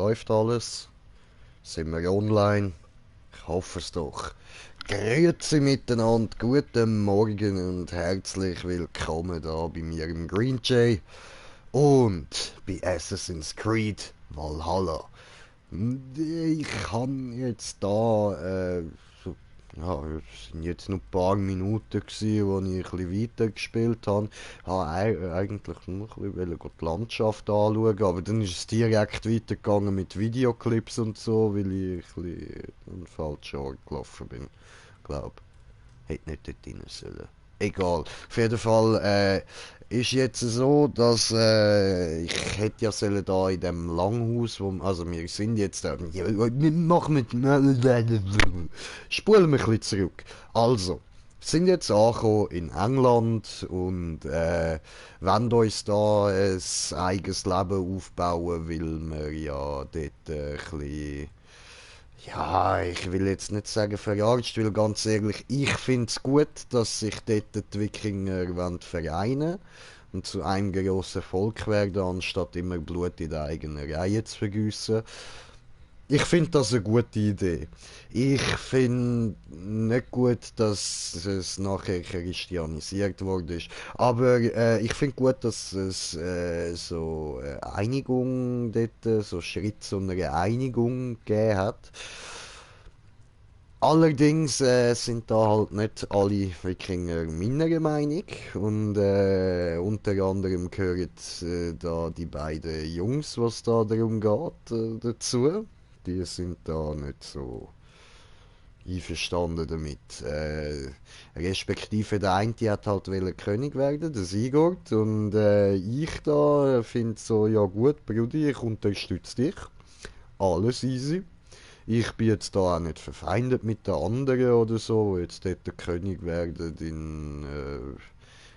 läuft alles? Sind wir online? Ich hoffe es doch. Grüezi miteinander, guten Morgen und herzlich willkommen da bei mir im Green Jay und bei Assassin's Creed Valhalla. Ich habe jetzt da, so, ja, es sind jetzt noch ein paar Minuten gewesen, wo ich ein bisschen weitergespielt habe. Ich wollte eigentlich nur ein bisschen die Landschaft anschauen, aber dann ist es direkt weitergegangen mit Videoclips und so, weil ich ein bisschen an den falschen Ort gelaufen bin. Glaub. Hätte nicht dort rein sollen. Egal. Auf jeden Fall ist jetzt so, dass ich hätte ja sollen da in dem Langhaus, wo, also wir sind jetzt da, mach mit, spulen wir ein bisschen zurück. Also, sind jetzt angekommen in England und wollen uns da ein eigenes Leben aufbauen, weil wir ja dort ein bisschen, ja, ich will jetzt nicht sagen verarscht, weil ganz ehrlich, ich finde es gut, dass sich dort die Wikinger vereinen und zu einem grossen Volk werden, anstatt immer Blut in der eigenen Reihe zu vergießen. Ich finde das eine gute Idee. Ich finde nicht gut, dass es nachher christianisiert worden ist. Aber ich finde gut, dass es so eine Einigung dort, so Schritt zu einer Einigung gegeben hat. Allerdings sind da halt nicht alle Wikinger meiner Meinung und unter anderem gehören da die beiden Jungs, was da darum geht, dazu. Die sind da nicht so einverstanden damit. Respektive der eine die hat halt wollen König werden, der Sigurd, und ich da finde so, ja gut, Brudi, ich unterstütze dich, alles easy. Ich bin jetzt da auch nicht verfeindet mit den anderen oder so, die jetzt dort der König werden in,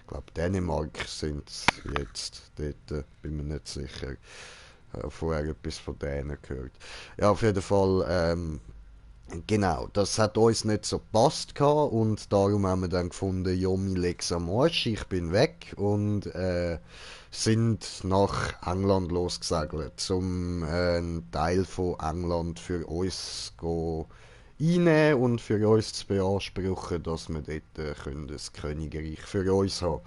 ich glaube Dänemark sind jetzt dort, bin mir nicht sicher. Vorher etwas von denen gehört. Ja, auf jeden Fall, genau, das hat uns nicht so gepasst gehabt und darum haben wir dann gefunden, Yomi Lex am Arsch, ich bin weg und sind nach England losgesegelt, um einen Teil von England für uns zu einnehmen und für uns zu beanspruchen, dass wir dort das Königreich für uns haben,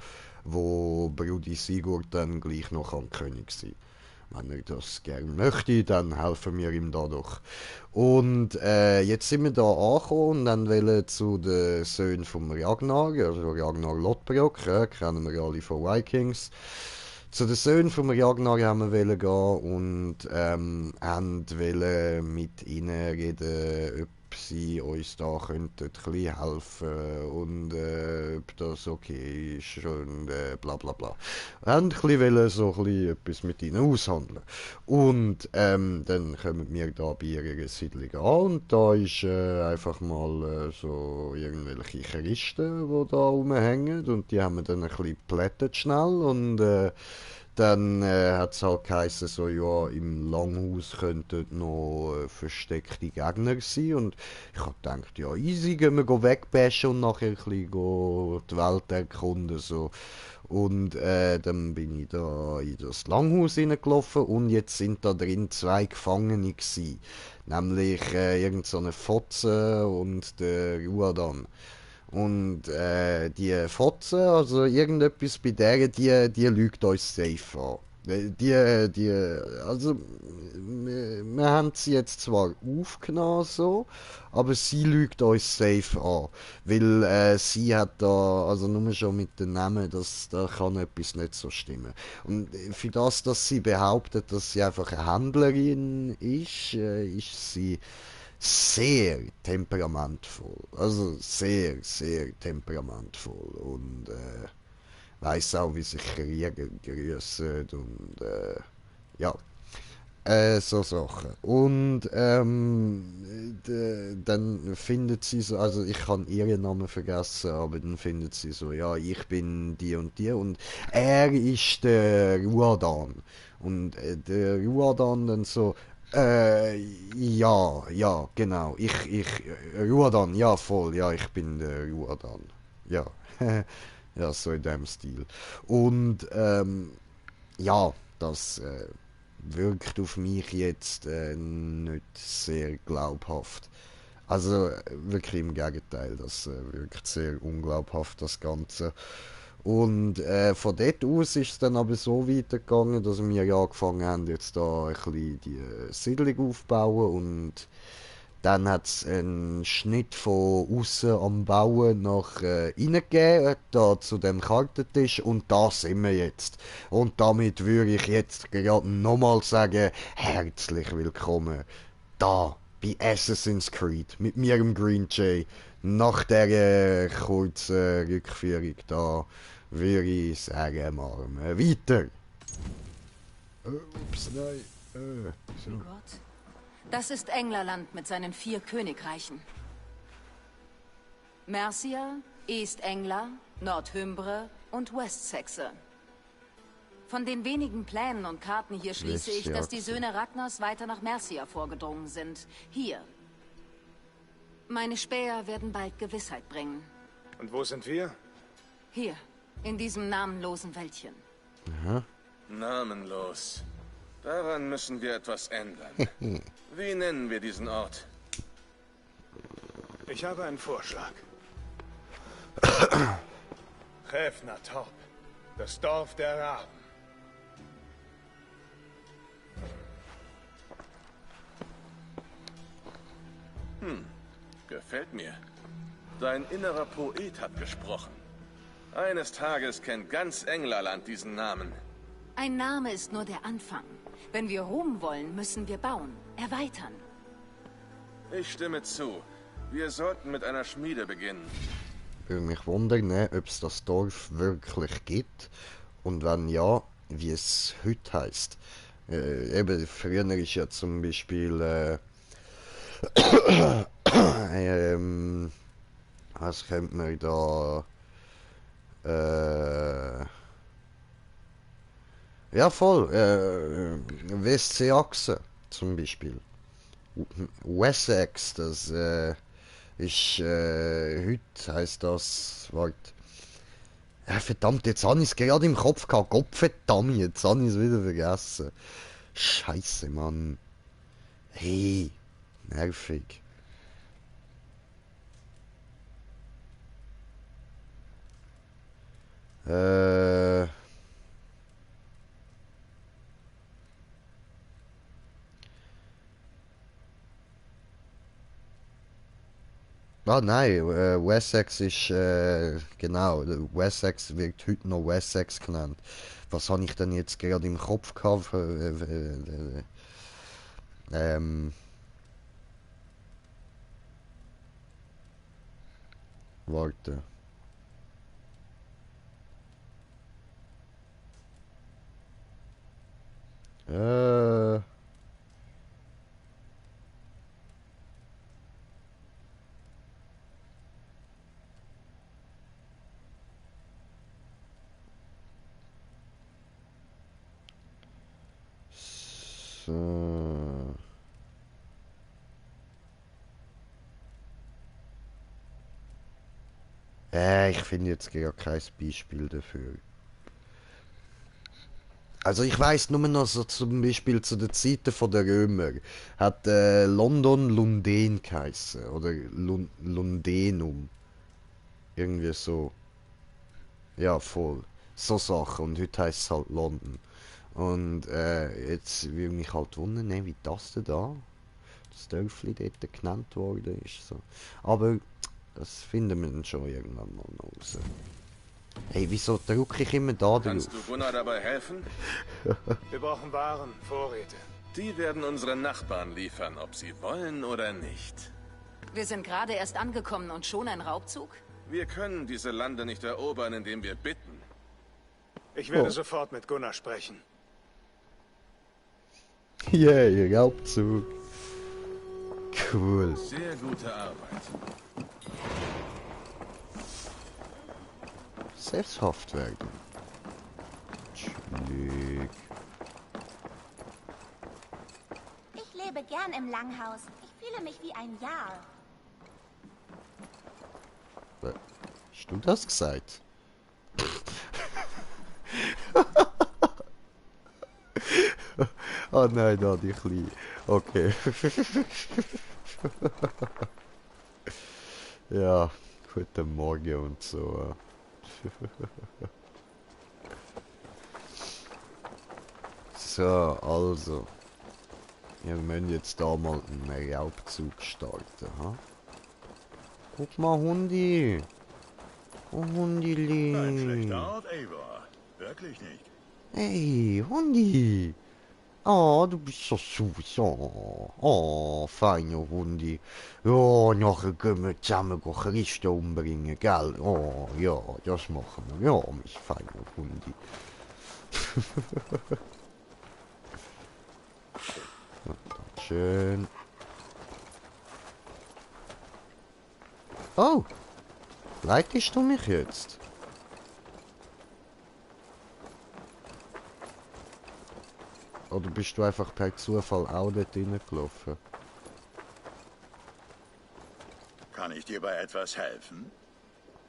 wo Brudi Sigurd dann gleich noch am König sein. Wenn er das gern möchte, dann helfen wir ihm da doch. Und jetzt sind wir da angekommen und dann wollen zu den Söhnen vom Ragnar, also Ragnar Lothbrok, kennen wir alle von Vikings. Zu den Söhnen vom Ragnar haben wir gehen und haben wollen mit ihnen reden, ob sie uns da könnten ein bisschen helfen und ob das okay ist und bla bla bla. Wir haben ein bisschen so ein bisschen etwas mit ihnen aushandeln. Und dann kommen wir da bei ihrer Siedlung an und da ist einfach mal so irgendwelche Christen, die da rumhängen und die haben wir dann ein bisschen geplättet schnell und dann hat es halt geheißen, so, ja, im Langhaus könnten noch versteckte Gegner sein. Und ich habe gedacht, ja, easy, gehen wir wegbashen und nachher ein bisschen die Welt erkunden. So. Und dann bin ich da in das Langhaus hineingelaufen und jetzt sind da drin zwei Gefangene gewesen. Nämlich irgend so eine Fotze und der Ruadan. Und die Fotze, also irgendetwas bei der, die lügt uns safe an. Also, wir haben sie jetzt zwar aufgenommen, so, aber sie lügt uns safe an. Weil sie hat da, also nur schon mit dem Namen, da kann etwas nicht so stimmen. Und für das, dass sie behauptet, dass sie einfach eine Händlerin ist sie sehr temperamentvoll. Also sehr, sehr temperamentvoll. Und weiß auch, wie sich Krieger grüßen und ja, so Sachen. Und dann findet sie so, also ich kann ihren Namen vergessen, aber dann findet sie so, ja, ich bin die und die und er ist der Ruadan. Und der Ruadan dann so, ja, ja, genau, Ruadan, ja, voll, ja, ich bin der Ruadan. Ja, ja, so in dem Stil. Und ja, das wirkt auf mich jetzt nicht sehr glaubhaft. Also wirklich im Gegenteil, das wirkt sehr unglaubhaft, das Ganze. Und von dort aus ist es dann aber so weitergegangen, dass wir angefangen haben, jetzt da ein bisschen die Siedlung aufzubauen und dann hat es einen Schnitt von außen am Bauen nach innen gegeben, da zu dem Kartentisch und da sind wir jetzt. Und damit würde ich jetzt gerade nochmal sagen, herzlich willkommen da bei Assassin's Creed mit mir im Green Jay. Nach der kurzen Rückführung da würde ich sagen, machen wir weiter. Ups, nein. So. Gott. Das ist Englerland mit seinen 4 Königreichen. Mercia, East Engler, Nordhymbre und Westsexe. Von den wenigen Plänen und Karten hier schließe ich, dass die Söhne Ragnars weiter nach Mercia vorgedrungen sind. Hier. Meine Späher werden bald Gewissheit bringen. Und wo sind wir? Hier, in diesem namenlosen Wäldchen. Aha. Namenlos. Daran müssen wir etwas ändern. Wie nennen wir diesen Ort? Ich habe einen Vorschlag. Räfner Torp. Das Dorf der Raben. Gefällt mir. Dein innerer Poet hat gesprochen. Eines Tages kennt ganz Englerland diesen Namen. Ein Name ist nur der Anfang. Wenn wir Ruhm wollen, müssen wir bauen, erweitern. Ich stimme zu. Wir sollten mit einer Schmiede beginnen. Würde mich wundern, ob es das Dorf wirklich gibt und wenn ja, wie es heute heisst. Eben, früher ist ja zum Beispiel was könnte man da ja voll, Westseeachse zum Beispiel. Wessex, das ist, heute heisst das, warte. Ja, verdammt, jetzt habe ich es gerade im Kopf gehabt. Gott verdammt, jetzt habe ich es wieder vergessen. Scheiße, Mann. Hey, nervig. Äh... Ah nein, Wessex ist, genau, Wessex wird heute noch Wessex genannt. Was habe ich denn jetzt gerade im Kopf gehabt? Warte. Äh... So. Ich finde jetzt gar kein Beispiel dafür. Also ich weiß nur noch so zum Beispiel zu den Zeiten von der Römer hat London Lunden geheißen oder Lundenum. Irgendwie so. Ja, voll. So Sachen. Und heute heisst es halt London. Und jetzt würde mich halt wundern, wie das denn da, das Dörfli dort genannt worden ist. So. Aber das finden wir dann schon irgendwann mal noch raus. Hey, wieso drücke ich immer da drauf? Kannst du Gunnar dabei helfen? Wir brauchen Waren, Vorräte. Die werden unsere Nachbarn liefern, ob sie wollen oder nicht. Wir sind gerade erst angekommen und schon ein Raubzug? Wir können diese Lande nicht erobern, indem wir bitten. Ich werde sofort mit Gunnar sprechen. Yeah, Raubzug. Cool. Sehr gute Arbeit. Sesshaft werden. Chillig. Ich lebe gern im Langhaus. Ich fühle mich wie ein Jarl. Hast du das gesagt? Oh nein, da die Kleine. Okay. Ja, guten Morgen und so. So, also. Wir müssen jetzt da mal einen Raubzug starten, ha? Guck mal, Hundi. Oh, Kein Hundili. schlechter Ort, Eivor. Wirklich nicht. Hey, Hundi. Oh, du bist so süß. Oh, feiner Hundi. Ja, nachher gehen wir zusammen Christen umbringen, gell? Oh, ja, das machen wir. Ja, mein feiner Hundi. Schön. Oh, leitest du mich jetzt? Oder bist du einfach per Zufall auch dort reingelaufen? Kann ich dir bei etwas helfen?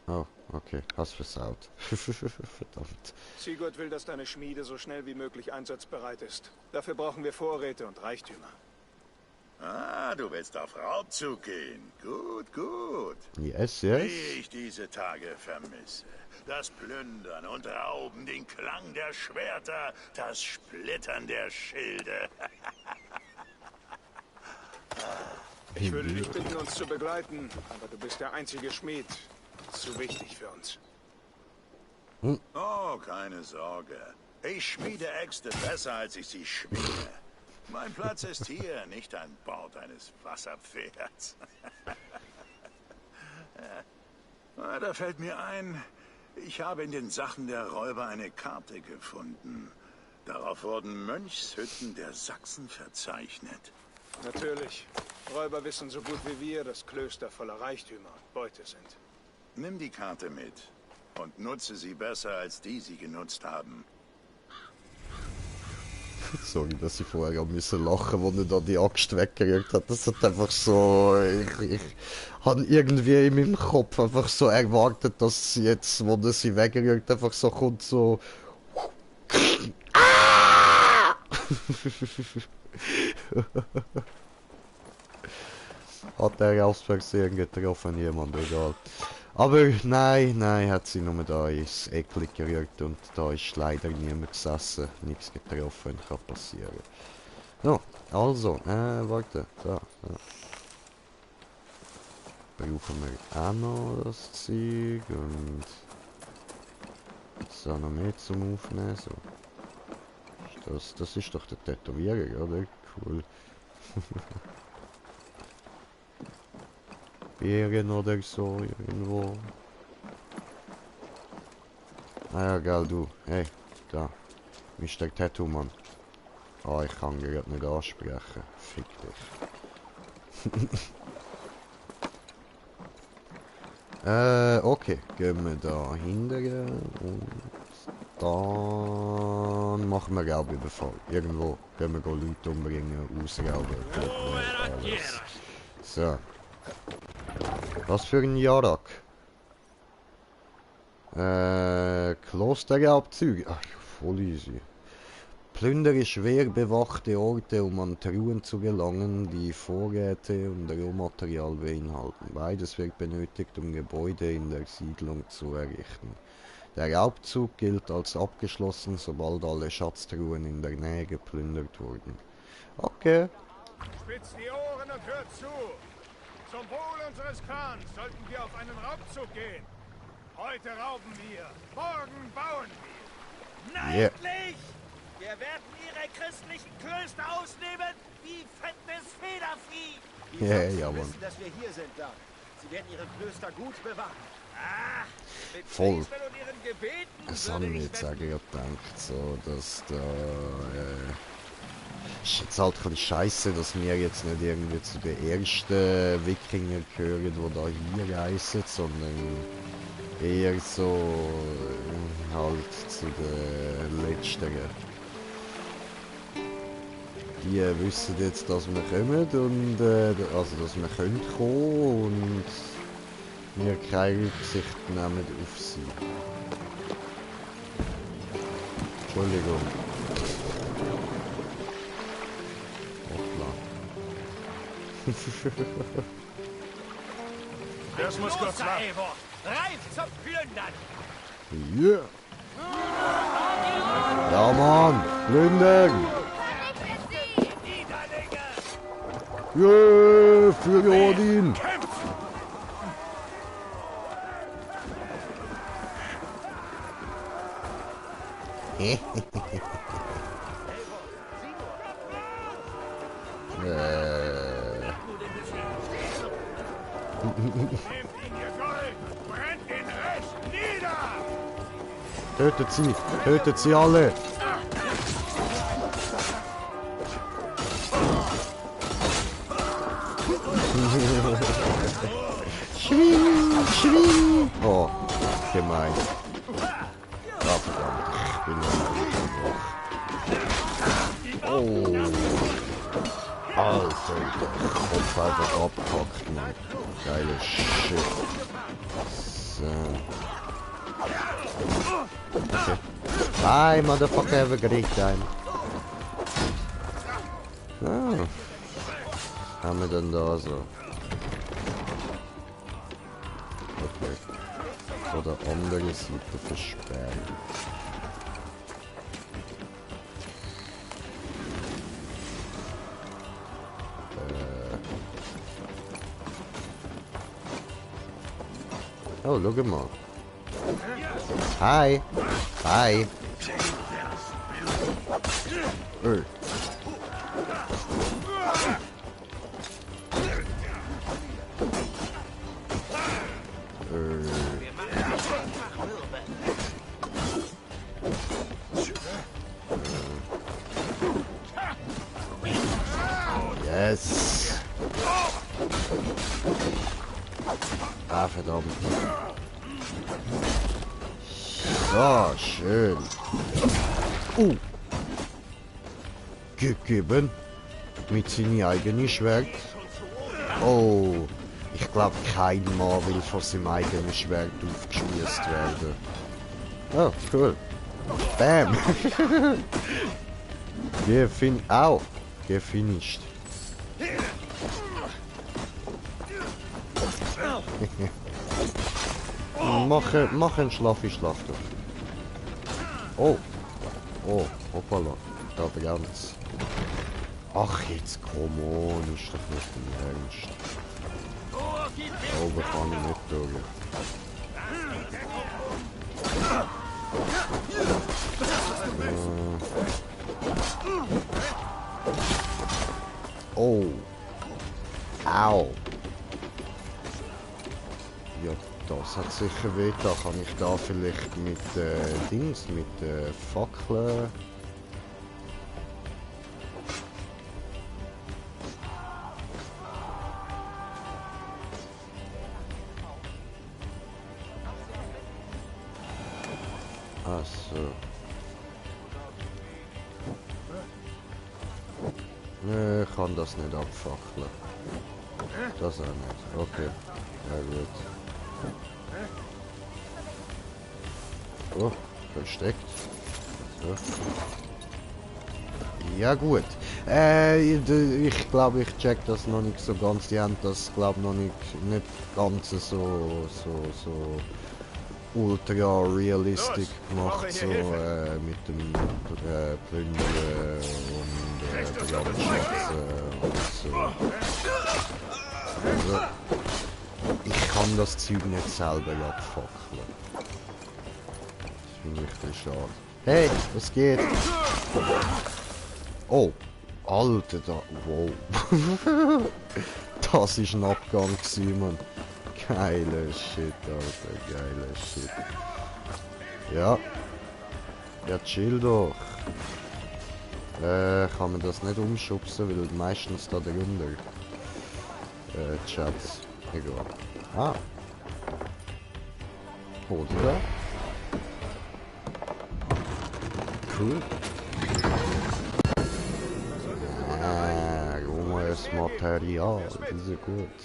Oh, okay, hast versaut. Verdammt. Sigurd will, dass deine Schmiede so schnell wie möglich einsatzbereit ist. Dafür brauchen wir Vorräte und Reichtümer. Ah, du willst auf Raubzug gehen. Gut, gut. Yes, Wie yes. ich diese Tage vermisse. Das Plündern und Rauben, den Klang der Schwerter, das Splittern der Schilde. Ich würde dich bitten, uns zu begleiten, aber du bist der einzige Schmied. Zu wichtig für uns. Oh, keine Sorge. Ich schmiede Äxte besser, als ich sie schwinge. Mein Platz ist hier, nicht an Bord eines Wasserpferds. Da fällt mir ein, ich habe in den Sachen der Räuber eine Karte gefunden. Darauf wurden Mönchshütten der Sachsen verzeichnet. Natürlich. Räuber wissen so gut wie wir, dass Klöster voller Reichtümer und Beute sind. Nimm die Karte mit und nutze sie besser, als die sie genutzt haben. Sorry, dass ich vorher auch müssen lachen, wo er da die Axt weggerückt hat. Das hat einfach so... Ich habe irgendwie in meinem Kopf einfach so erwartet, dass jetzt, wo er sie weggerückt, einfach so kommt so... Hat er aus Versehen getroffen, jemand, egal. Aber nein, hat sie nur da ins Eckli gerührt und da ist leider niemand gesessen, nichts getroffen, kann passieren. No, also, warte, da. Brauchen wir auch noch das Zeug und jetzt auch noch mehr zum Aufnehmen, so. Das ist doch der Tätowierer, oder? Cool. Beeren oder so, irgendwo. Ah ja, geil, du. Hey, da. Mr. Tattoo, Mann. Ah, ich kann ihn gerade nicht ansprechen. Fick dich. Okay. Gehen wir da hinten und dann machen wir Raubüberfall. Irgendwo gehen wir Leute umbringen, ausrauben, alles. So. Was für ein Jarak? Klosterraubzüge. Ach, voll easy. Plündere schwer bewachte Orte, um an Truhen zu gelangen, die Vorräte und Rohmaterial beinhalten. Beides wird benötigt, um Gebäude in der Siedlung zu errichten. Der Raubzug gilt als abgeschlossen, sobald alle Schatztruhen in der Nähe geplündert wurden. Okay. Spitzt die Ohren und hört zu! Zum Wohl unseres Clans sollten wir auf einen Raubzug gehen. Heute rauben wir, morgen bauen wir. Yeah. Neidlich! Wir werden ihre christlichen Klöster ausnehmen wie fettes Federvieh. Die Ja, Sachsen ja, Mann. wissen, dass wir hier sind, da. Sie werden ihre Klöster gut bewahren. Ah, mit Voll. Priestern und ihren Gebeten Das würde habe ich mir ich jetzt wetten. auch gerade gedacht, so, dass da, ist jetzt halt ein bisschen scheiße, dass wir jetzt nicht irgendwie zu den ersten Wikinger gehören, die da hier reisen, sondern eher so halt zu den letzteren. Die wissen jetzt, dass wir kommen und also dass wir können kommen und wir keine Rücksicht nehmen auf sie. Entschuldigung. Das muss kurz Großer warten. Eivor, reif zum Plündern! Yeah. Ja, Mann. Plündern. Yeah, für Odin. Nehmt ihn, ihr Gold! Brennt den Rest nieder! Tötet sie alle. Schwing, schwing. Oh, gemein. Ah, verdammt. Ich bin noch. Oh. Alter, der Kopf einfach abgehackt, Mann. Geile Shit. So. Okay. Bye, motherfucker, have a great time. Ah. Was haben wir denn da so? Okay. Von der anderen Seite versperren. Oh, schau mal. Hi. Hi. Yes. Ah, verdammt. So, schön. Gegeben. Mit seinem eigenen Schwert. Oh. Ich glaube, kein Mann will von seinem eigenen Schwert aufgeschmiesst werden. Oh, cool. Bam. Gefinished. Mach einen Schlafi Schlaf doch. Oh. Oh, hoppala. Da ganz. Ach, jetzt come on, ist doch nicht im Ernst. Oben kann ich nicht durch. Oh. Au. Ja, das hat sicher weh. Da kann ich da vielleicht mit Dings, mit Fackeln. Ach so. Nee, ich kann das nicht abfackeln. Das auch nicht. Okay. Ja gut. Oh, versteckt. So. Ja gut. Ich glaube, ich check das noch nicht so ganz. Die haben das, glaube ich, noch nicht ganz so ultra realistisch gemacht, so mit dem Plündern und Brandschätzen und so. Also, ich kann das Zeug nicht selber abfackeln. Das finde ich ein bisschen schade. Hey, was geht? Oh, Alter, da, wow. Das ist ein Abgang gewesen, Mann. Geiler Shit, Alter, geiler Shit. Ja. Ja, chill doch. Kann man das nicht umschubsen, weil meistens da drunter. Chats. Egal. Ah. Oder? Cool. Junges Material, das ist gut.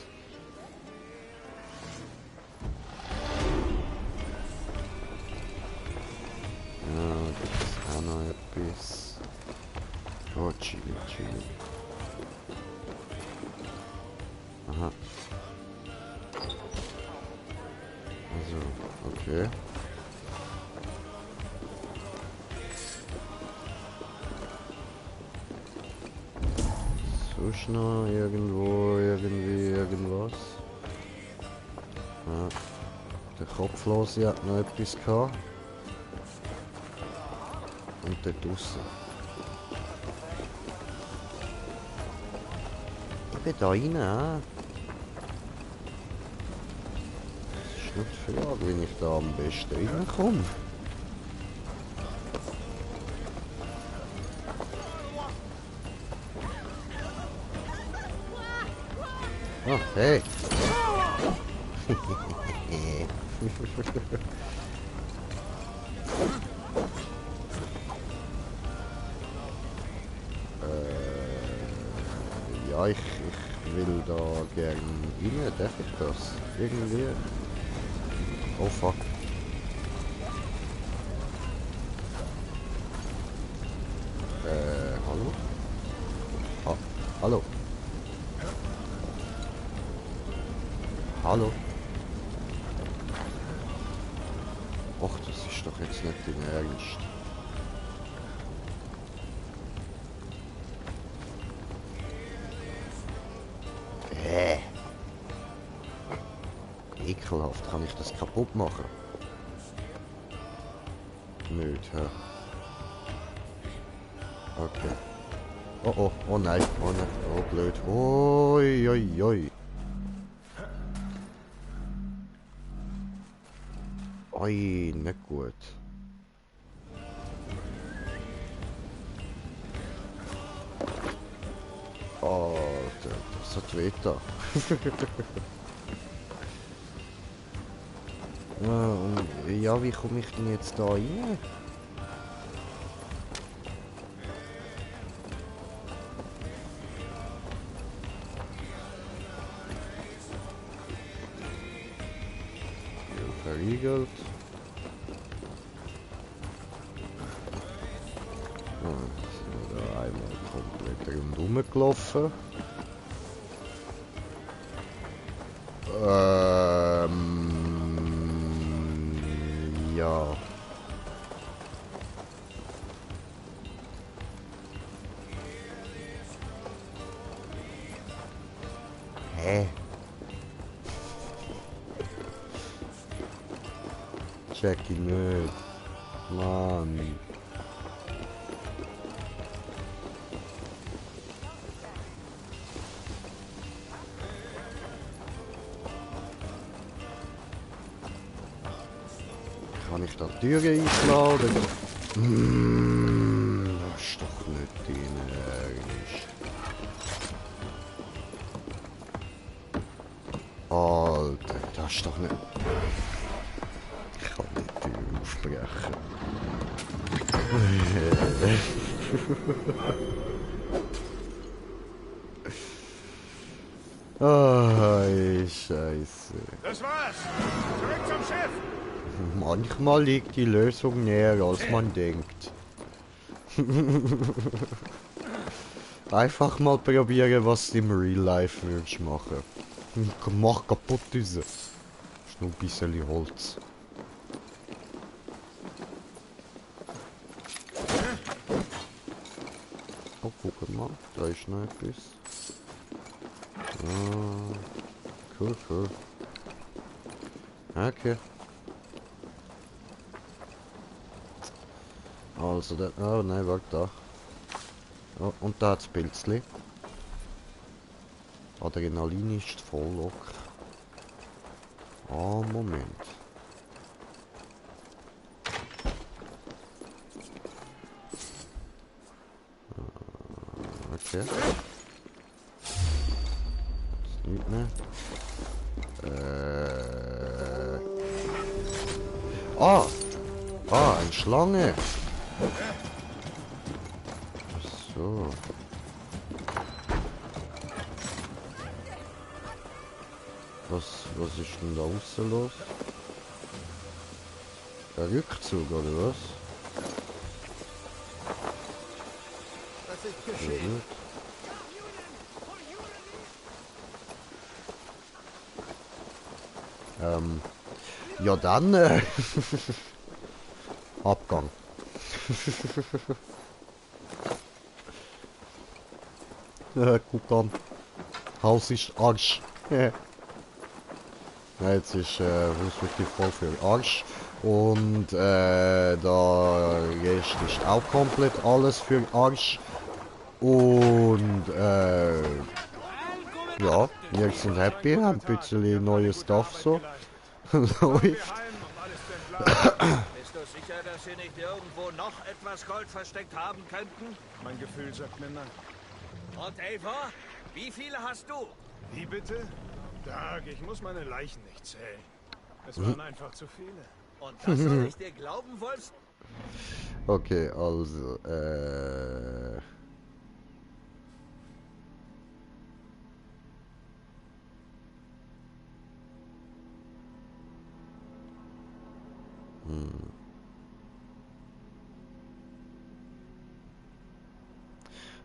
Ja, das ist auch noch etwas. Oh, chill. Okay. Sonst noch irgendwo, irgendwas? Ja. Der Kopflose hat noch etwas gehabt. Und dort draussen. Ich bin da rein, ah. Das ist nicht die Frage, wie ich da am besten reinkomme. Ah, hey! Ja, ich will da gern rein, darf ich das? Irgendwie? Oh fuck. Hallo? Ah, hallo? Hallo? Och, das ist doch jetzt nicht im Ernst. Ekelhaft, kann ich das kaputt machen? Nicht, hä? Okay. Oh oh, oh nein, oh nein, oh blöd. Oi, oi, oi. Oi, nicht gut. Alter, das hat weh da. Ja, wie komme ich denn jetzt da rein? Verriegelt. Sind wir da einmal komplett rundherum gelaufen. Ja. Hä? Check ich nicht. Mann. Kann ich da Türen einladen? Das ist doch nicht dein Ernst. Alter, das ist doch nicht... Ich kann die Tür aufbrechen. Oh, Scheiße. Das war's. Zurück zum Schiff. Manchmal liegt die Lösung näher, als man denkt. Einfach mal probieren, was du im Real Life würdest machen. Mach kaputt diese. Ist nur ein bisschen Holz. Oh, guck mal, da ist noch etwas. Ah, cool, cool. Okay. Also, da, oh nein, warte da. Oh, und da hat es Pilzli. Adrenalin ist voll locker. Ah, Moment. Okay. Jetzt nicht mehr. Ah! Ah, eine Schlange! So. Was ist denn da außen los? Der Rückzug oder was? Was ist geschehen? Ja dann, Abgang. Guck an. Haus ist Arsch. Ja, jetzt ist Haus wirklich voll für Arsch. Und da Rest ist auch komplett alles für Arsch. Und ja, wir sind happy, haben ein bisschen neues Stuff so. Läuft. Bist du sicher, dass Sie nicht irgendwo noch etwas Gold versteckt haben könnten? Mein Gefühl sagt mir nein. Und Eivor, wie viele hast du? Wie bitte? Dag, ich muss meine Leichen nicht zählen. Es waren einfach zu viele. Und das soll ich dir glauben, Wolfs? Okay, also,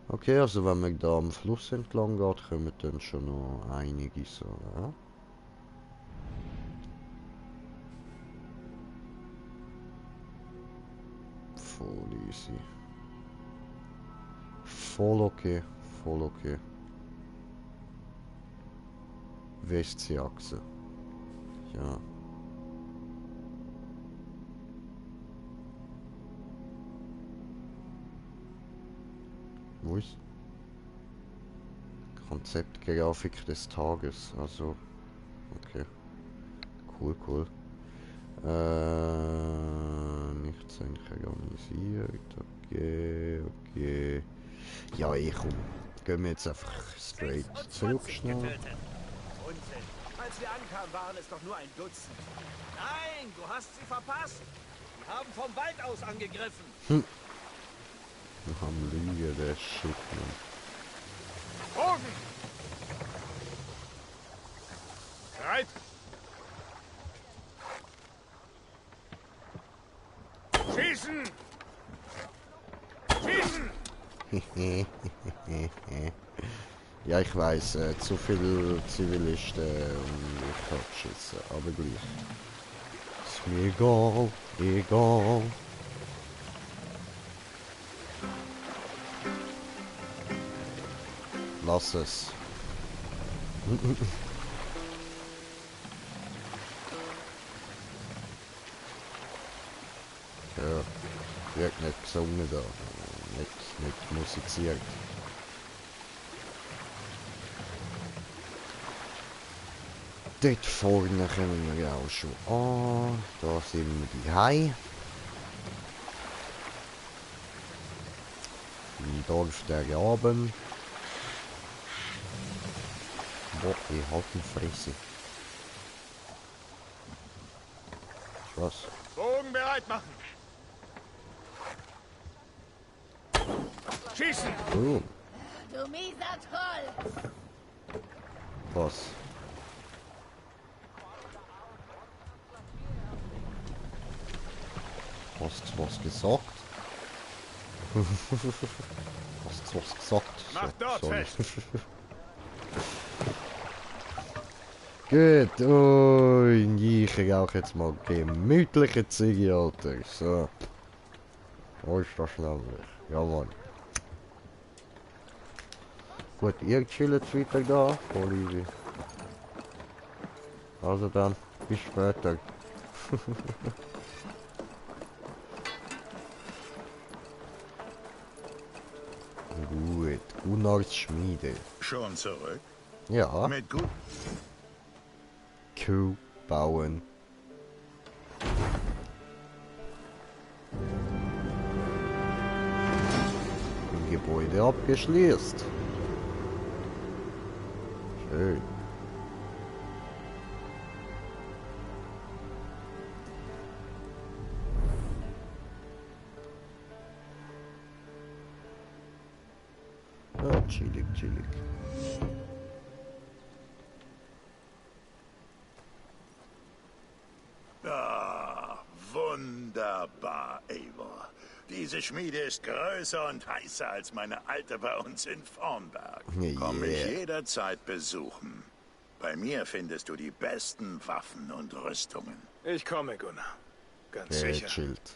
Okay, also wenn man da am Fluss entlang geht, kommen dann schon noch einige so, ja? Voll easy. Voll okay, voll okay. Westseeachse. Ja. Wo ist Konzeptgrafik des Tages? Also, okay. Cool, cool. Nicht synchronisiert. Okay, okay. Ja, komm. Gehen wir jetzt einfach straight zurück schnell. Unsinn. Als wir ankamen, waren es doch nur ein Dutzend. Nein, du hast sie verpasst. Die haben vom Wald aus angegriffen. Wir haben Lüge, der Shit, man. Bogen! Bereit! Schießen! Schießen! Ja, ich weiß, zu viel Zivilisten und ich kann schießen, aber gleich. Ist mir egal, egal. Lass es. Ja, wird nicht gesungen da, nicht musiziert. Dort vorne kommen wir auch schon an. Da sind wir die Hai. Im Dorf der Raben. Boah, ich halt die Fresse. Was? Bogen bereit machen! Schießen! Oh, Du mieser Troll! was? Hast du was gesagt? Hast du was gesagt? Mach dort sorry. fest! Gut, und ich rauche jetzt mal gemütliche Ziege, Alter. So. Wo ist das nämlich? Ja, Mann. Gut, ihr chillt weiter da. Voll easy. Also dann, bis später. Gut, Gunnars Schmiede. Schon zurück? Ja, Mit gut. Kuh bauen. Gebäude abgeschlossen. Schön. Ja, chillig, chillig. Ah, wunderbar, Eivor. Diese Schmiede ist größer und heißer als meine alte bei uns in Vornberg. Komm mich Yeah. jederzeit besuchen. Bei mir findest du die besten Waffen und Rüstungen. Ich komme, Gunnar. Ganz sicher. Chillt.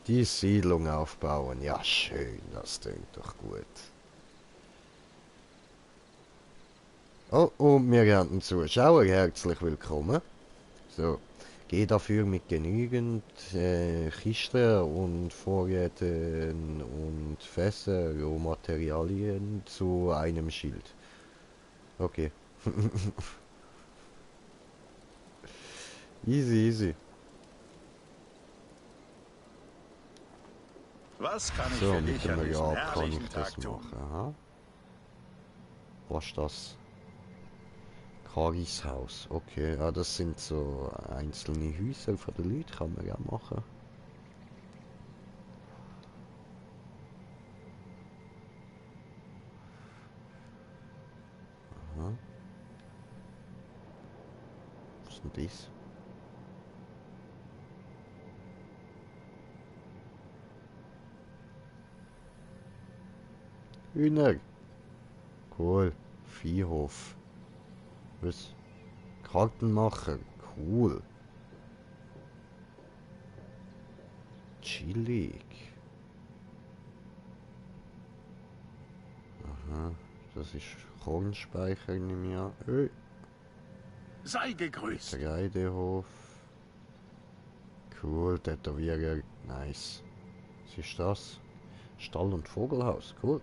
Die Siedlung aufbauen. Ja, schön. Das klingt doch gut. Oh, und wir haben den Zuschauer herzlich willkommen. So, geh dafür mit genügend Kisten und Vorräten und Fässer und Materialien zu einem Schild. Okay. Easy, easy. Was kann ich So, für mit dich an dem diesem Grab kann herrlichen ich das Tag tun? machen. Aha. Was ist das? Karis Haus. Okay, ja, das sind so einzelne Häuser von den Leuten, kann man ja machen. Aha. Was ist denn das? Hühner. Cool. Viehhof. Was? Kartenmacher. Cool. Chillig. Aha. Das ist Kornspeicher, nehme ich an. Hey. Sei gegrüßt. Getreidehof. Cool, Tätowierer. Nice. Was ist das? Stall- und Vogelhaus. Cool.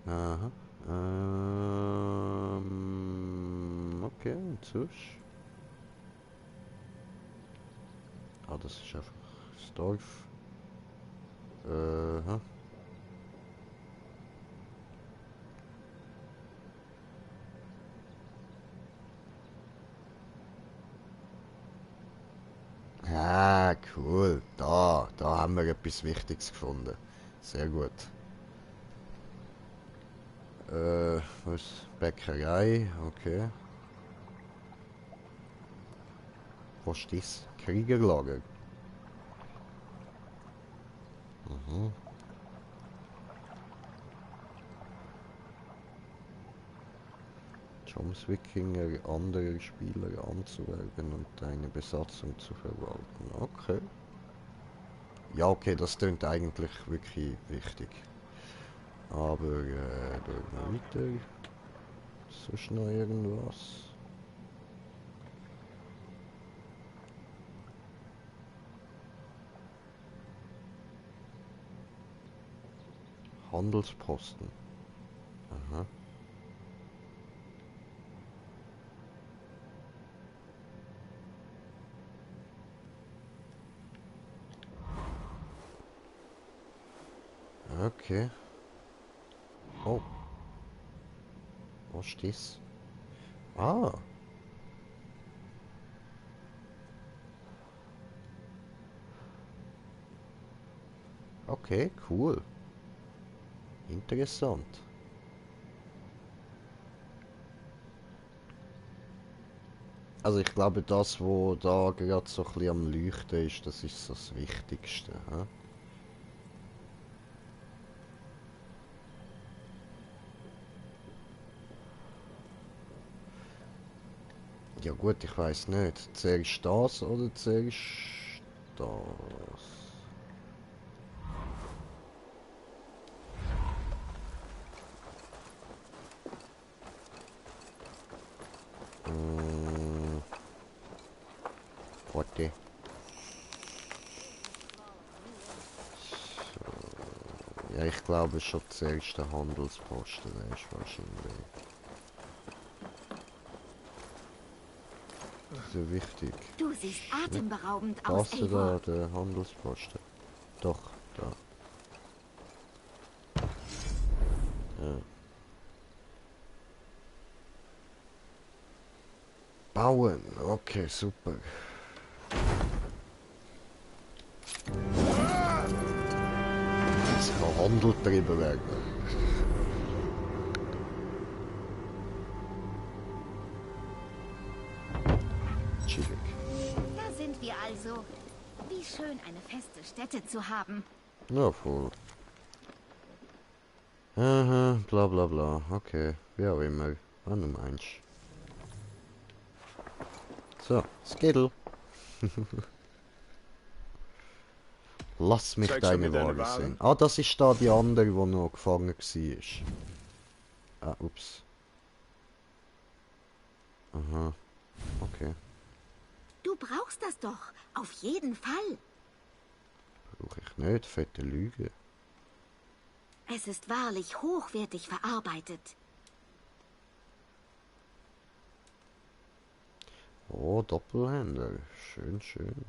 Aha. Okay, und sonst? Ah, das ist einfach das Dorf. Aha. Ah, cool. Da haben wir etwas Wichtiges gefunden. Sehr gut. Was? Bäckerei, okay. Was ist das? Kriegerlager. Mhm. Joms Wikinger andere Spieler anzuwerben und eine Besatzung zu verwalten. Okay. Ja, okay, das klingt eigentlich wirklich wichtig. Aber, da weiter. Sonst noch irgendwas? Handelsposten. Aha. Okay. Oh. Was ist das? Ah. Okay, cool. Interessant. Also ich glaube, das, wo da gerade so ein bisschen am Leuchten ist, das ist so das Wichtigste. He? Ja gut, ich weiß nicht. Zuerst das oder zuerst das? Warte. So. Ja, ich glaube schon zuerst der Handelsposten, der ist wahrscheinlich so wichtig. Du siehst atemberaubend Das aus, da, Eivor. der Handelsposten. Doch, da. Ja. Bauen, okay, super. Jetzt kann Handel getrieben werden. Chillig. Da sind wir also. Wie schön, eine feste Stätte zu haben. Ja, voll. Aha, bla bla bla. Okay, wie auch immer. Was du meinst. So, Skittle. Lass mich Zeig schon deine mir deine Ware Ware. sehen. Ah, das ist da die andere, die noch gefangen war. Ah, ups. Aha, okay. Du brauchst das doch. Auf jeden Fall. Brauche ich nicht, fette Lüge. Es ist wahrlich hochwertig verarbeitet. Oh, Doppelhänder. Schön, schön.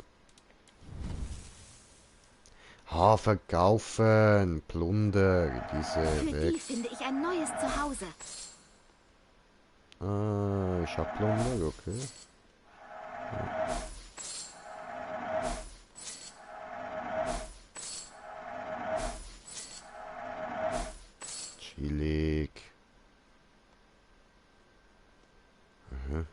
Ha, verkaufen. Plunder. Diese Für weg. die finde ich ein neues Zuhause. Ah, ich hab Plunder, okay. Chillig. Aha.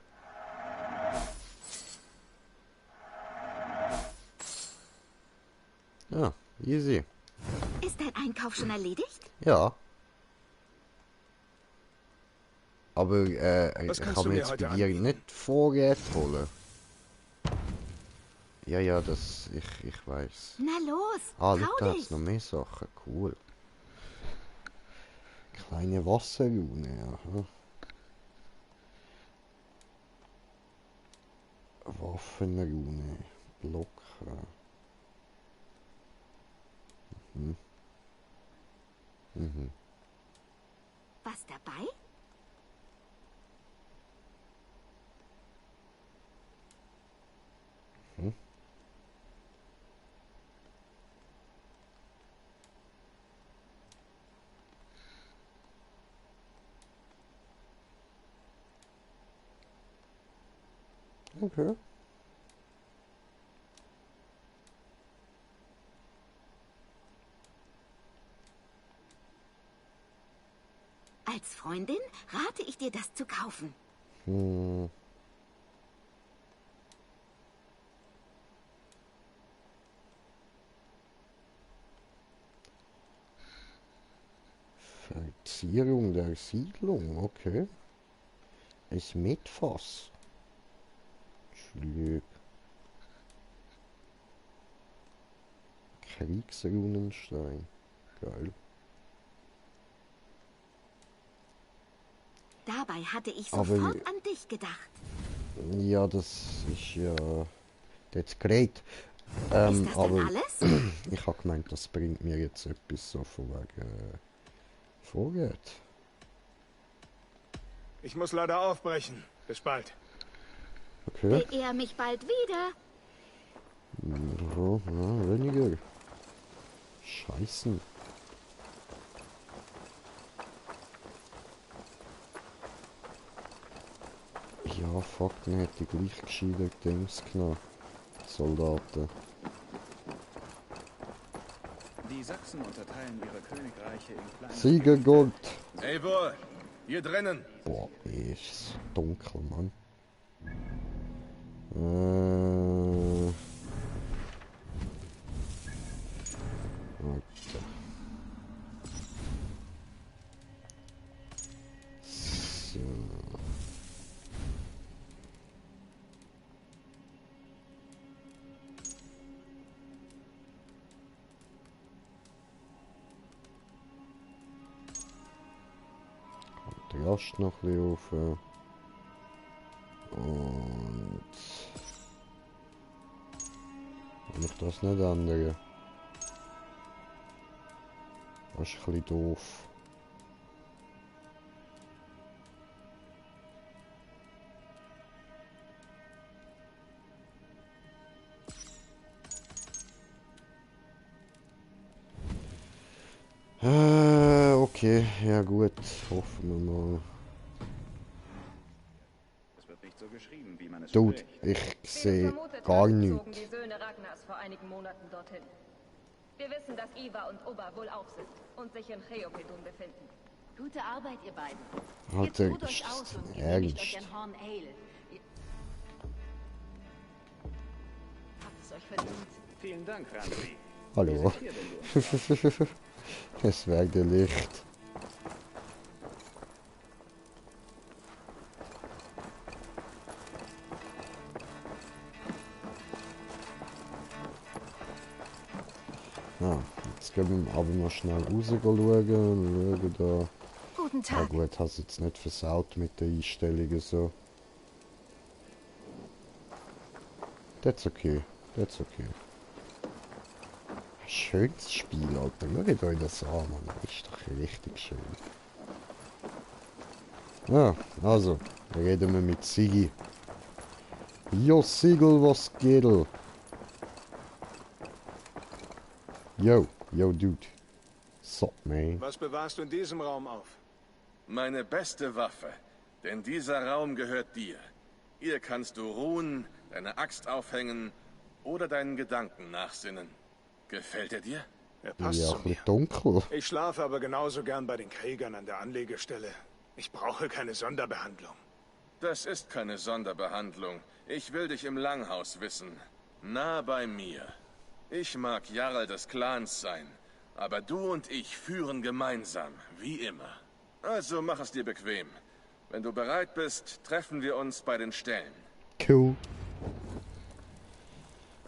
Ja, easy. Ist dein Einkauf schon erledigt? Ja. Aber Was ich kannst kann du mir mir jetzt heute bei dir anbieten? nicht Vorräte holen. Ja, ja, das, ich weiß. Na los, Ah, trau schau, da dich. hat's noch mehr Sachen. Cool. Kleine Wasserrune, aha. Waffenrune. Blocker. Mhm. Mhm. Was dabei? Mhm. Okay. Als Freundin rate ich dir, das zu kaufen. Hm. Verzierung der Siedlung, okay. Ist mit Fass. Schlieb. Kriegsrunenstein. Geil. Dabei hatte ich Aber- sofort an dich gedacht. Ja, das ist ja... That's great. Ist das denn aber alles? ich habe gemeint, das bringt mir jetzt etwas so von wegen Vorrat. Ich muss leider aufbrechen. Bis bald. Okay. Beehr mich bald wieder. Ja, ja, weniger. Scheißen. Ja, fuck, dann hätte ich gleich gescheiter Dings genommen. Soldaten. Die Sachsen unterteilen ihre Königreiche in kleine... Siegergold! Eivor, hier drinnen. Boah, ist dunkel, Mann. Warte. So. Kommt der Gast noch ein bisschen auf. Und wenn ich das nicht ändere, das ist ein bisschen doof. Okay, ja gut, hoffen wir mal. Es wird nicht so geschrieben, wie man es Dude, spricht. ich sehe gar nichts. Die Söhne Ragnars vor einigen Monaten dorthin. Wir wissen, dass Iva und Oba wohl auch sind und sich in Cheopedon befinden. Gute Arbeit, ihr beiden. Alter, Jetzt ruht euch ist aus und ernst. genehmigt euch ein Horn Ale. Habt es euch verdient. Vielen Dank, Ramsey. Hallo. Wir sind hier, wenn du uns brauchst. Es werde Licht. Ah, jetzt gehen wir aber mal schnell raus schauen da. Guten Ja Tag. gut, hast jetzt nicht versaut mit den Einstellungen so. That's okay, that's okay. Schönes Spiel, Alter. Schaut euch das an, Mann. Ist doch richtig schön. Ja, also, reden wir mit Sigi. Jo, Sigel, was geht? Yo, Dude. So, man. Was bewahrst du in diesem Raum auf? Meine beste Waffe, denn dieser Raum gehört dir. Hier kannst du ruhen, deine Axt aufhängen oder deinen Gedanken nachsinnen. Gefällt er dir? Er passt Ja, zu ein mir. bisschen dunkel. Ich schlafe aber genauso gern bei den Kriegern an der Anlegestelle. Ich brauche keine Sonderbehandlung. Das ist keine Sonderbehandlung. Ich will dich im Langhaus wissen. Nah bei mir. Ich mag Jarl des Clans sein, aber du und ich führen gemeinsam, wie immer. Also mach es dir bequem. Wenn du bereit bist, treffen wir uns bei den Ställen. Cool.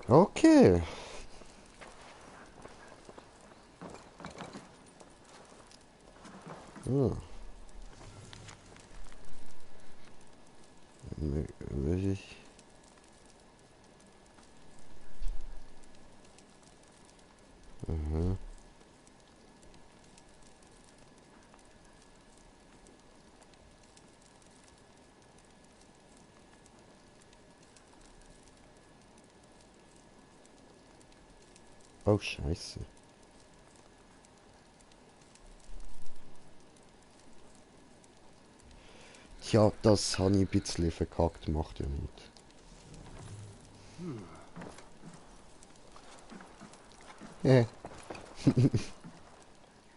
Okay. Ah. Welches? Aha. Oh, Scheiße. Tja, das habe ich ein bisschen verkackt, macht ja nicht.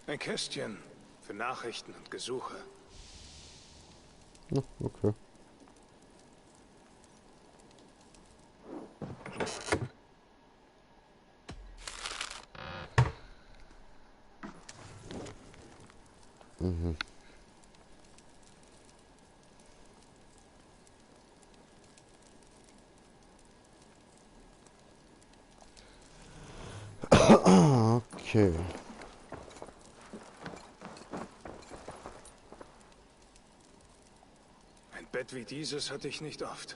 Ein Kästchen für Nachrichten und Gesuche. Ja, okay. Mhm. Okay. Ein Bett wie dieses hatte ich nicht oft.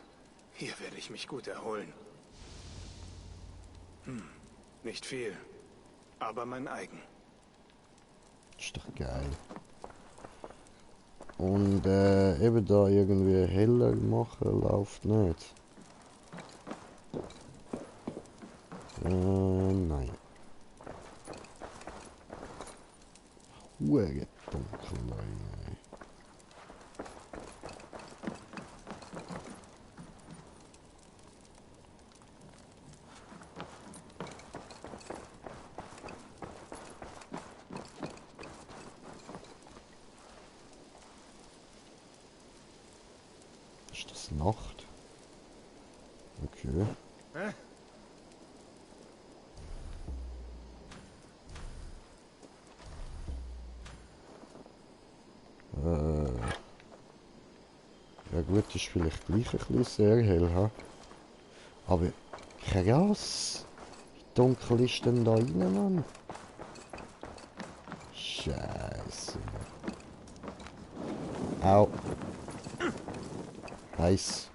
Hier werde ich mich gut erholen. Nicht viel, aber mein eigen. Ist doch geil. Und eben da irgendwie heller machen läuft nicht. Nein. Hure dunkel da rein. Ist das Nacht? Okay. Hä? Ja gut, ist vielleicht gleich ein bisschen sehr hell, ha? Aber krass! Wie dunkel ist denn da rein, Mann? Scheiße. Au. Heiß.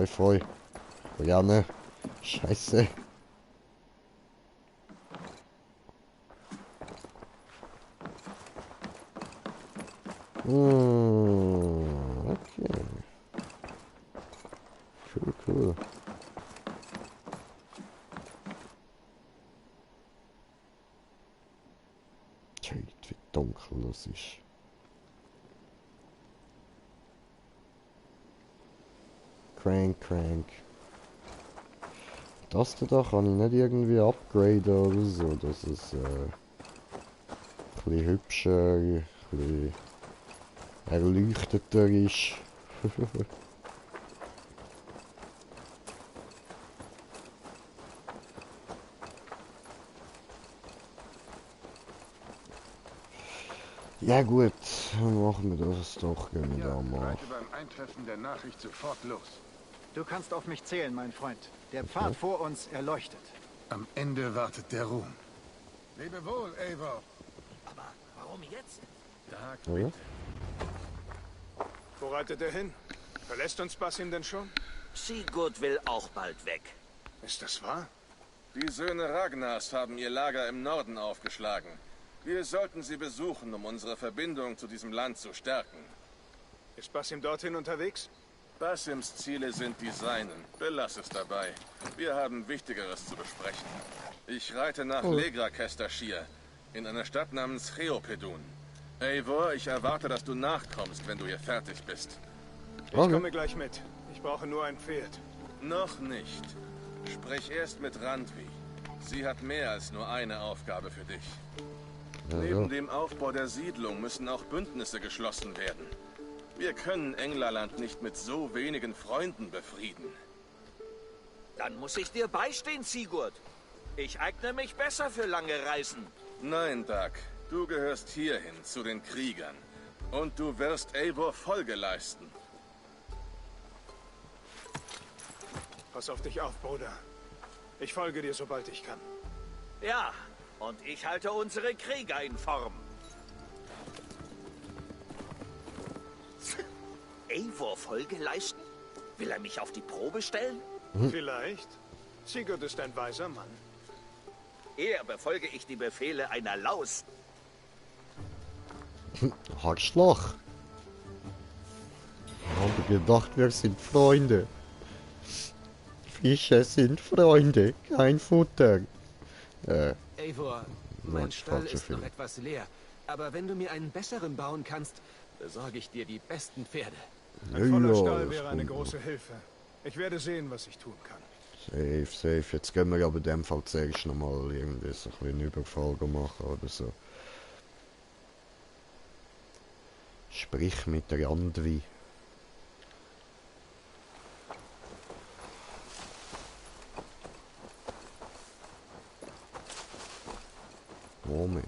Voll. Gerne. Scheiße. Okay. Cool. Shit, wie dunkel das ist. Crank. Das da kann ich nicht irgendwie upgraden oder so, dass es ein bisschen hübscher, ein bisschen erleuchteter ist. Ja gut, dann machen wir das doch, gehen wir da mal. Reite beim Eintreffen der Nachricht sofort los. Du kannst auf mich zählen, mein Freund. Der Pfad vor uns erleuchtet. Am Ende wartet der Ruhm. Lebe wohl, Eivor. Aber warum jetzt? Tag, Ja. Wo reitet er hin? Verlässt uns Basim denn schon? Sigurd will auch bald weg. Ist das wahr? Die Söhne Ragnars haben ihr Lager im Norden aufgeschlagen. Wir sollten sie besuchen, um unsere Verbindung zu diesem Land zu stärken. Ist Basim dorthin unterwegs? Basims Ziele sind die seinen. Belass es dabei. Wir haben Wichtigeres zu besprechen. Ich reite nach Legrakestashir, in einer Stadt namens Cheopedun. Eivor, ich erwarte, dass du nachkommst, wenn du hier fertig bist. Ich komme gleich mit. Ich brauche nur ein Pferd. Noch nicht. Sprich erst mit Randvi. Sie hat mehr als nur eine Aufgabe für dich. Neben dem Aufbau der Siedlung müssen auch Bündnisse geschlossen werden. Wir können Englerland nicht mit so wenigen Freunden befrieden. Dann muss ich dir beistehen, Sigurd. Ich eigne mich besser für lange Reisen. Nein, Dag. Du gehörst hierhin, zu den Kriegern. Und du wirst Eivor Folge leisten. Pass auf dich auf, Bruder. Ich folge dir, sobald ich kann. Ja, und ich halte unsere Krieger in Form. Eivor Folge leisten? Will er mich auf die Probe stellen? Vielleicht. Sigurd ist ein weiser Mann. Eher befolge ich die Befehle einer Laus. Arschloch. Ich habe gedacht, wir sind Freunde. Fische sind Freunde, kein Futter. Eivor, mein Stall ist noch etwas leer. Aber wenn du mir einen besseren bauen kannst, besorge ich dir die besten Pferde. Ein voller Stall wäre eine große Hilfe. Ich werde sehen, was ich tun kann. Safe, safe. Jetzt gehen wir aber in dem Fall zuerst nochmal irgendwie so ein Überfall machen oder so. Sprich mit der Randvi. Moment.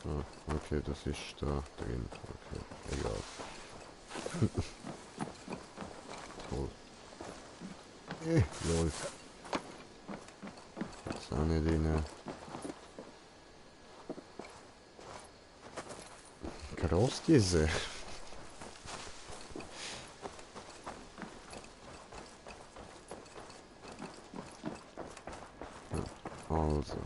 Ah, okay, das ist da drin. Okay, egal. Toll. Lol. Jetzt auch nicht rein. Groß diese. Ja, also.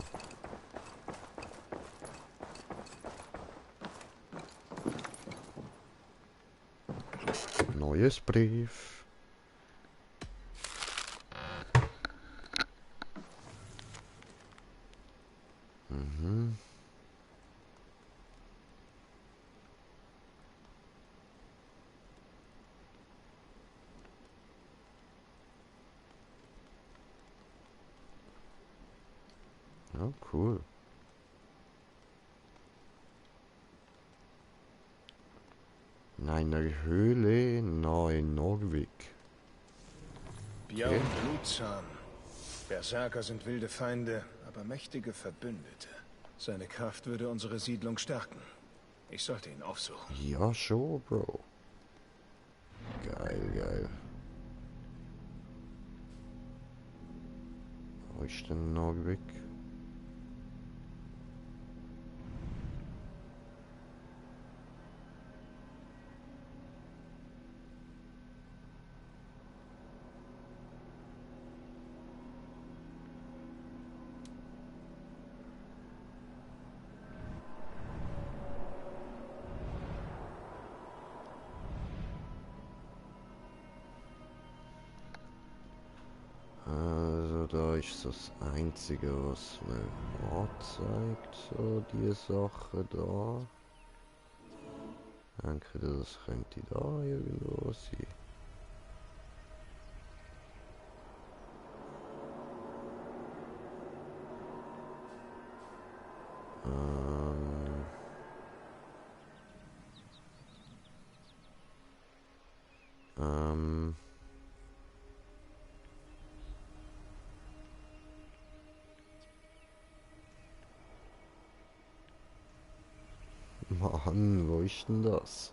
Neues Brief. Mhm. Ja, cool. In einer Höhle nahe Norwich. Björn Blutzahn. Berserker sind wilde Feinde, aber mächtige Verbündete. Seine Kraft würde unsere Siedlung stärken. Ich sollte ihn aufsuchen. Ja, schon, Bro. Geil, geil. Wo ist denn Norwich? Also da ist das Einzige, was mir anzeigt, so die Sache da. Ich denke, das könnte da irgendwo sein. Wo ist denn das?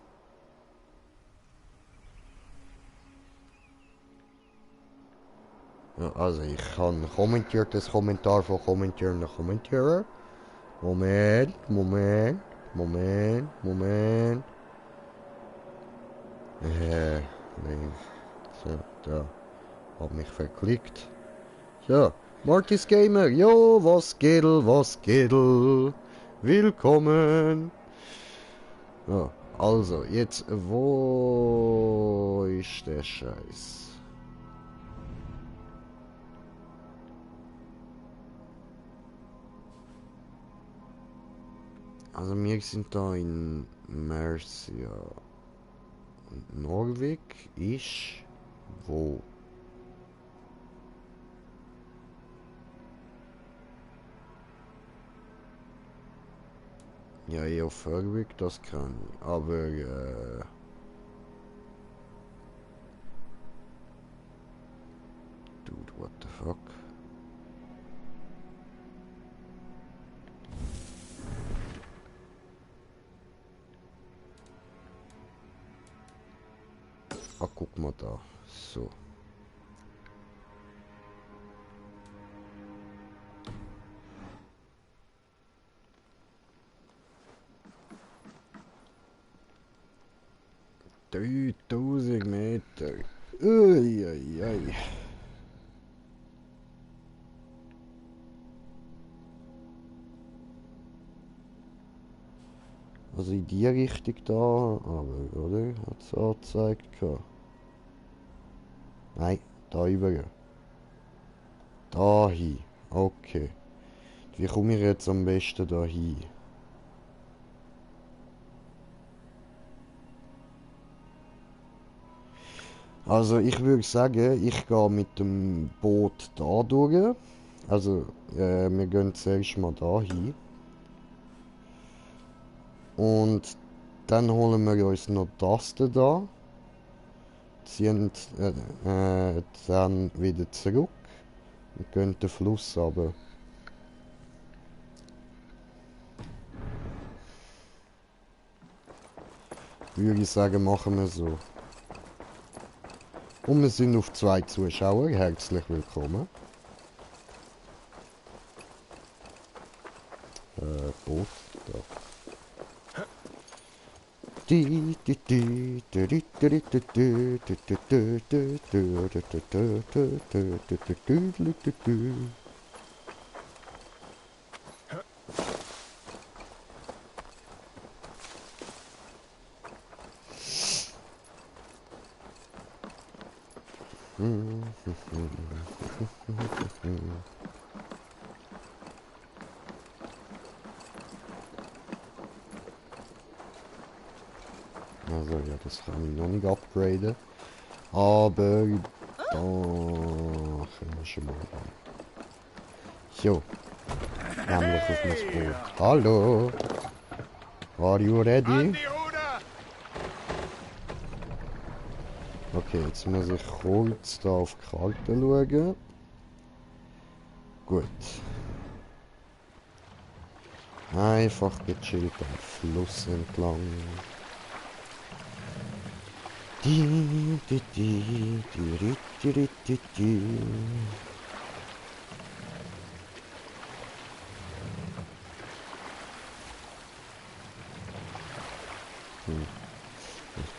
Ja, also ich habe kommentiertes Kommentar von kommentierenden Kommentierer. Moment. Nein. So, da. Hab mich verklickt. So, Mortis Gamer. Jo, was geht? Willkommen. Ja, also, jetzt, wo ist der Scheiß? Also wir sind da in Mercia. Und Norweg ist wo? Ja, eher Furwick, das kann ich. Aber dude, what the fuck? Ah, guck mal da. So. Meter. Ui. Also in die Richtung da, aber, oder? Hat es angezeigt gehabt. Nein, da über. Da hin. Okay. Wie komme ich jetzt am besten da hin? Also ich würde sagen, ich gehe mit dem Boot da durch. Also wir gehen zuerst mal da hin. Und dann holen wir uns noch das da. Ziehen dann wieder zurück. Und gehen den Fluss runter. Würde ich sagen, machen wir so. Und wir sind auf 2 Zuschauer. Herzlich willkommen. Boot, da. Also ja, das kann ich noch nicht upgraden. Aber da können wir schon mal rein. So. Nämlich auf das Boot. Hallo. Are you ready? Okay, jetzt muss ich kurz da auf die Karte schauen. Gut. Einfach gechillt am Fluss entlang. Ein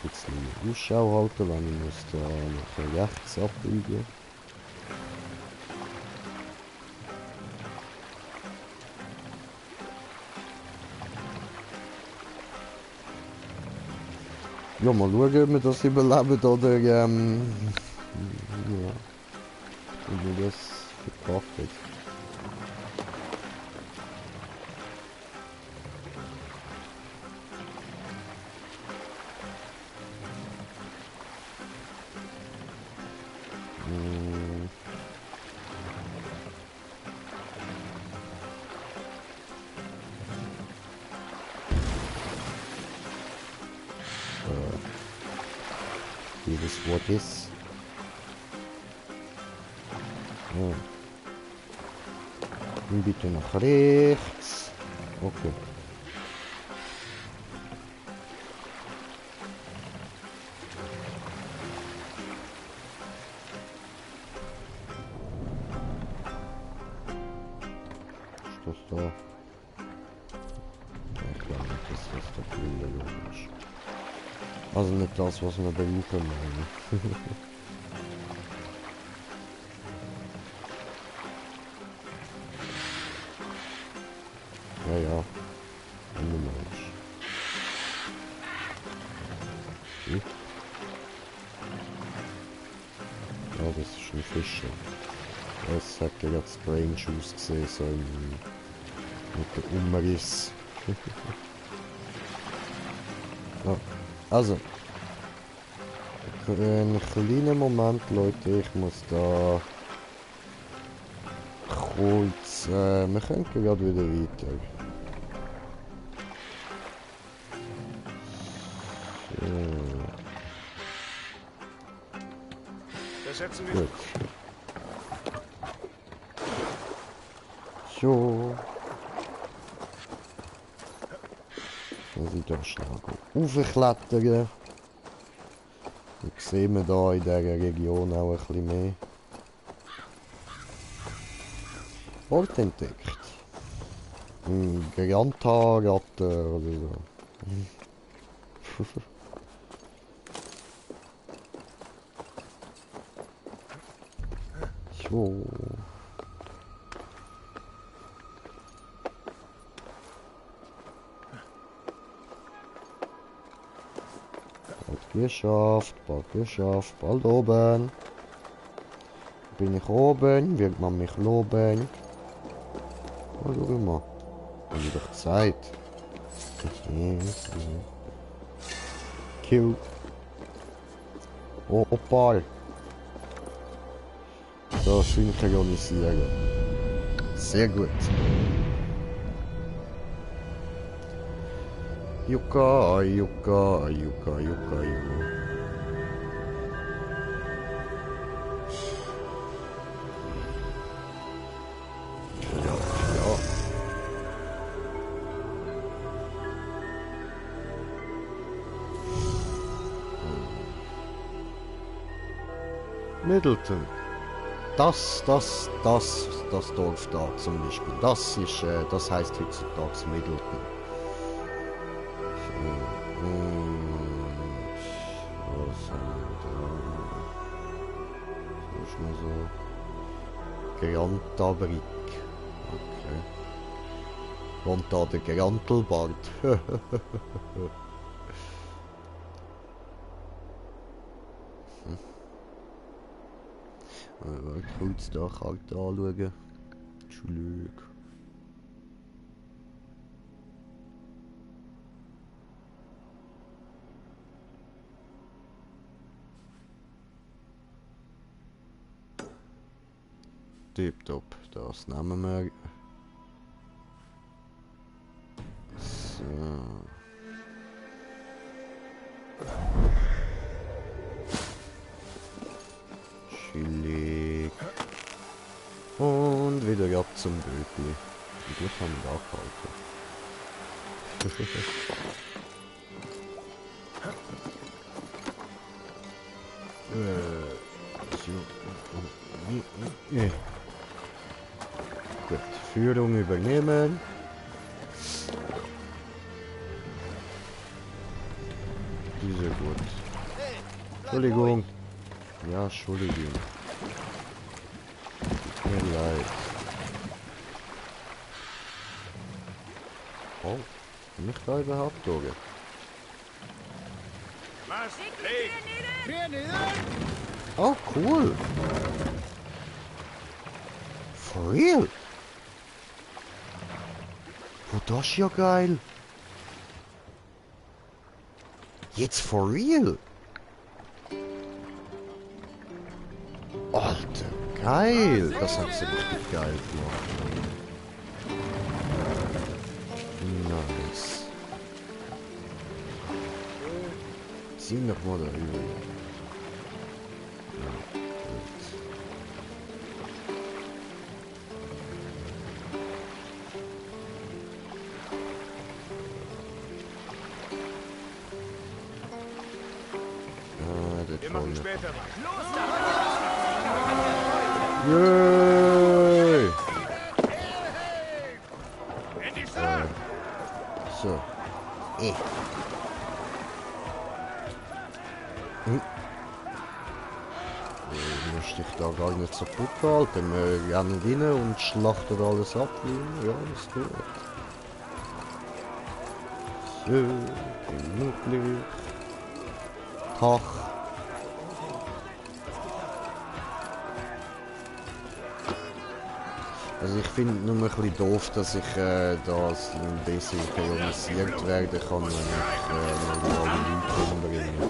bisschen Ausschau halten, wenn ich muss da nachher rechts abbiegen. Ja, mal schauen, ob wir das überleben oder ja, ob wir das verkraftet. Jedes Wort ist. Oh. Und bitte nach rechts. Okay. das da? Ich glaube nicht, dass das der grüne Lohn ist. Also nicht das, was wir brauchen, meine. Ja, ja. Mensch. Hm? Ja, das ist ein Fischer. Das hat ja ganz strange ausgesehen, so mit dem Umriss. Ja, also. Einen kleinen Moment, Leute, ich muss da kurz. Wir können gerade wieder weiter. Gut. So. Muss ich doch schnell raufklettern. Jetzt sehen wir hier in dieser Region auch ein bisschen mehr. Ort entdeckt. Ein Granta-Ratte oder so. So. Bald geschafft, bald oben. Bin ich oben, wird man mich loben. Was auch immer. Hab ich doch Zeit. Kill. Oh, Opal. So, synchronisieren. Sehr gut. Yuka, Yuka, Yuka, Yuka, Yuka. Ja, ja. Middleton. Das Dorf da zum Beispiel. Das heisst heutzutage Middleton. Was haben wir da? Das ist nur so. Grantabrik. Okay. Und da der Grantelbart. Kurz da kalt anschauen. Entschuldigung. Tipptopp, das nehmen wir. So. Chillig. Und wieder ab zum Bötli. Wie gut haben wir da gehalten. Gut, Führung übernehmen. Sehr gut. Entschuldigung. Ja, Entschuldigung. Tut mir leid. Oh, bin ich da überhaupt durch? Was? Oh, cool. For real? Oh, das ist ja geil. Jetzt for real? Alter, geil. Das hat sie richtig geil gemacht. Nice. Zieh noch mal darüber. Ja, gut. Wir machen später was. Los, Yay! Musste ich da gar nicht so gut halten. Wir rennen rein und schlachten alles ab. Ja, ist gut. So, gemütlich. Tag. Also ich finde nur ein bisschen doof, dass ich das desynchronisiert werden kann, wenn ich normale Leute umbringe.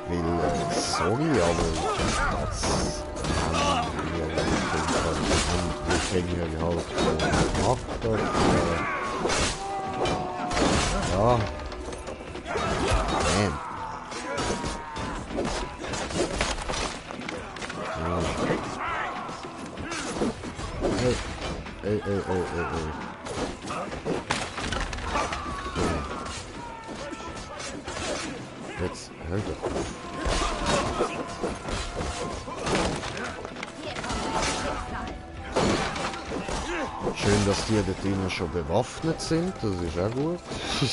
Weil, sorry, aber das haben wir Wikinger halt so gemacht. Ja. Damn. Ja. Ey. Jetzt, hör doch. Schön, dass die dort drinnen schon bewaffnet sind, das ist auch gut. Ja,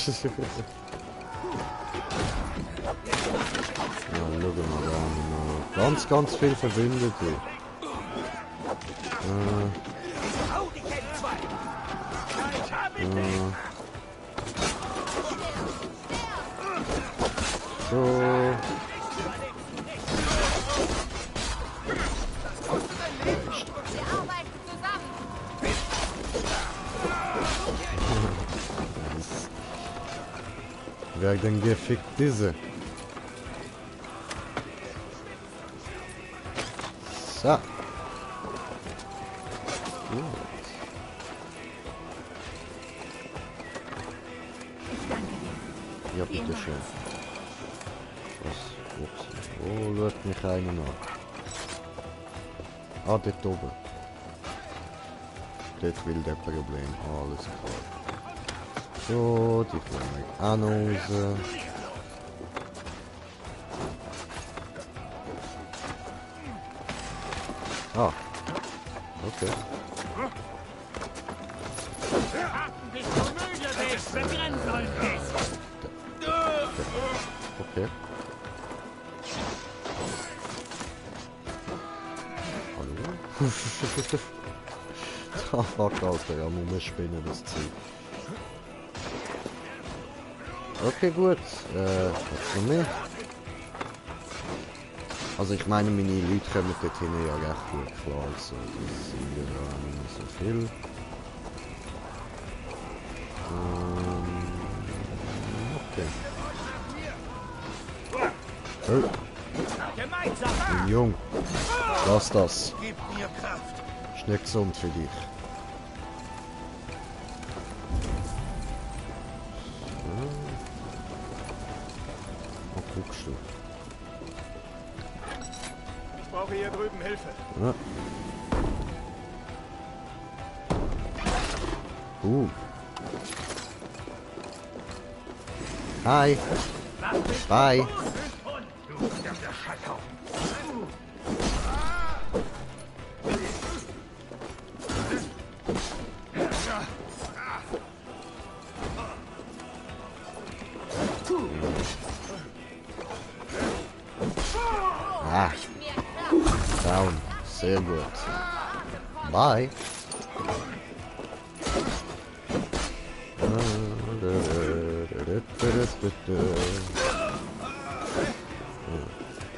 schauen wir da haben ganz viel Verbündete. So. Wer denn gefickt diese? So. Ja, bitteschön. Was? Ups. Oh, schaut mich einer nach. Ah, dort oben. Dort will der Problem. Alles klar. So, die kommen auch noch raus. Ah. Okay. Okay. Hallo? Ah, fuck, Alter, ja, muss man spinnen, das Zeug. Okay, gut. Was noch mehr? Also ich meine, meine Leute kommen dort hinten ja recht gut klar, also das sind ja nicht so viel. Okay. Oh. Jung, lass das. Ist nicht gesund für dich. Was guckst du? Ich brauche hier drüben Hilfe. Ja. Hi. Bye. Ah. Down. Sehr gut. Bye.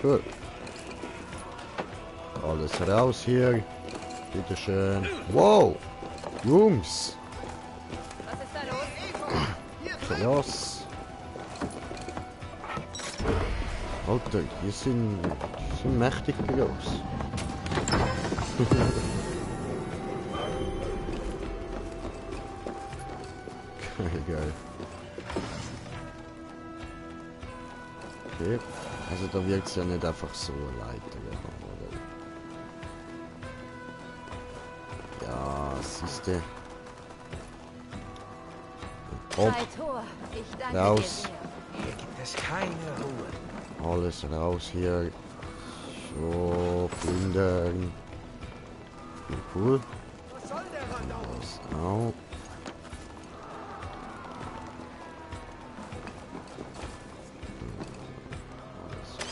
Gut. Alles raus hier. Bitteschön. Wow. Jungs. Was ist da los? Krass. Alter, die sind mächtig groß. Geil. Okay. Also da wirkt es ja nicht einfach so Leiter. Ja, siehste. Hopp. Raus. Hier gibt es keine Ruhe. Alles raus hier. So, plündern. Cool. Was soll der Randau? Das auch.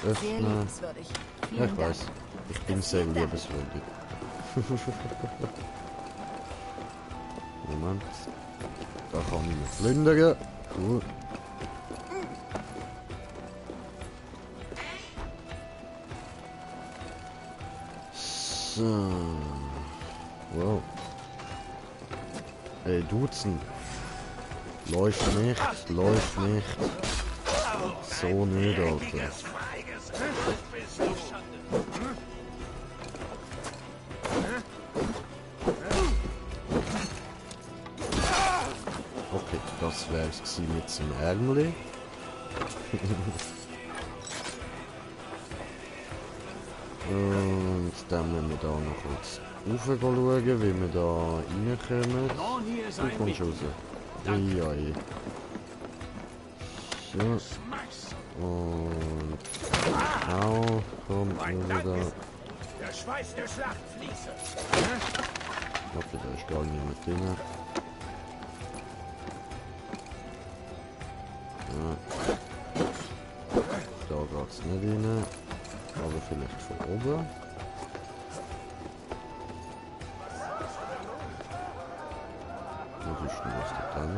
öffnen. Ja, ich weiß. Ich bin sehr liebenswürdig. Moment. Da kann ich mich plündern. Cool. So. Wow. Ey, Dutzend. Läuft nicht, läuft nicht. So nicht, Alter. Okay, das wäre es mit dem Ärmel. Und dann müssen wir da noch kurz rauf schauen, wie wir da reinkommen. Du kommst raus. Uiui. So. Und... Au, komm, wieder. Der Schweiß der Schlachtfliese. Okay, da ist gar niemand drin. Ja. Da geht's nicht rein. Aber vielleicht von oben. Was ist denn das da drin?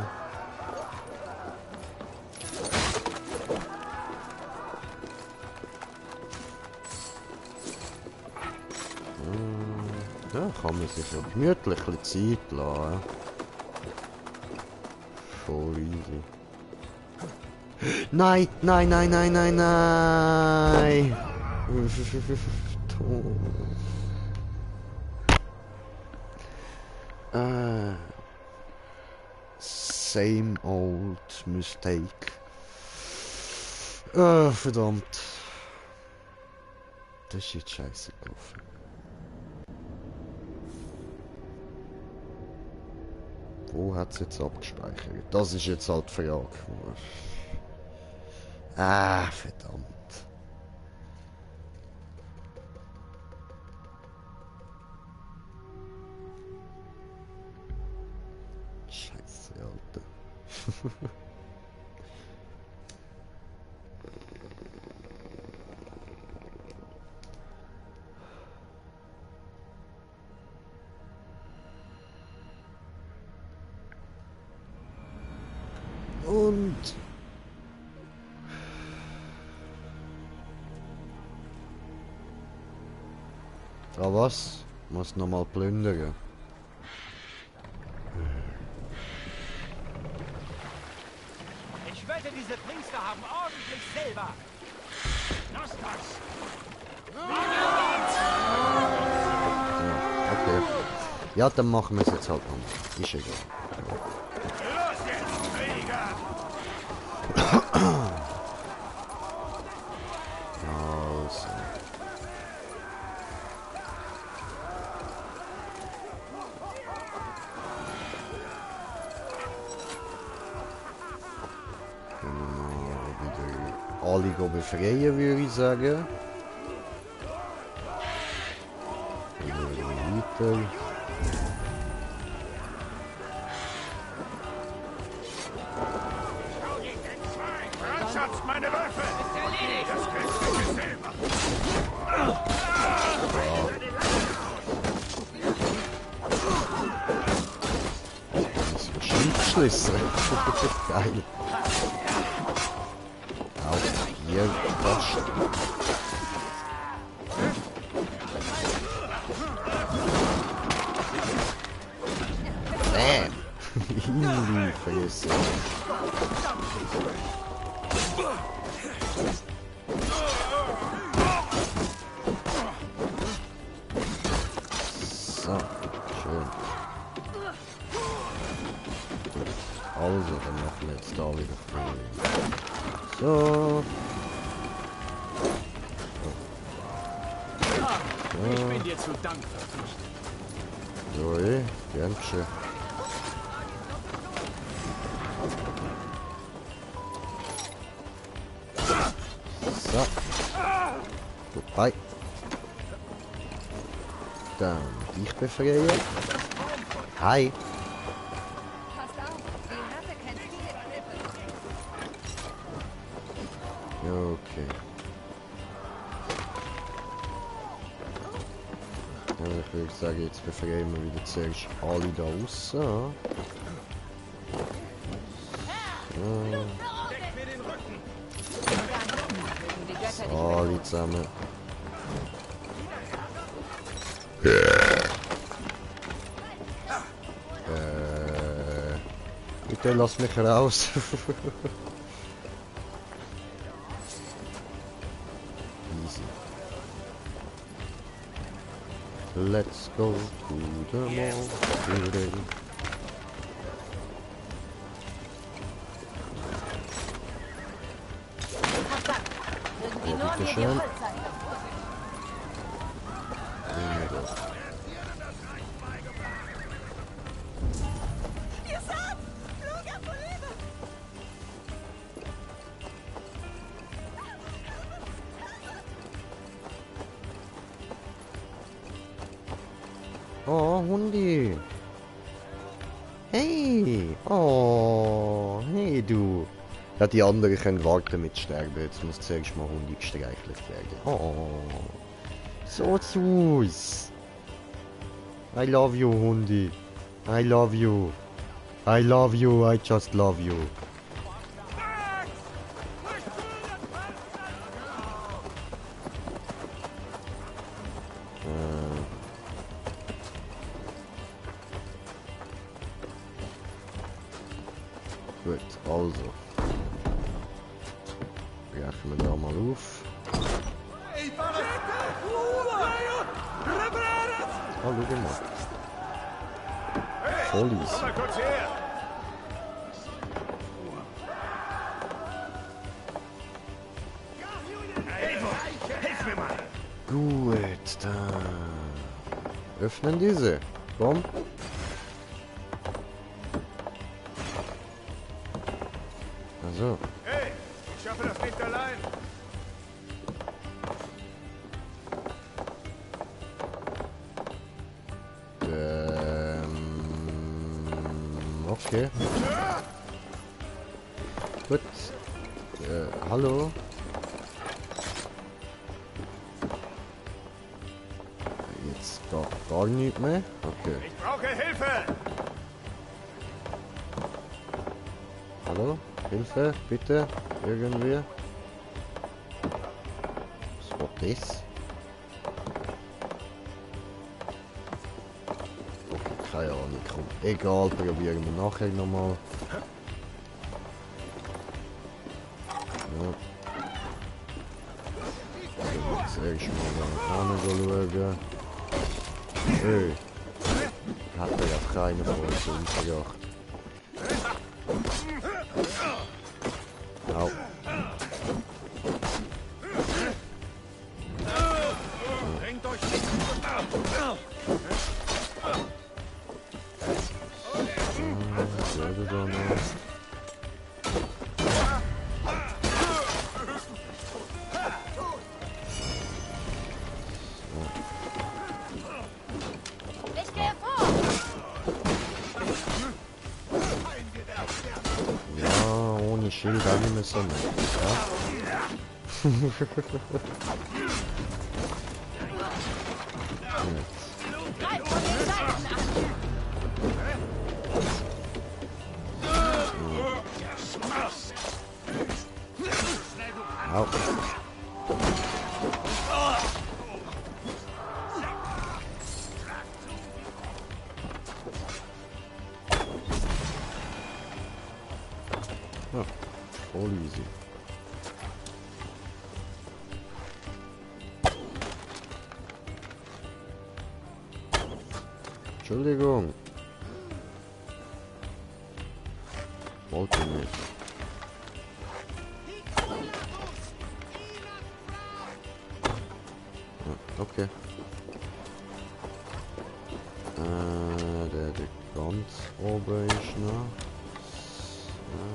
Ja, kann man sich ja gemütlich ein bisschen Zeit lassen. Voll easy. Nein, nein, nein, nein, nein, nein! Same old mistake. Verdammt. Das ist jetzt scheiße gelaufen. Wo hat es jetzt abgespeichert? Das ist jetzt halt die Frage. Ah, verdammt. Scheiße, Alter. Und... Ah, was? Muss nochmal plündern. Ich wette, diese Priester haben ordentlich Silber. Lass das! Ja, okay. Ja, dann machen wir es jetzt halt anders. Ist egal. Los jetzt, Krieger! Also. Alle befreien, würde ich sagen. Dann weiter. Brandschatzt meine Wölfe! Das köstliche Silber! Das ist ein Schildschlüssel. Geil. Auch hier fast. Bam! Vergessen. So, schön. Also, dann machen wir jetzt da wieder frei. So. Ich bin dir zu Dank verpflichtet. So, gern schön. So. Vorbei. Dann dich befreien. Hi. Okay. sagen, jetzt befreien wir wieder zuerst alle da aussen. So. Alle zusammen. Bitte lass mich raus. Easy. Let's go to the mall today. Ja, bitte schön. Oh, Hundi. Hey. Oh, hey du. Ja, die anderen können warten mit Sterben. Jetzt muss zuerst mal Hundi gestreichelt werden. Oh, so süß. I love you, Hundi. I love you. I love you. I just love you. Gut, also. Brechen wir da mal auf. Oh, schau mal. Voll easy. Komm mal kurz her. Hilf mir mal. Gut, dann öffnen diese. Komm. Also. Hey, ich schaffe das nicht allein. Okay. Gut. Hallo. Jetzt gar nicht mehr. Okay. Ich brauche Hilfe. Hallo? Hilfe, bitte. Irgendwie. Was war das? Okay, keine Ahnung. Komm. Egal, probieren wir nachher nochmal. Ja. Zuerst mal schauen. Hey. Hat er ja keine von uns umgebracht. Au. Bringt euch nicht. Da noch. Ich gehe vor. Ja, ohne Schild habe ich mir so nicht. Ja? Greif von den Seiten an. Au. Ja, voll easy. Entschuldigung. Wollte nicht. Ja, okay. Der ganz oben ist noch. Ja.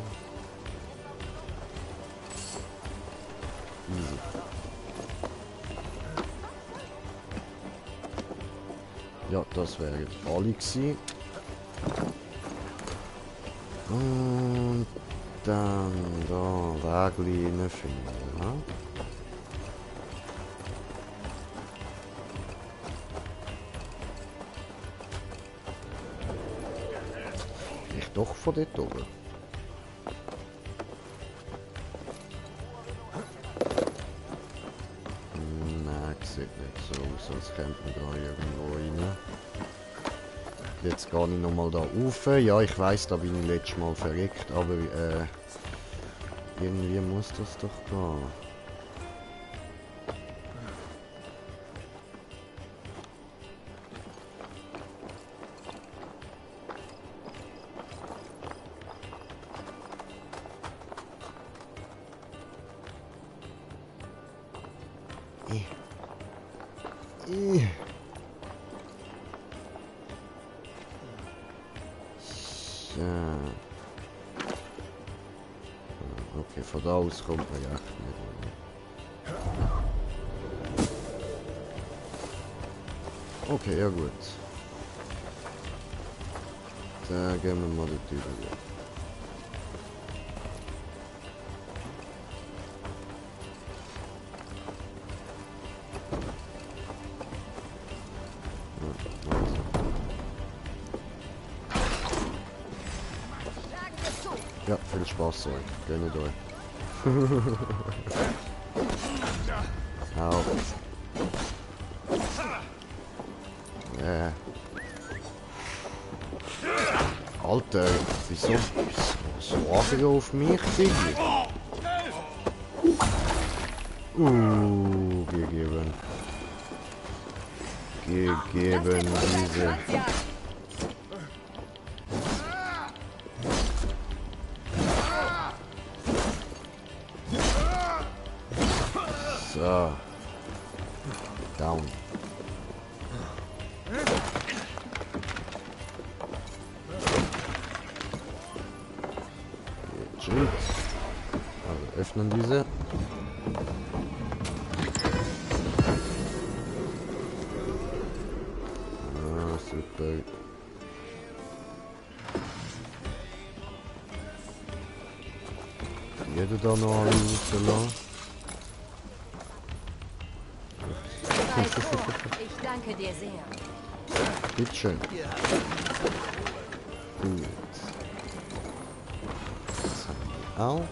Easy. Ja, das wäre jetzt alle gewesen. Und dann da Weglinien finden. Ja? Vielleicht doch von dort oben. Nein, sieht nicht so aus, als könnte man da irgendwo rein. Jetzt gehe ich nochmal da rauf. Ja, ich weiss, da bin ich letztes Mal verreckt, aber irgendwie muss das doch gehen. Okay, von da aus kommt man ja echt nicht. Okay, ja gut. Dann gehen wir mal die Tür durch. Ja, viel Spaß euch. Gönnt euch. Au. Alter, wieso so aggro auf mich sind? Gegeben. Gegeben diese. So. Down. Gut. Also öffnen diese. Ah, super. Jeder da noch rauslassen. Ich danke dir sehr. Bitteschön. Gut. Au.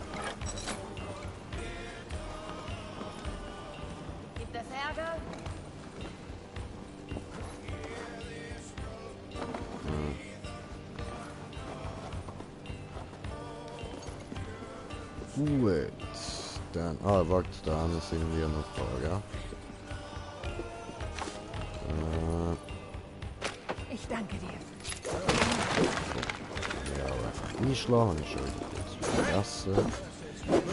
Gibt es Ärger? Gut. Dann. Ah, warte, da sind wir noch da, ja? Ich danke dir. Ja, einfach einschlagen, ich schon wieder kurz vergessen.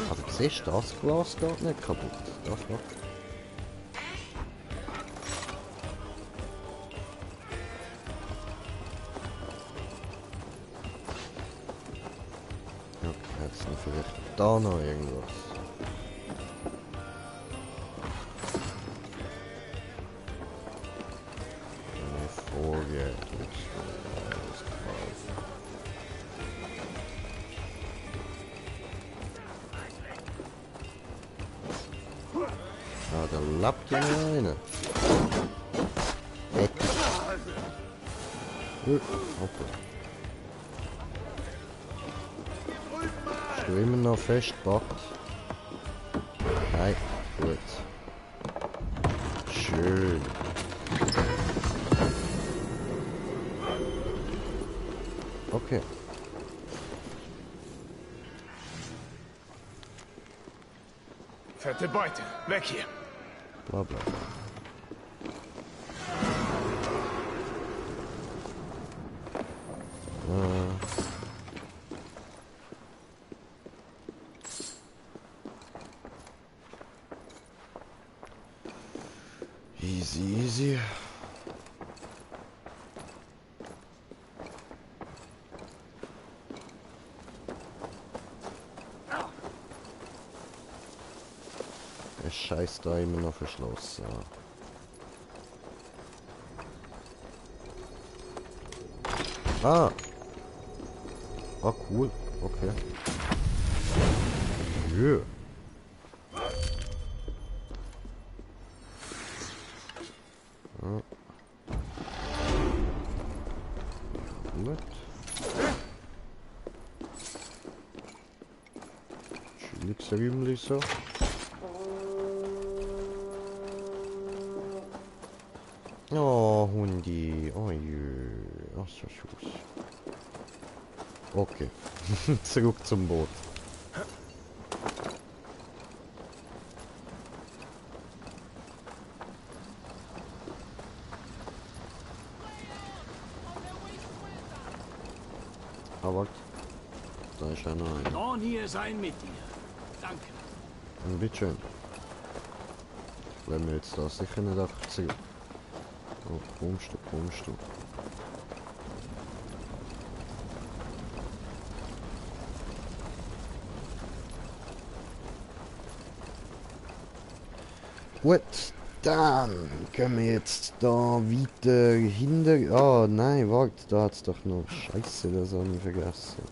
Aber du siehst, das Glas geht nicht kaputt. Das noch. Okay, jetzt noch vielleicht da noch irgendwas. Ah, da lappt ja noch eine. Weg. Okay. Bist du immer noch festgepackt? Nein, gut. Schön. Okay. Fette Beute. Weg hier. Bla bla bla. Easy, easy. Der Scheiß da immer noch verschlossen. Ah. Ah, cool. Okay. Yeah. Gut. Glücksräumchen so. Oh, Hundi. Oh jö. Ach so Schuss. Okay. Zurück zum Boot. Aber da ist einer. Nornir sein mit dir. Danke. Und bitteschön. Wenn wir jetzt da sicher nicht einfach zurück. Oh, kommst du, kommst du. Gut, dann können wir jetzt da weiter hinter... Ah, nein, warte, da hat's doch noch... Scheiße, das habe ich vergessen.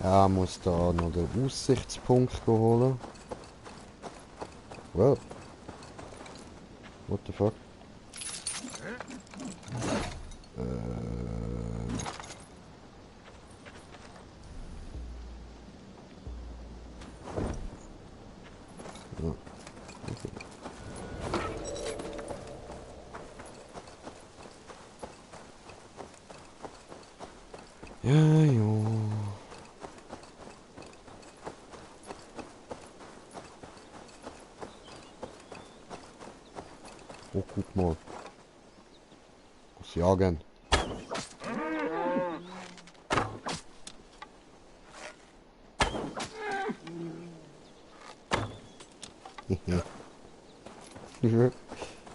Ja, muss da noch den Aussichtspunkt holen. Well. What the fuck? Ja. Okay. Ja, jo. Oh, guck mal. Was jagen.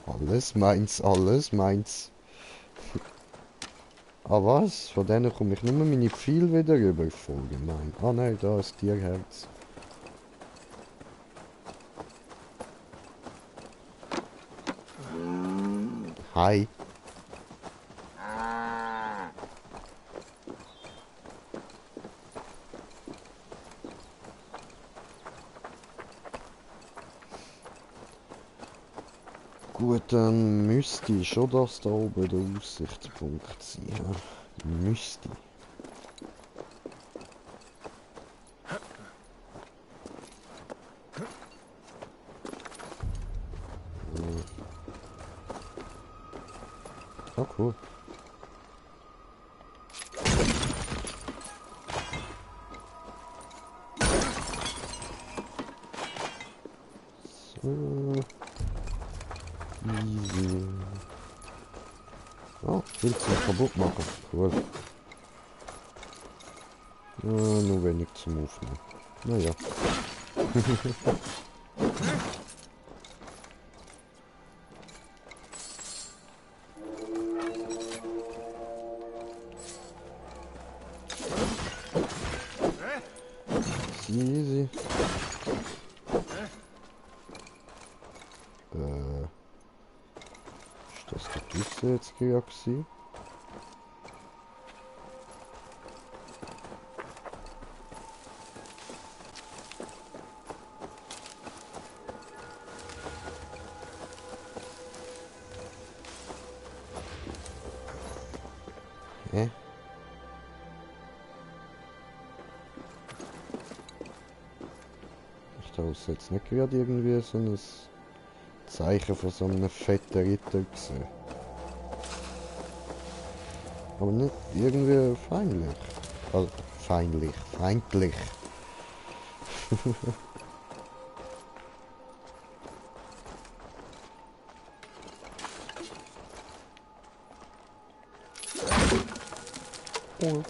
Alles meins, alles meins. Ah was? Von denen komme ich nur meine Pfeile wieder rüber. Voll gemein. Ah nein, da ist Tierherz. Hi. Gut, dann müsste ich schon das da oben der Aussichtspunkt sein. Ja? Müsste. Oh, cool. So. Easy. Oh, willst du ihn kaputt machen? Cool. Ja, nur wenig zum Aufnehmen. Naja. Easy. Ist das der Büsse jetzt gewesen? Hä? Da ist jetzt nicht gerade irgendwie so ein Zeichen von so einem fetten Ritter gesehen. Aber nicht irgendwie feindlich. Also, feindlich. Oh.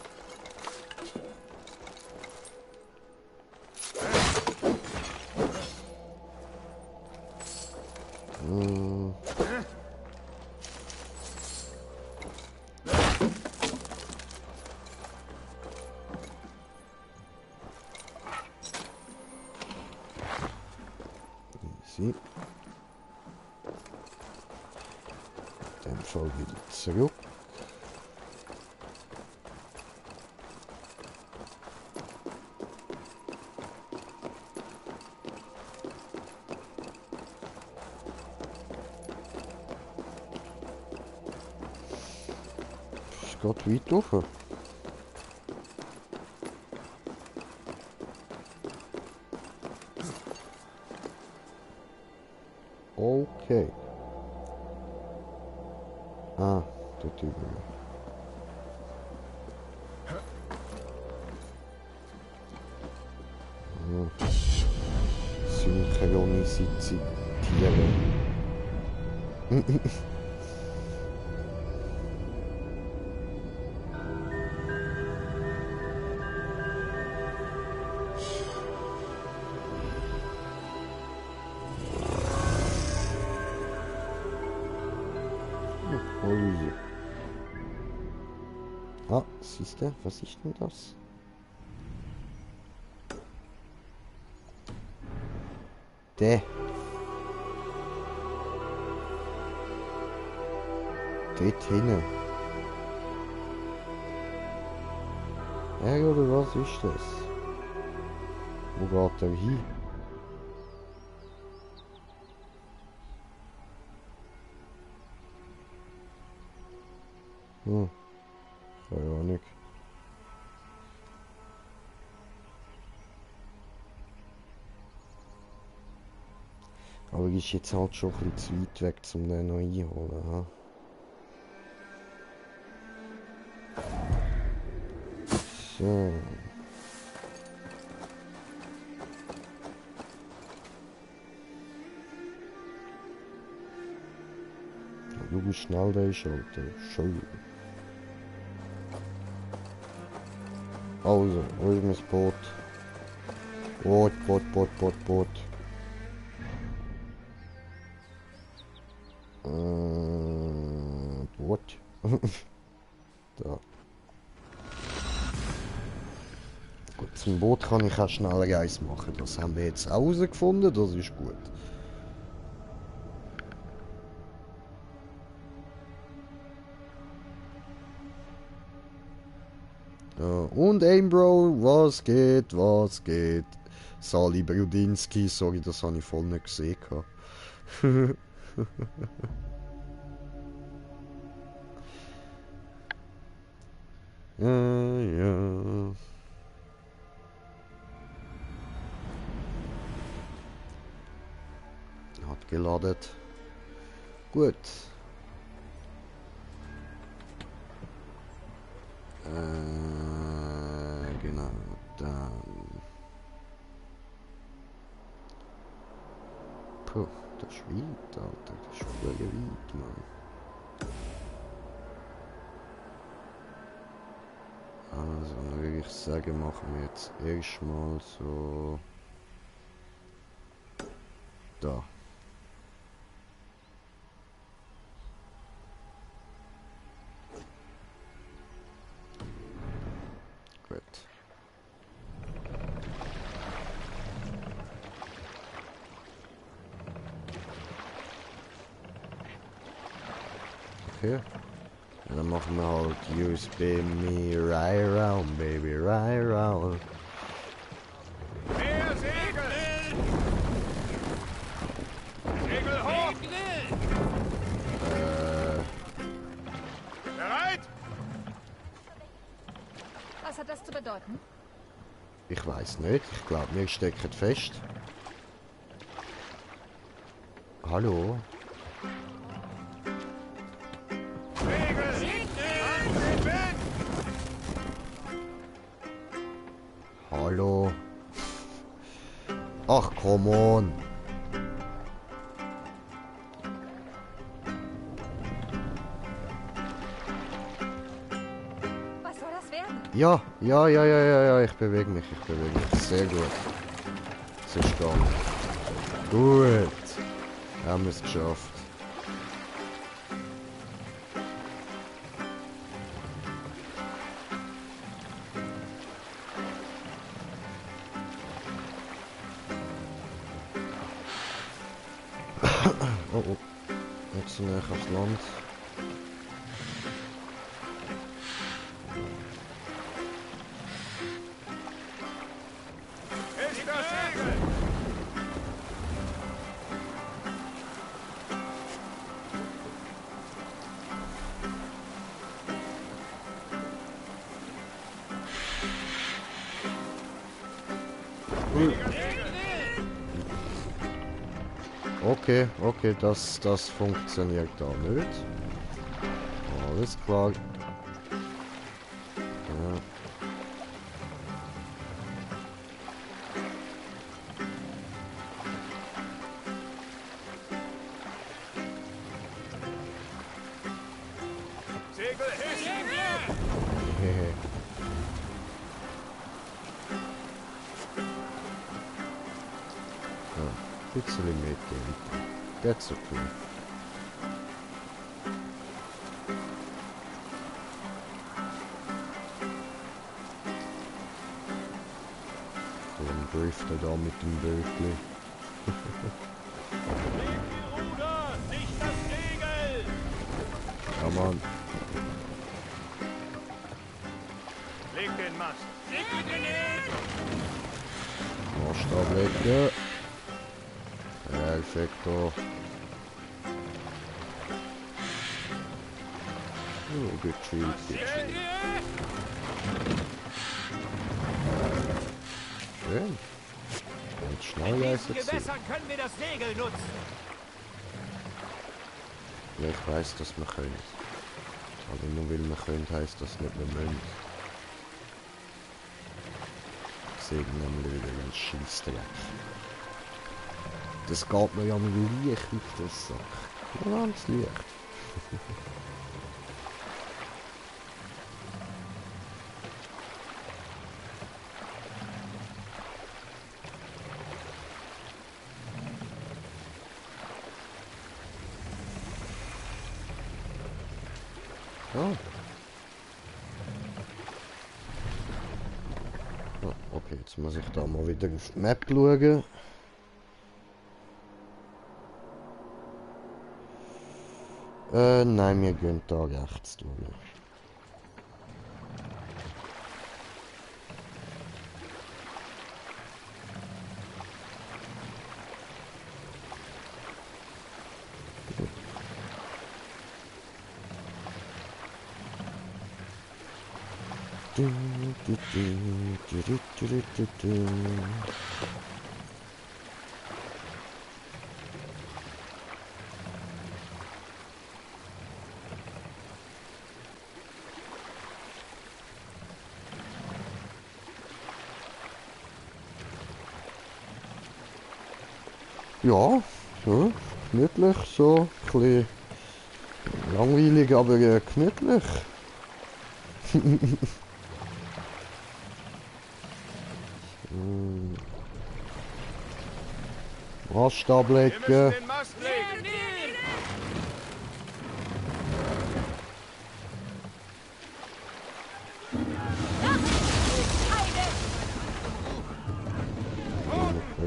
Easy. In dem Fall wieder zurück. geht weit rauf. Okay. Ah, dort drüben. Synchronisität. Ah, siehst du, was ist denn das? Der. Dort hinten. Ja, oder was ist das? Wo geht er hin? Hm. Keine Ahnung. Aber ist jetzt halt schon ein bisschen zu weit weg, um den noch einholen. Ha? So. Du bist schnell, der ist, Alter. Schön. Also, wo ist mein Boot? Boot. Boot. Da. Gut, zum Boot kann ich auch schnell Reis machen. Das haben wir jetzt auch herausgefunden, das ist gut. Ja, und Aimbro, was geht? Sali Brudinski, sorry, das habe ich voll nicht gesehen. Ja. Hat geladen. Gut. Genau, dann. Puh, das ist weit, Alter. Das ist wirklich weit, Mann. Also, dann würde ich sagen, machen wir jetzt erstmal so. Da. Gut. Okay. Und dann machen wir halt USB me right around, baby, right around. Mehr Segel! Segel hoch! Bereit? Was hat das zu bedeuten? Ich weiß nicht. Ich glaube, wir stecken fest. Hallo? Hallo? Ach, come on. Was soll das werden? Ja, ich bewege mich. Sehr gut. Es ist gegangen. Gut. Haben wir es geschafft. Oh. Nicht so nah aufs Land. Ist das Segel! Okay, das funktioniert da nicht. Alles klar. Ja. Segel hissen! Hehe. Ja, ein bisschen mehr Tempo. That's okay. Dann driftet da mit dem Bötli. Leg die Ruder, nicht das Segel! Ja, Mann. Leg den Mast. Segel! Mast ablegen. Perfekto. Oh, gechillt, gechillt. Schön. Ganz schnell als jetzt. Gewässern können wir das Segel nutzen. Ja, ich weiss, dass wir können. Aber nur weil wir können, heisst das nicht, wir müssen. Ich sehe nämlich wieder ganz Scheissdreck. Das geht mir ja mit Licht auf den Sack. Ganz leicht. Oh. Oh, okay, jetzt muss ich da mal wieder auf die Map schauen. Nein, wir gehen da rechts durch. Ja, so, gemütlich, so, ein bisschen langweilig, aber gemütlich. Mast ablegen. Wir müssen den Mast legen!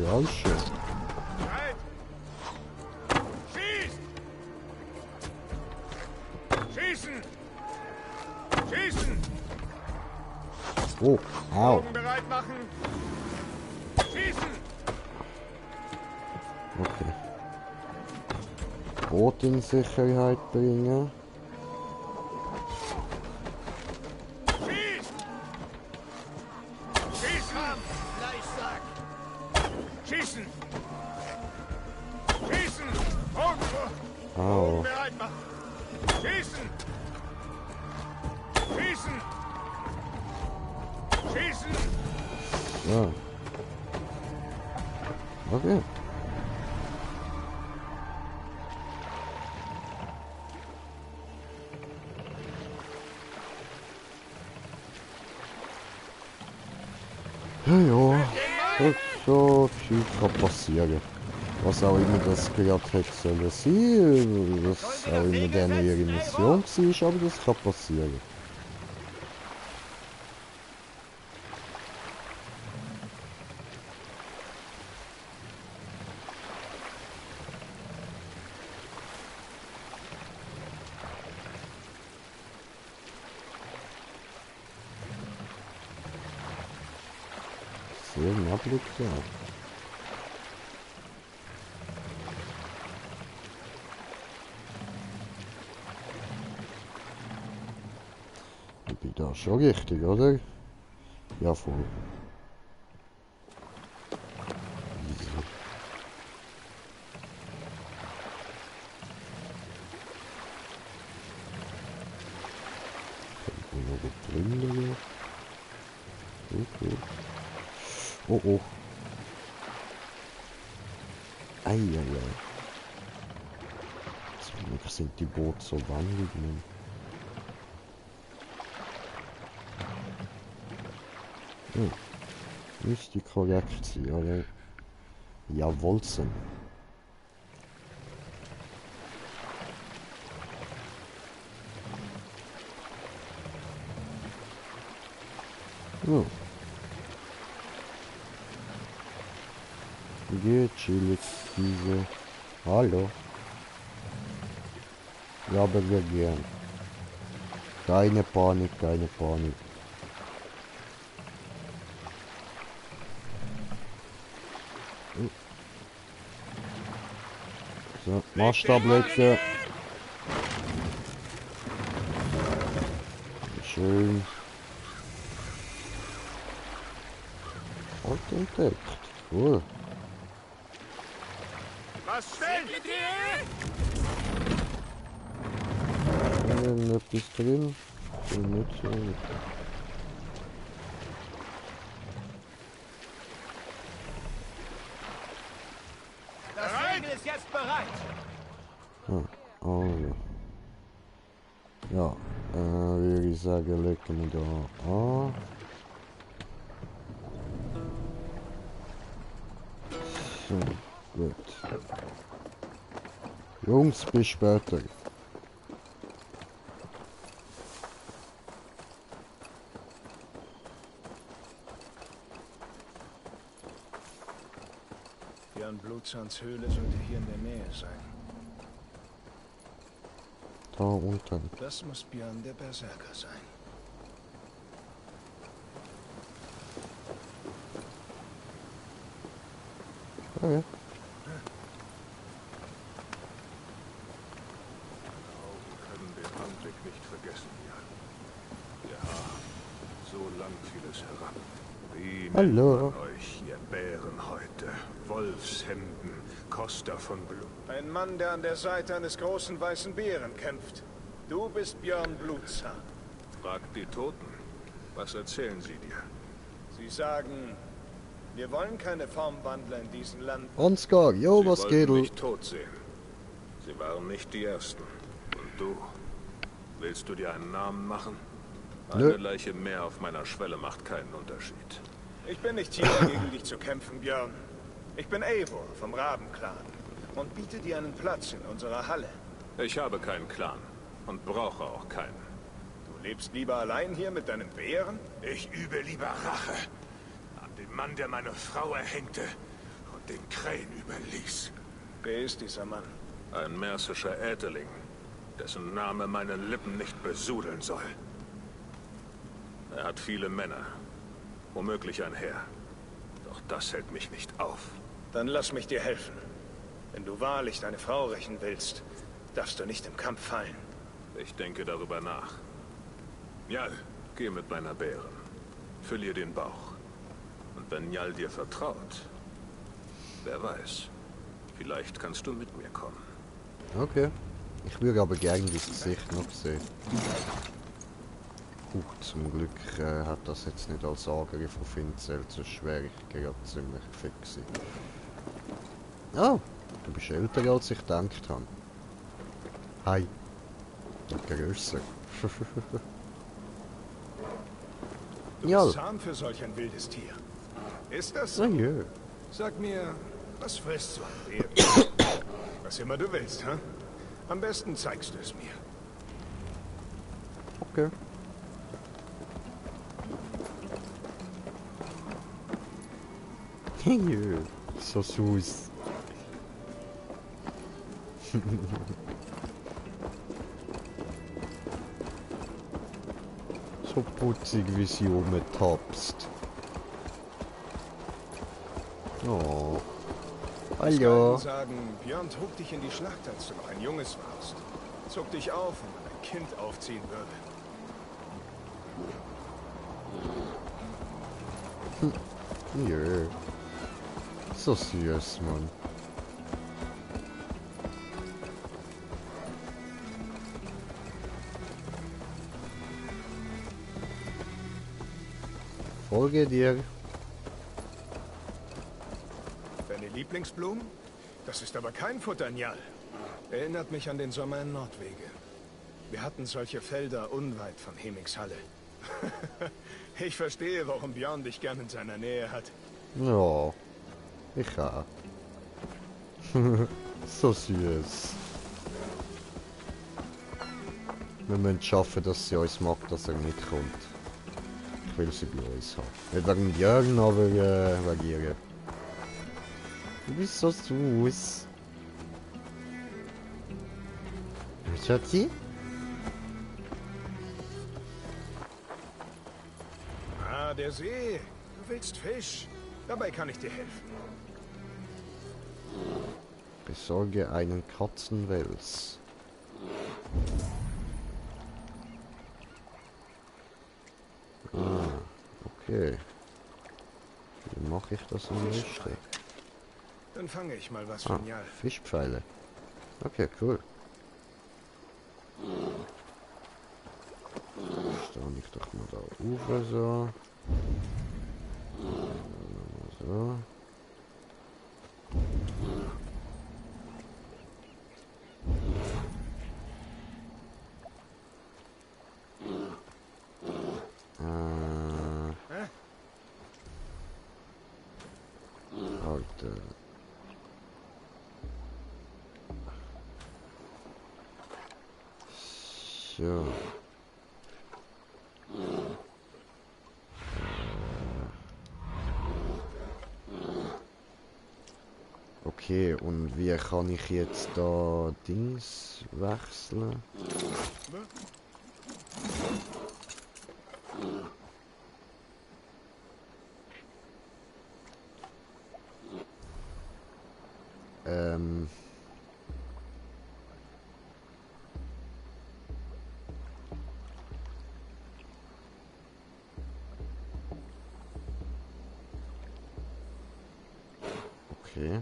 Ja, alles schön. Bereit! Schießt! Schießen! Schießen! Oh, au. Bogen bereit machen! Schießen! Okay. Boot in Sicherheit bringen. Schießt! Schießen! Fleischsack. Schießen! Schießen! Bogen! Au. Bogen bereit machen! Schießen! Schießen! Schießen! Ja. Okay. Ja, so viel kann passieren. Was auch immer das gerade hätte sollen sein, was auch immer dann ihre Mission war, aber das kann passieren. Sehr neblig, ja. Ich bin da schon richtig, oder? Ja, voll. Easy. Oh oh. Eieiei. Zum sind die Boote so wandelig. Hm. Müsste korrekt sein, aber... Jawohlsen. Oh. Gechillt diese. Hallo. Ja, aber wir gehen. Keine Panik, keine Panik. So, Maßstabblöcke. Schön. Und entdeckt. Cool. Was stellt ihr? Irgendetwas drin. Nicht so. Das Segel ist jetzt bereit. Also. Ja, würde ich sagen, legen wir da an. So, gut. Jungs, bis später. Björn Blutzahns Höhle sollte hier in der Nähe sein. Da unten. Das muss Björn der Berserker sein. Okay. Augen können den Anblick nicht vergessen, Jan. Wir haben so lang vieles herab. Wie nennt man euch, ihr Bären heute? Wolfshemden, Koster von Blut. Ein Mann, der an der Seite eines großen weißen Bären kämpft. Du bist Björn Blutzahn. Fragt die Toten. Was erzählen sie dir? Sie sagen, wir wollen keine Formwandler in diesem Land. Ansgar, jo, was geht? Sie wollten mich tot sehen. Sie waren nicht die Ersten. Und du? Willst du dir einen Namen machen? Eine Leiche mehr auf meiner Schwelle macht keinen Unterschied. Ich bin nicht hier, gegen dich zu kämpfen, Björn. Ich bin Eivor vom Rabenclan und biete dir einen Platz in unserer Halle. Ich habe keinen Clan und brauche auch keinen. Du lebst lieber allein hier mit deinem Bären? Ich übe lieber Rache an dem Mann, der meine Frau erhängte und den Krähen überließ. Wer ist dieser Mann? Ein mersischer Ätheling, dessen Name meine Lippen nicht besudeln soll. Er hat viele Männer, womöglich ein Heer. Doch das hält mich nicht auf. Dann lass mich dir helfen. Wenn du wahrlich deine Frau rächen willst, darfst du nicht im Kampf fallen. Ich denke darüber nach. Njal, geh mit meiner Bären. Füll ihr den Bauch. Und wenn Njal dir vertraut, wer weiß, vielleicht kannst du mit mir kommen. Okay. Ich würde aber gerne das Gesicht noch sehen. Zum Glück hat das jetzt nicht als Angriff auf ihn zählt, sonst wäre ich gerade ziemlich fix. Oh, du bist älter als ich gedacht habe. Hi. Und grösser. Du bist zahm für solch ein wildes Tier. Ist das so? Ja. Sag mir, was frisst so ein Bär? Was immer du willst, hä? Am besten zeigst du es mir. Okay. So süß. So putzig, wie sie rumtapst. Oh. Hallo. Ich sagen, Björn trug dich in die Schlacht, als du noch ein Junges warst. Zog dich auf, wenn man ein Kind aufziehen würde. Jö. So süß, Mann. Folge dir. Lieblingsblumen? Das ist aber kein Futternjal. Erinnert mich an den Sommer in Nordwege. Wir hatten solche Felder unweit von Hemingshalle. Ich verstehe, warum Björn dich gern in seiner Nähe hat. Ja, ich auch. So süß. Wir müssen schaffen, dass sie uns mag, dass er mitkommt. Ich will sie bei uns haben. Nicht wegen Björn, aber wegen ihr. Du bist so süß. Schatzi? Ah, der See. Du willst Fisch. Dabei kann ich dir helfen. Besorge einen Katzenwels. Ah, okay. Wie mache ich das am besten? Dann fange ich mal was von Njal. Fischpfeile. Okay, cool. Stehe ich doch mal da oben so. So. Alter. So. Okay, und wie kann ich jetzt da Dings wechseln? Okay.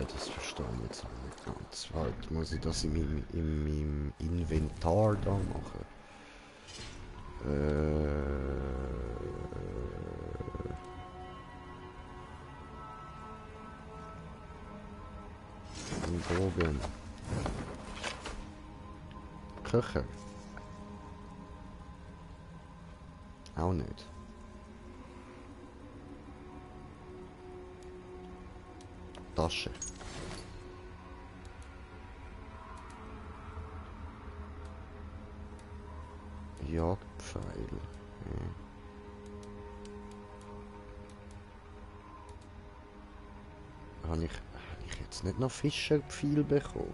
Das verstehe ich jetzt nicht ganz. Halt, muss ich das im Inventar da machen? Bogen. Köcher. Auch nicht. Tasche. Jagdpfeil. Okay. Habe ich jetzt nicht noch Fischerpfeil bekommen?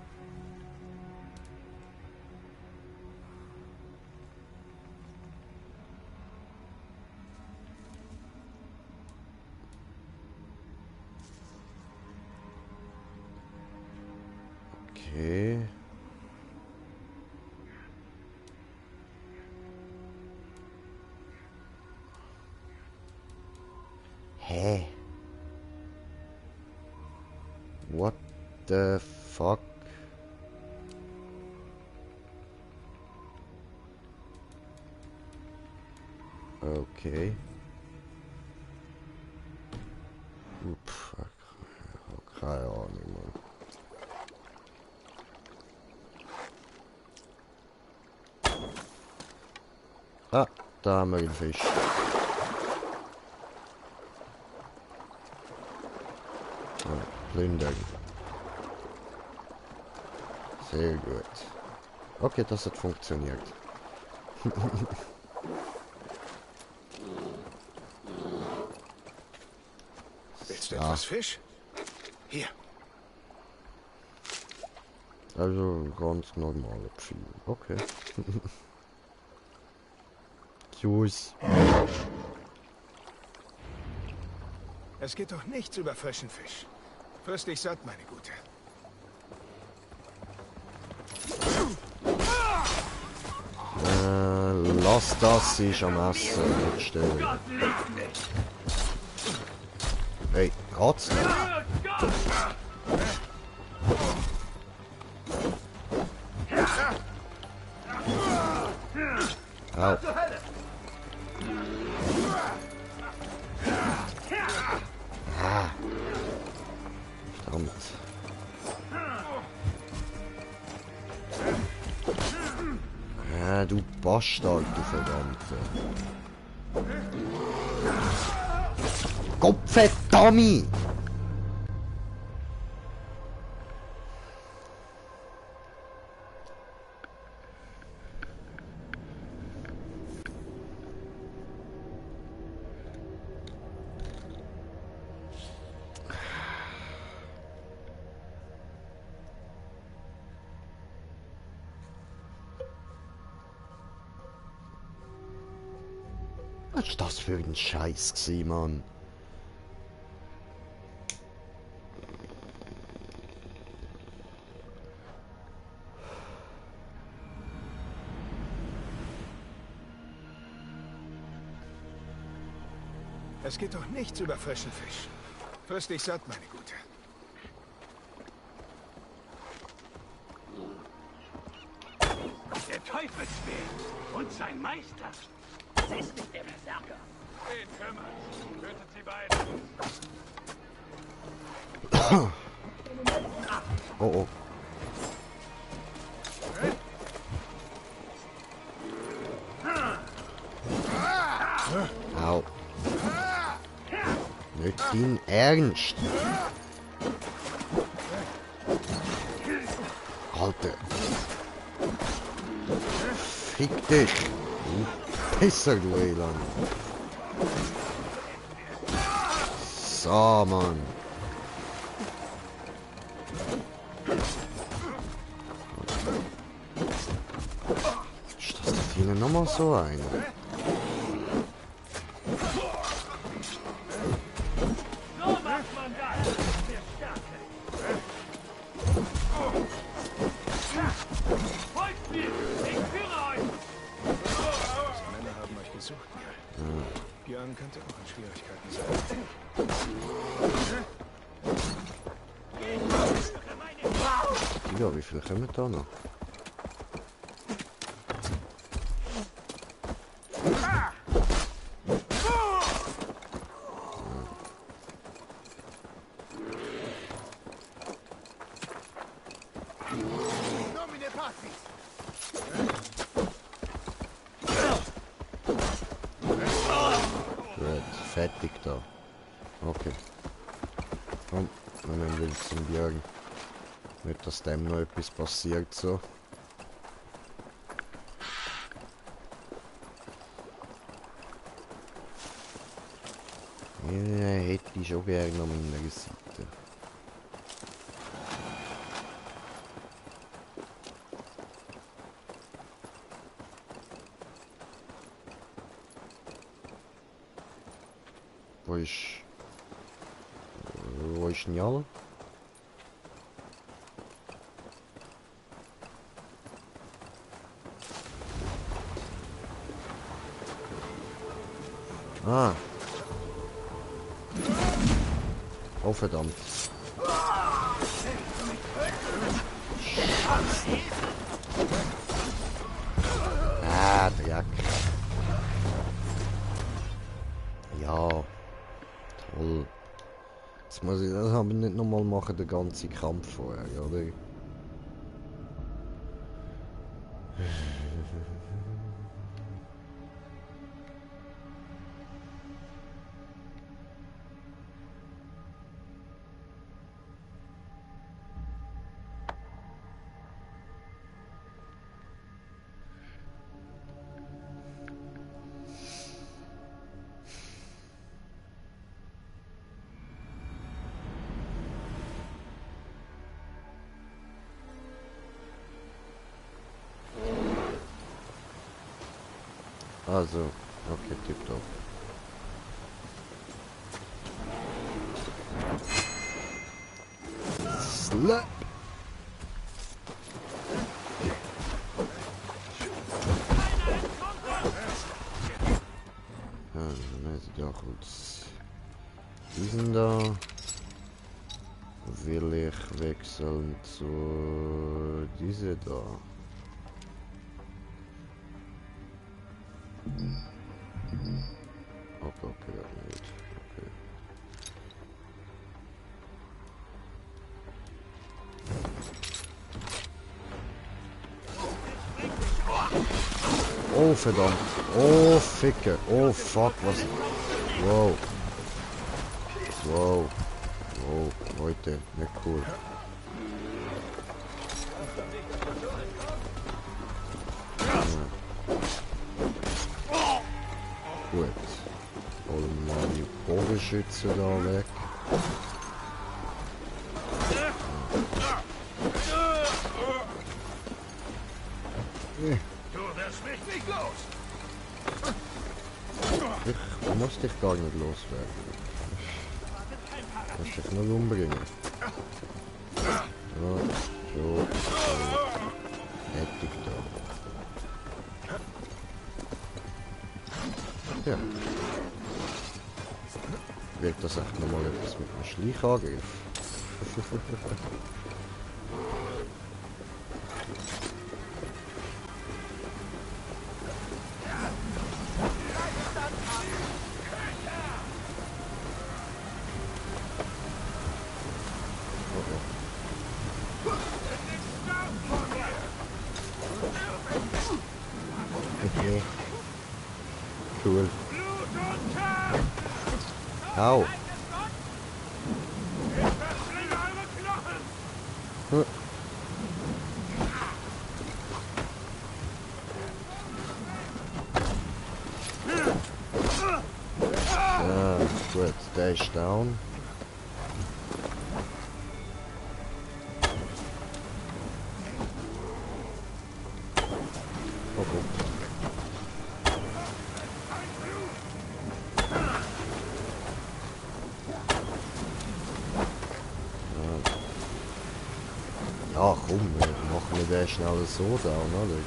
Okay. Hä? What the fuck? Okay. Ups, keine Ahnung, Mann. Ah, da haben wir den Fisch. Plündern. Sehr gut. Okay, das hat funktioniert. Willst du etwas Fisch? Hier. Also ganz normale Pfeil. Okay. Tschüss. Es geht doch nichts über frischen Fisch. Friss dich satt, meine Gute. Lass das sich am Essen nicht stellen. Hey, geht's noch? Au. Ah. Verdammt. Ah, du Bastard, du Verdammte. Gottverdammt! Was ist das für ein Scheiß gewesen, Mann? Es geht doch nichts über frischen Fisch. Friss dich satt, meine Gute. Der Teufelsweg und sein Meister. Das ist nicht der Berserker. Den kümmert. Tötet sie beide. Oh oh. Au. Nicht dein Ernst. Alter. Fick dich. Du Pisser, du Elend. So, Mann. Ist das da hinten nochmal so einer? Björn könnte auch in Schwierigkeiten sein. Ja, wie viel kommen da noch? Fertig da. Okay. Komm, dann will ich zum Björn. Nicht, dass dem noch etwas passiert so. Ja, hätte ich schon gerne an meiner Seite. Wo ist Njal? Ah. Oh verdammt. Ah, Dreck. Ja. Toll. Jetzt muss ich das aber nicht nochmal machen, den ganzen Kampf vorher, oder? Also, okay, tipptopp. Slap! Dann ist ja gut. Diesen da will ich wechseln zu diese da. Okay, nicht. Okay. Oh, verdammt. Oh, Ficke. Oh, fuck, was... Wow. Wow. Wow, Leute, nicht cool. Gut. Holen wir die Bogenschütze da weg. Du wirst mich nicht los! Ich muss dich gar nicht loswerden. Ich muss dich nur umbringen. So. Hätte ich da. Ja. Wirkt das echt nochmal etwas mit einem Schleichangriff? Okay. Cool. Au. Ja, gut, der ist down. Ja, komm, wir machen wir den schnell so down, oder?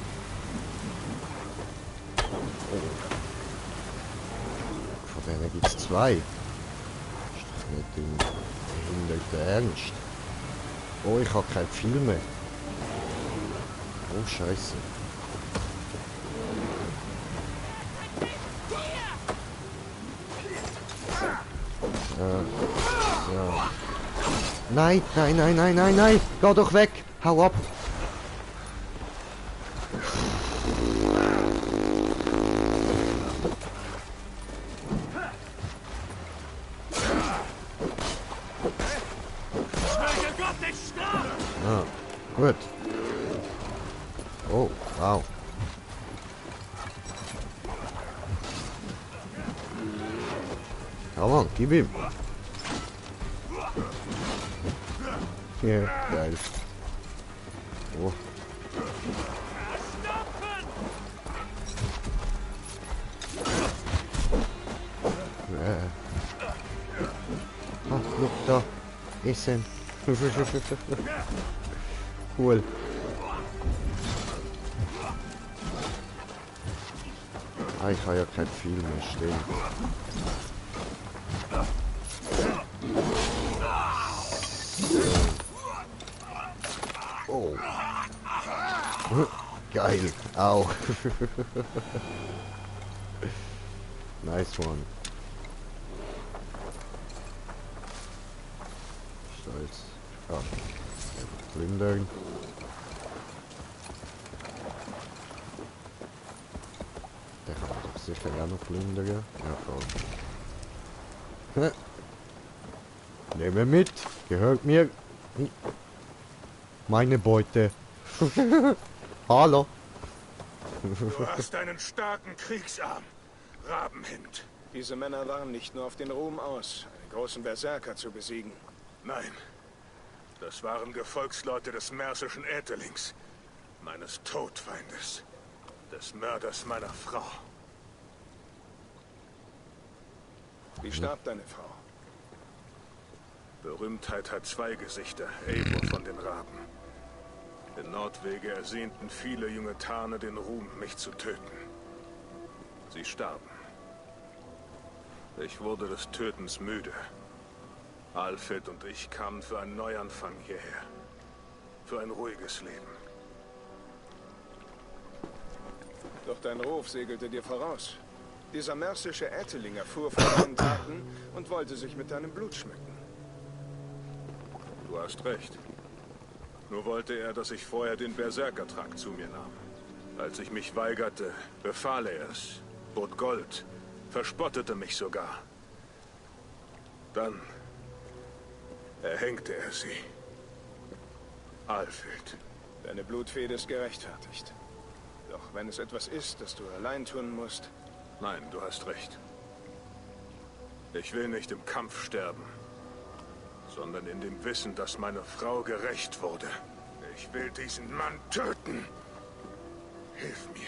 Oh. Von denen gibt es zwei. Ist doch nicht im behinderten Ernst. Oh, ich habe kein Pfeil mehr. Oh, Scheiße. Ja. Nein, nein, nein, nein, nein, nein! Geh doch weg! Hau ab! Ah, gut. Oh, wow. Come on, gib ihm. Ja, geil. Oh. Ah, look da. Essen. Cool. Ah, ich habe ja kein viel mehr stehen. Oh. Geil. Au. Nice one. Stolz. Ah. Plündern. Der kann doch sicher auch noch plündern. Ja, voll. Nehmen mit. Gehört mir. Meine Beute. Hallo. Du hast einen starken Kriegsarm, Rabenhind. Diese Männer waren nicht nur auf den Ruhm aus, einen großen Berserker zu besiegen. Nein, das waren Gefolgsleute des Mersischen Äthelings, meines Todfeindes, des Mörders meiner Frau. Wie starb deine Frau? Berühmtheit hat zwei Gesichter, Eivor von den Raben. In Nordwege ersehnten viele junge Tarne den Ruhm, mich zu töten. Sie starben. Ich wurde des Tötens müde. Alfred und ich kamen für einen Neuanfang hierher. Für ein ruhiges Leben. Doch dein Ruf segelte dir voraus. Dieser mersische Ätelinger fuhr vor deinen Taten und wollte sich mit deinem Blut schmücken. Du hast recht. Nur wollte er, dass ich vorher den Berserkertrank zu mir nahm. Als ich mich weigerte, befahl er es, bot Gold, verspottete mich sogar. Dann erhängte er sie. Alfhild. Deine Blutfehde ist gerechtfertigt. Doch wenn es etwas ist, das du allein tun musst... Nein, du hast recht. Ich will nicht im Kampf sterben, sondern in dem Wissen, dass meine Frau gerächt wurde. Ich will diesen Mann töten. Hilf mir.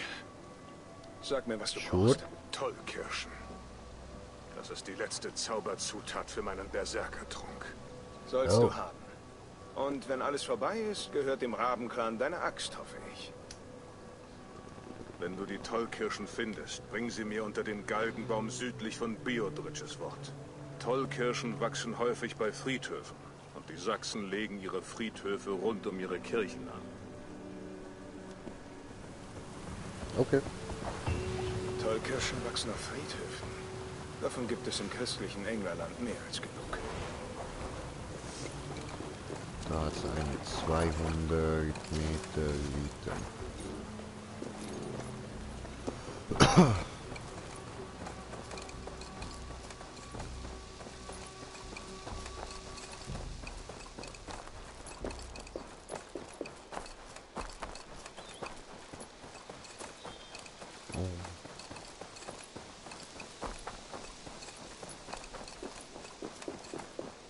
Sag mir, was du brauchst. Tollkirschen. Das ist die letzte Zauberzutat für meinen Berserkertrunk. Sollst du haben. Und wenn alles vorbei ist, gehört dem Rabenclan deine Axt, hoffe ich. Wenn du die Tollkirschen findest, bring sie mir unter den Galgenbaum südlich von Biodritsches Wort. Tollkirschen wachsen häufig bei Friedhöfen. Und die Sachsen legen ihre Friedhöfe rund um ihre Kirchen an. Okay. Tollkirschen wachsen auf Friedhöfen. Davon gibt es im christlichen Englerland mehr als genug. Da ist eine 200 Meter Liter.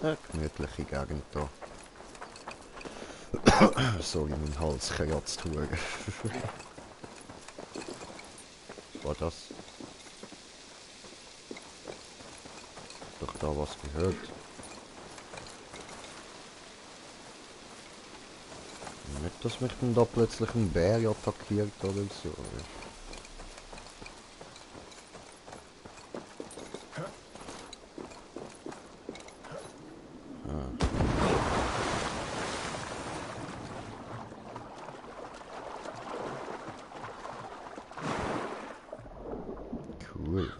Eine gemütliche Gegend da. Sorry, mein Hals kratzt. Was war das? Doch da was gehört. Nicht, dass mich denn da plötzlich ein Bär attackiert oder so. Cool.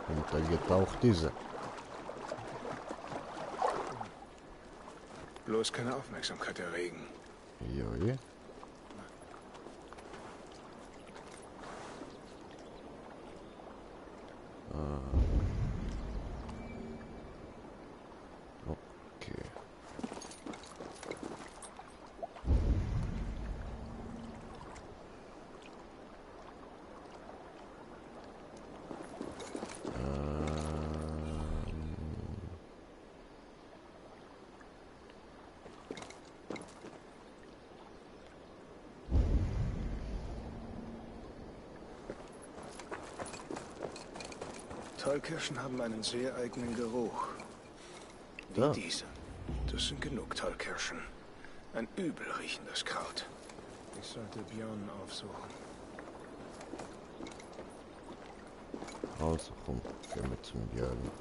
Und da geht auch diese. Bloß keine Aufmerksamkeit erregen. Ja. Okay. Tollkirschen haben einen sehr eigenen Geruch. Wie diese. Das sind genug Tollkirschen. Ein übel riechendes Kraut. Ich sollte Björn aufsuchen. Also komm, gehen wir zum Björn.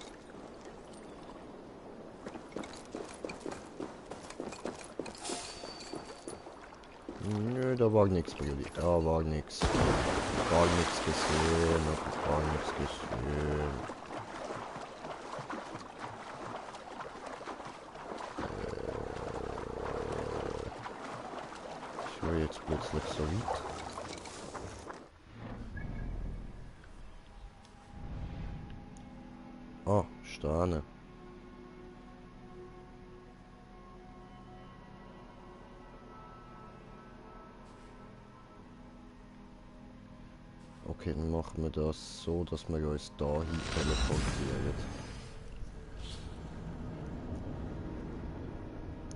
Nö, da war nichts, Brudi. Da war nichts. Gar nichts gesehen, hab gar nichts gesehen. Ich höre jetzt plötzlich so weit. Oh, Steine. Okay, dann machen wir das so, dass wir uns dahin teleportieren.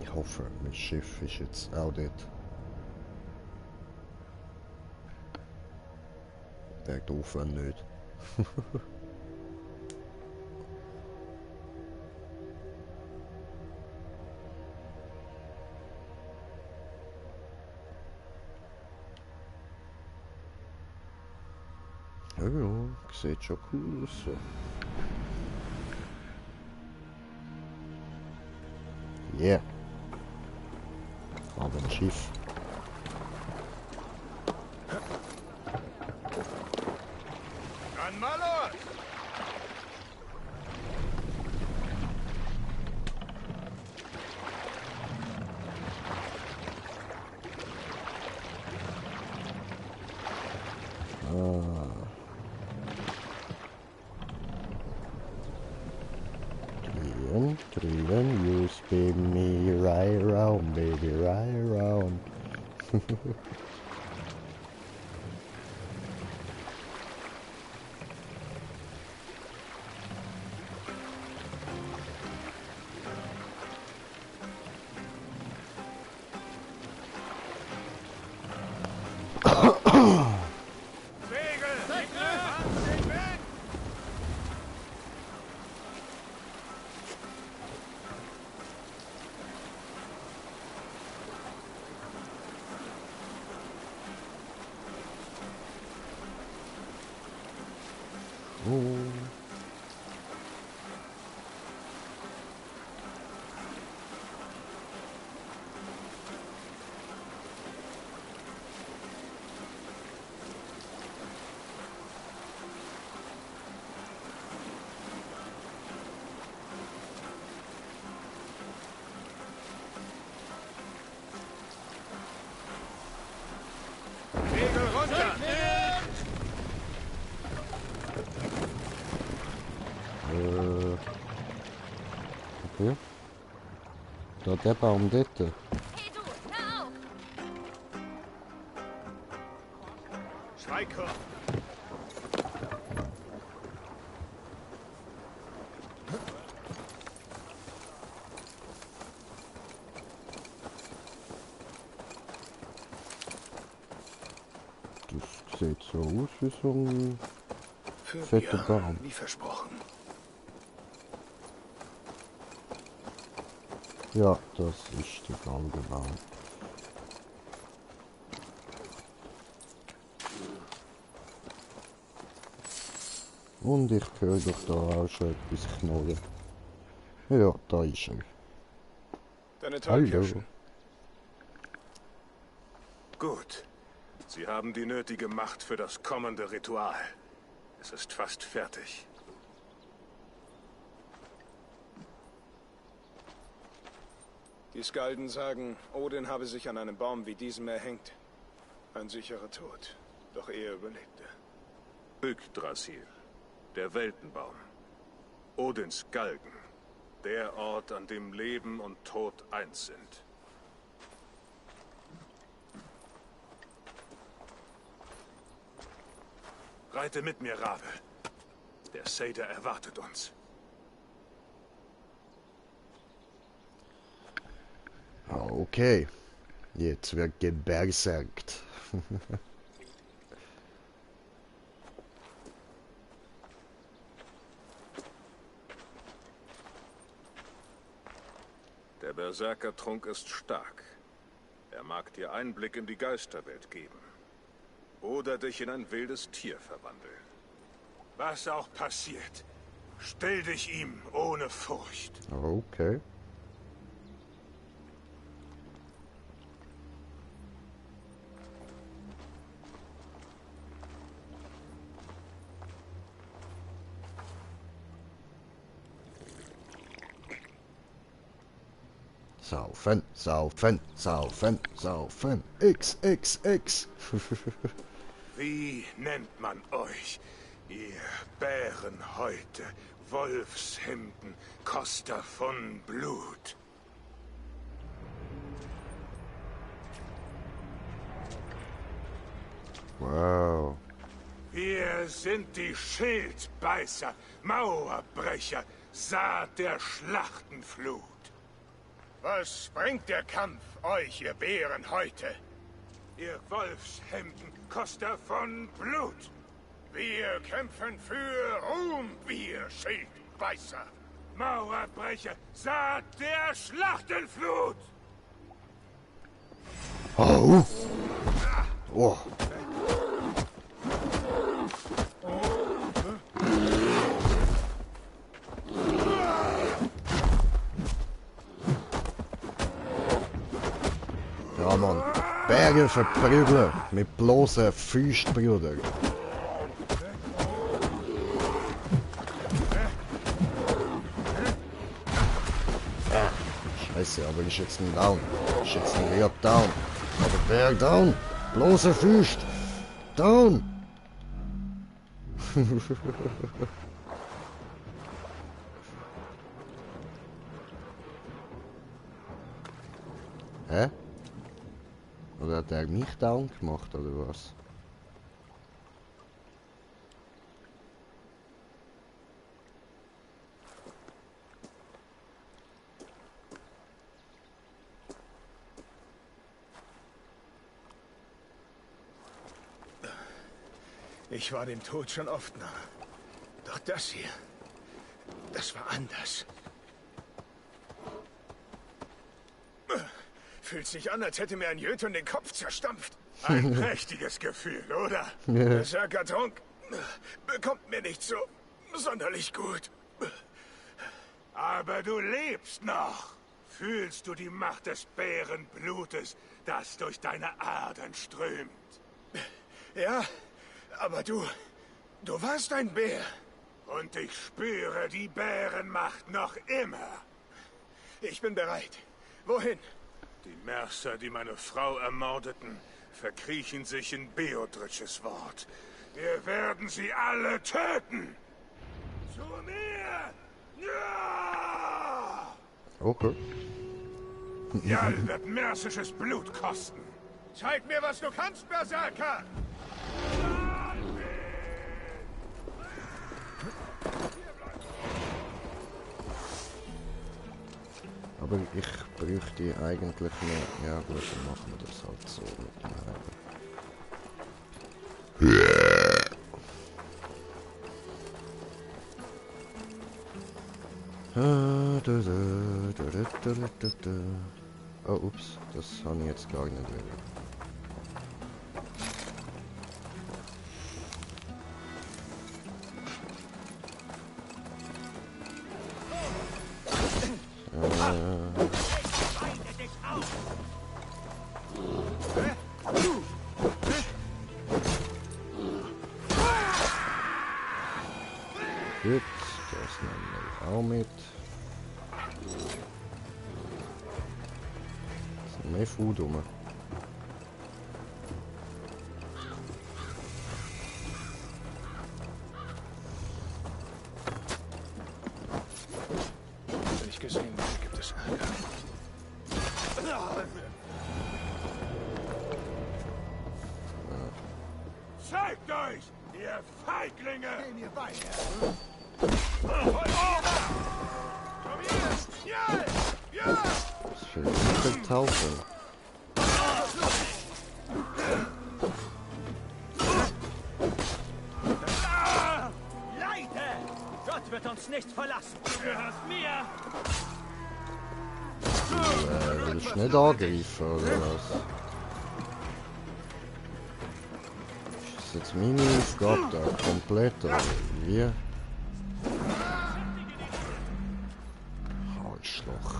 Ich hoffe, mein Schiff ist jetzt auch dort. Der doof, wenn nicht. Ja, sieht schon cool aus. So. Yeah. Aber ein Schiff. Dann mal los! Drehen, you spin me right around, baby, right around. Okay. Da der Baum dort. Hey du, hör auf! Schweigkopf! Das sieht so aus wie so ein fetter Baum. Wie versprochen. Ja, das ist der Galgenbaum. Und ich höre doch da auch schon etwas knurren. Ja, da ist er. Deine Hallo. Tollkirschen. Gut. Sie haben die nötige Macht für das kommende Ritual. Es ist fast fertig. Die Skalden sagen, Odin habe sich an einem Baum wie diesem erhängt. Ein sicherer Tod. Doch er überlebte. Yggdrasil, der Weltenbaum. Odins Galgen. Der Ort, an dem Leben und Tod eins sind. Reite mit mir, Rabe. Der Seder erwartet uns. Okay, jetzt wird geberserkt. Der Berserkertrunk ist stark. Er mag dir Einblick in die Geisterwelt geben. Oder dich in ein wildes Tier verwandeln. Was auch passiert, stell dich ihm ohne Furcht. Okay. Saufen, saufen, saufen, saufen. XXX. Wie nennt man euch, ihr Bärenhäute, Wolfshemden, Koster von Blut? Wow. Wir sind die Schildbeißer, Mauerbrecher, Saat der Schlachtenflut. Was bringt der Kampf euch, ihr Bärenhäute? Ihr Wolfshemden, Koster von Blut. Wir kämpfen für Ruhm, wir Schildbeißer. Mauerbrecher, Saat der Schlachtenflut. Oh. Oh. Ja, Mann. Berge verprügeln. Mit bloßen Füßen, Bruder. Scheiße, aber ist jetzt ein Down. Ist jetzt ein Riot down. Aber Berg down. Bloße Füße. Down. Hä? Oder hat er mich down gemacht, oder was? Ich war dem Tod schon oft nah. Doch das hier, das war anders. Fühlt sich an, als hätte mir ein Jötun den Kopf zerstampft. Ein prächtiges Gefühl, oder? Dieser Karton bekommt mir nicht so sonderlich gut. Aber du lebst noch. Fühlst du die Macht des Bärenblutes, das durch deine Adern strömt? Ja, aber du warst ein Bär. Und ich spüre die Bärenmacht noch immer. Ich bin bereit. Wohin? Die Mercer, die meine Frau ermordeten, verkriechen sich in Beodriches Wort. Wir werden sie alle töten. Zu mir! Ja! Okay. Jarl wird mersisches Blut kosten. Zeig mir, was du kannst, Berserker! Aber ich bräuchte eigentlich mehr. Ja gut, dann machen wir das halt so mit dem Oh, ups, das habe ich jetzt gar nicht wollen. Gut, das nehmen wir auch mit. Es sind mehr Food rum. Wenn ich gesehen werde, gibt es Ärger. Zeigt euch, ihr Feiglinge! Geh mir weiter! Was für ein Taufe. Leute! Gott wird uns nicht verlassen! Gehört mir! Willst du nicht angreifen, oder was? Ist jetzt meine Aufgabe da komplett, oder wie? Arschloch.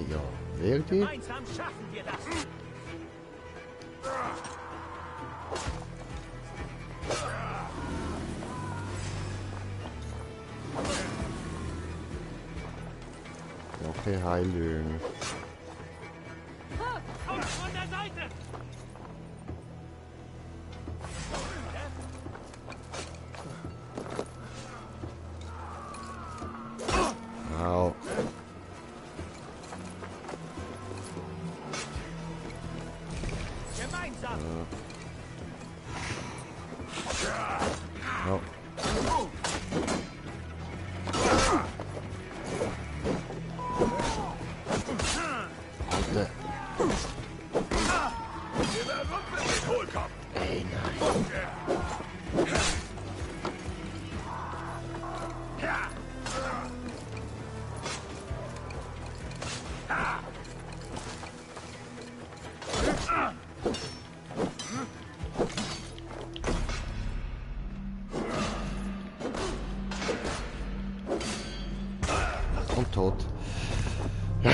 Ja, wer die? Gemeinsam schaffen wir das! Okay, Heilung. Von der Seite! Au. Gemeinsam! Au. Bitte. Ey, nein.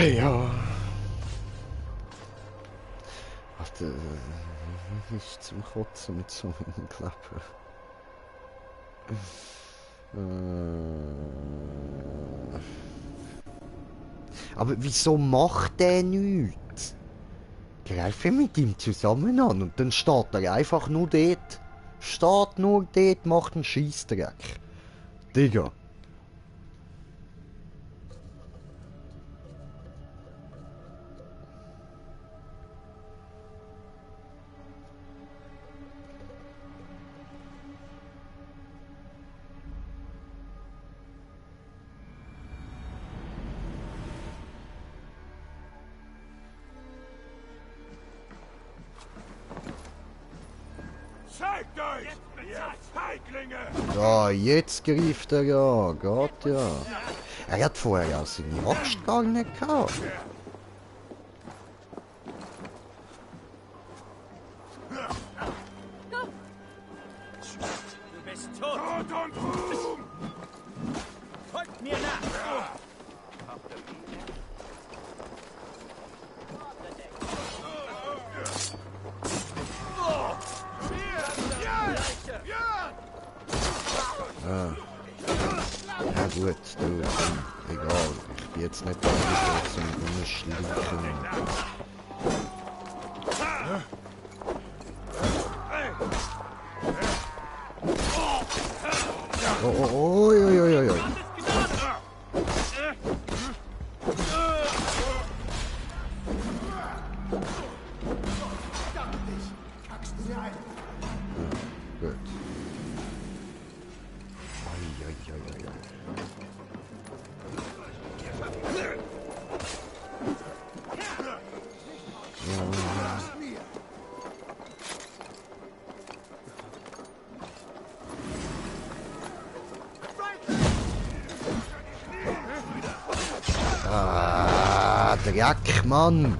Ja. Warte, nicht zum Kotzen mit so einem Klapper. Aber wieso macht der nichts? Greife mit ihm zusammen an und dann steht er einfach nur dort. Steht nur dort, macht einen Scheissdreck. Digga. Zeigt euch, ihr Feiglinge! Ja, jetzt greift er ja. Geht ja. Er hat vorher ja seine Axt gar nicht gehabt. Du bist tot! Tot und Ruhm! Folgt mir nach! Ah. Ja gut, du, egal. Ich bin jetzt nicht da zum Umschleichen. Oh, oi, oi, oi, oi. Gut. Ah, Dreck, Mann!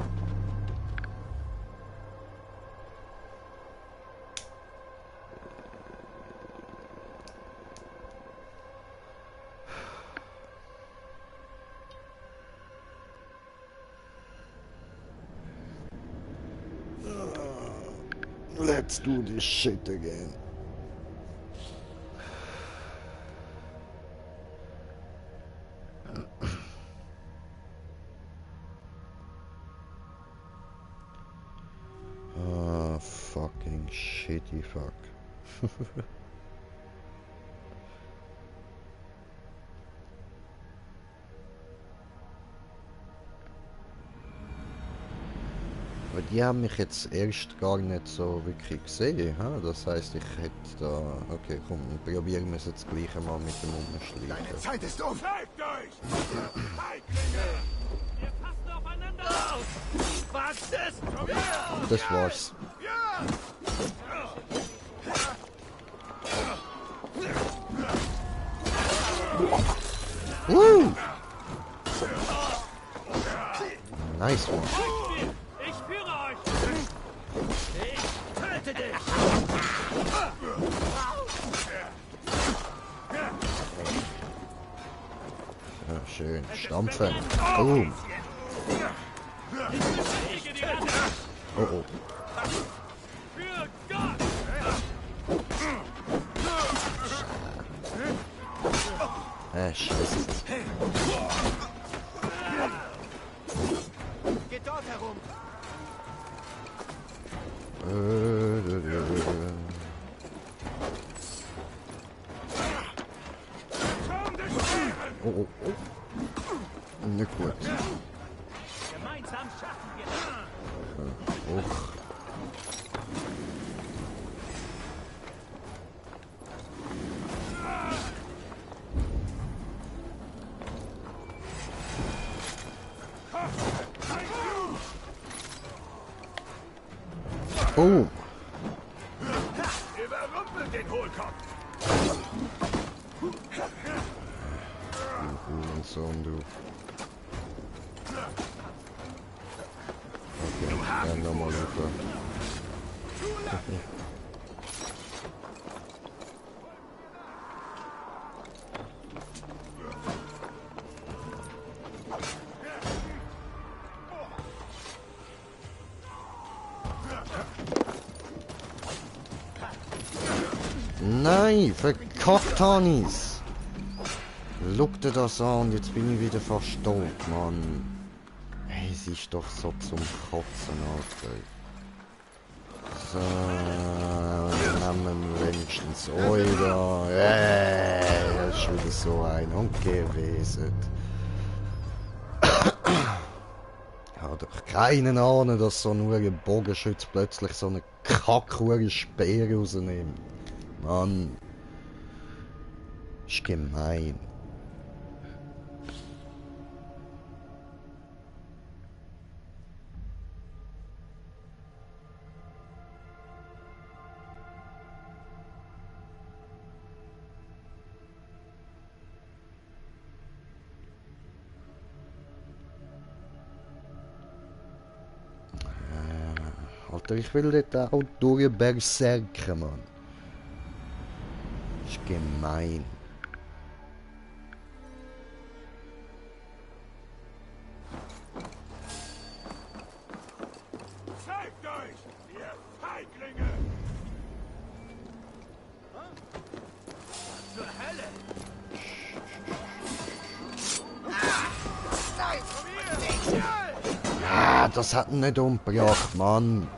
Let's do this shit again. Ah, fucking shitty fuck. Aber die haben mich jetzt erst gar nicht so wirklich gesehen. Ha? Das heisst, ich hätte da... Okay, komm, probieren wir es jetzt gleich mal mit dem Umschleichen. Deine Zeit ist um! Zeigt euch! Wir passen aufeinander auf! Was ist? Das war's. Nice one. Ich führe euch! Ich töte dich! Ja, schön. Stampfen. Boom. Oh oh. Für Gott! Scheiße. Geht dort herum! Oh oh oh. Nicht gut. Gemeinsam schaffen wir das! Och. Oh. Überrumpelt den Hohlkopf! Du Hurensohn, du. Okay, dann nochmal rüber. Nein, verkackt habe ich's. Schau dir das an und jetzt bin ich wieder fast tot, Mann. Hey, es ist doch so zum Kotzen, Alter. So, nehmen wir wenigstens euch da. Das ist wieder so ein und gewesen. Ich habe doch keinen Ahnung, dass so ein Bogenschütz plötzlich so eine kackhurige Speer rausnimmt. Mann. Ist gemein. Alter, ich will dort auch durch Berserker, Mann. Ist gemein. Zeigt euch, ihr Feiglinge! Zur Hölle! Ah, das hat ihn nicht umgebracht, Mann.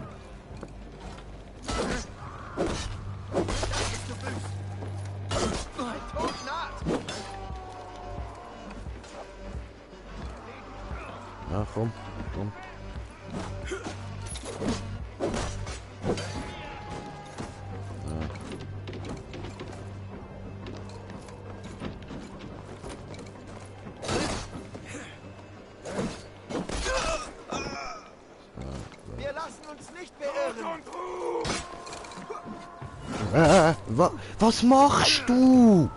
Ja, komm, komm. Wir lassen uns nicht beirren. Was machst du?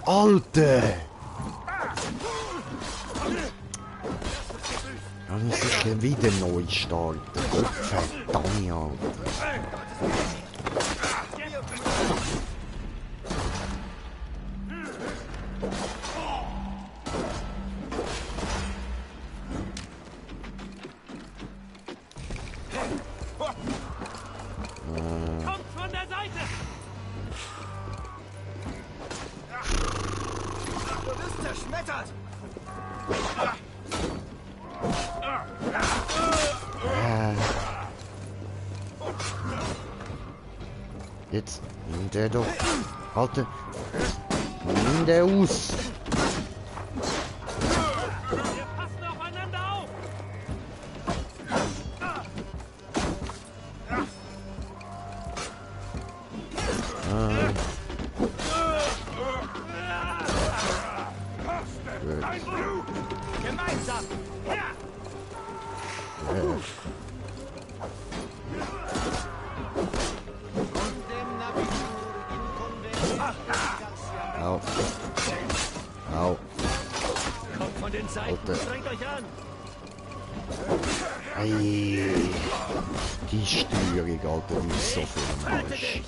Alter! Dann ist sicher wieder neu starten. Verdammt, Alter. Kommt von der Seite! Du bist zerschmettert! Jetzt nimm der doch. Alter. Nimm der aus. Wir passen aufeinander auf! Ein Blut! Gemeinsam! Ja! Au. Au. Kommt von den Seiten, Alter. strengt euch an! Ei. Die Steuerung, Alter, die ist so viel am Arsch.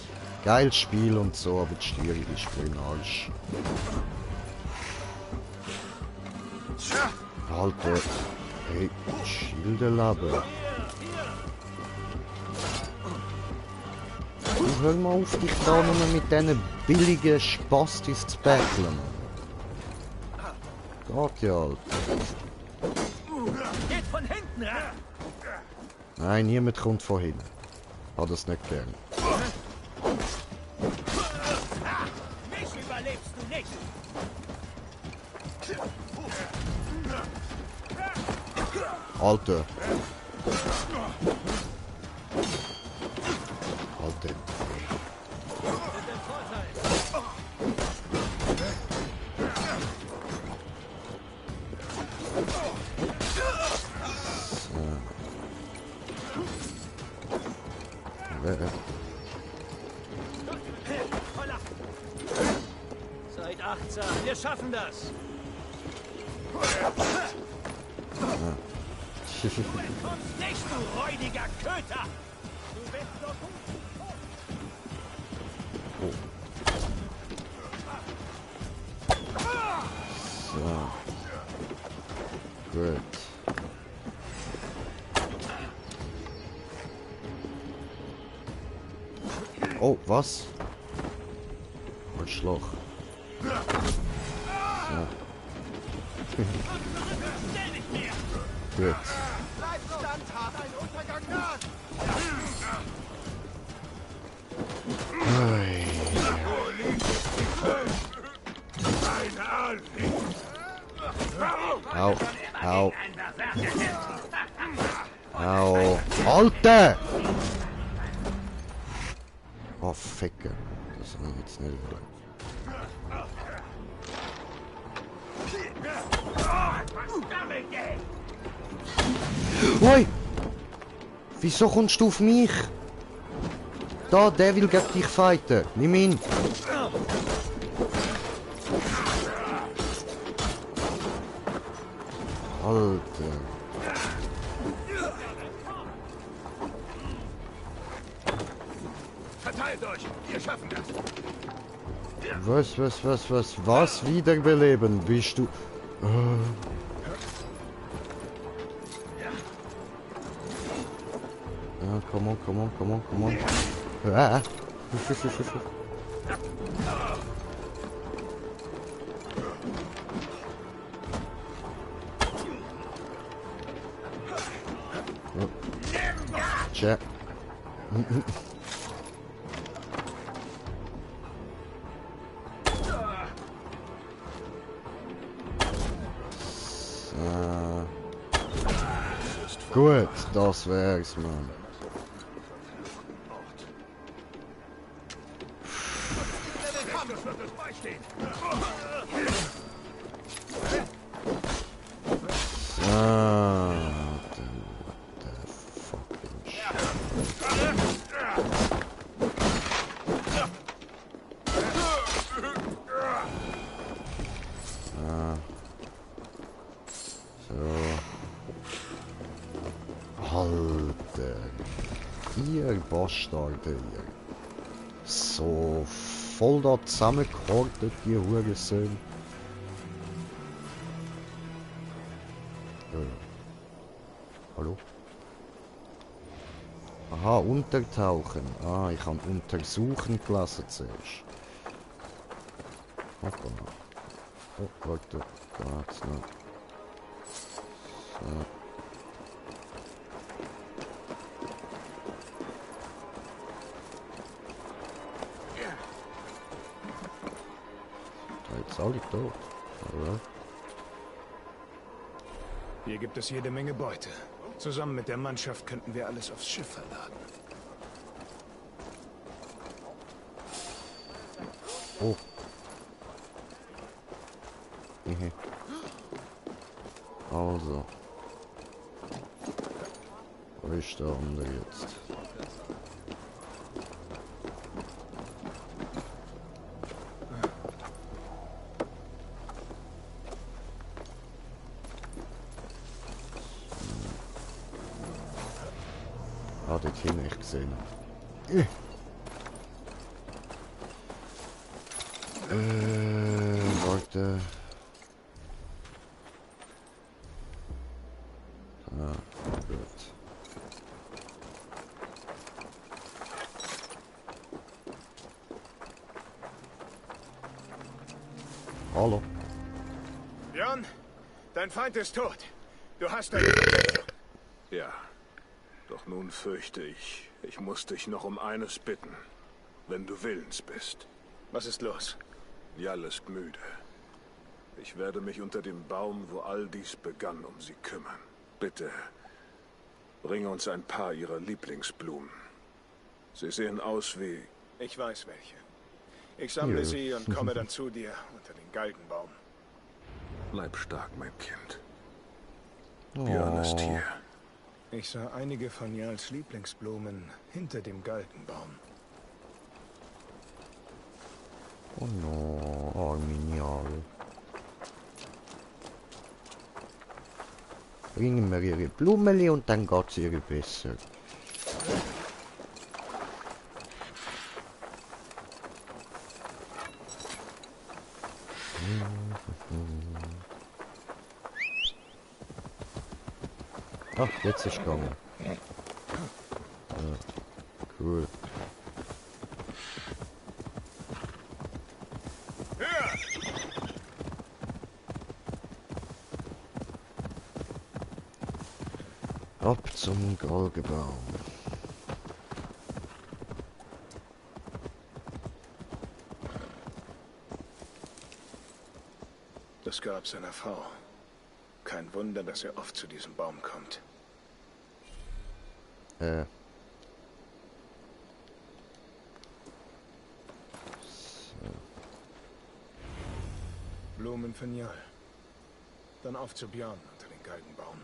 Geiles Spiel und so, aber die Steuerung ist für den Arsch. Alter. Hey, Schilderlaber. Du, hör mal auf, dich da nur mit diesen billigen Spastis zu betteln. Geht ja, Alter. Geht von hinten ran! Nein, niemand kommt von hinten. Hat das nicht gern. Mich überlebst du nicht! Alter. Alter. Seid achtsam, wir schaffen das! Du entkommst nicht, du räudiger Köter! Du bist doch So. Gut. Oh, was? Arschloch. So. Gut. Bleib standhaft, ein Untergang naht! Au, au. Au. Alter! Oh, Ficke. Das ist jetzt nicht wollen. Oi! Wieso kommst du auf mich? Da, der will gegen dich fighten. Nimm ihn. Alter. Verteilt euch! Wir schaffen das! Was? Wiederbeleben? Bist du... Ja, come on. Ah. Tja. Gut, das wär's, Mann. Ihr Bastarde, ihr. So voll da zusammengehortet, die Hurensohn. Hallo? Aha, untertauchen. Ah, ich habe untersuchen gelesen zuerst. Hoppla. Oh, warte. Da hat's noch. So. Jetzt alle tot. Oder? Hier gibt es jede Menge Beute. Zusammen mit der Mannschaft könnten wir alles aufs Schiff verladen. Oh. Also. Wo ist der andere jetzt? Ah, dort hinten ich gesehen. Warte. Ah, gut. Hallo. Björn, dein Feind ist tot. Du hast eine Verletzung. Ja. Doch nun fürchte ich, ich muss dich noch um eines bitten. Wenn du willens bist. Was ist los? Jal ist müde. Ich werde mich unter dem Baum, wo all dies begann, um sie kümmern. Bitte, bring uns ein paar ihrer Lieblingsblumen. Sie sehen aus wie... Ich weiß welche. Ich sammle sie und komme dann zu dir unter den Galgenbaum. Bleib stark, mein Kind. Björn ist hier. Ich sah einige von Jarls Lieblingsblumen hinter dem Galgenbaum. Oh no, armin Jarl. Bringen wir ihre Blumen und dann geht's ihr besser. Ach, jetzt ist gegangen. Ja, cool. Ab zum Galgenbaum. Das Grab seiner Frau. Kein Wunder, dass er oft zu diesem Baum kommt. So. Blumen für Njal. Dann auf zu Björn unter den Galgenbaum.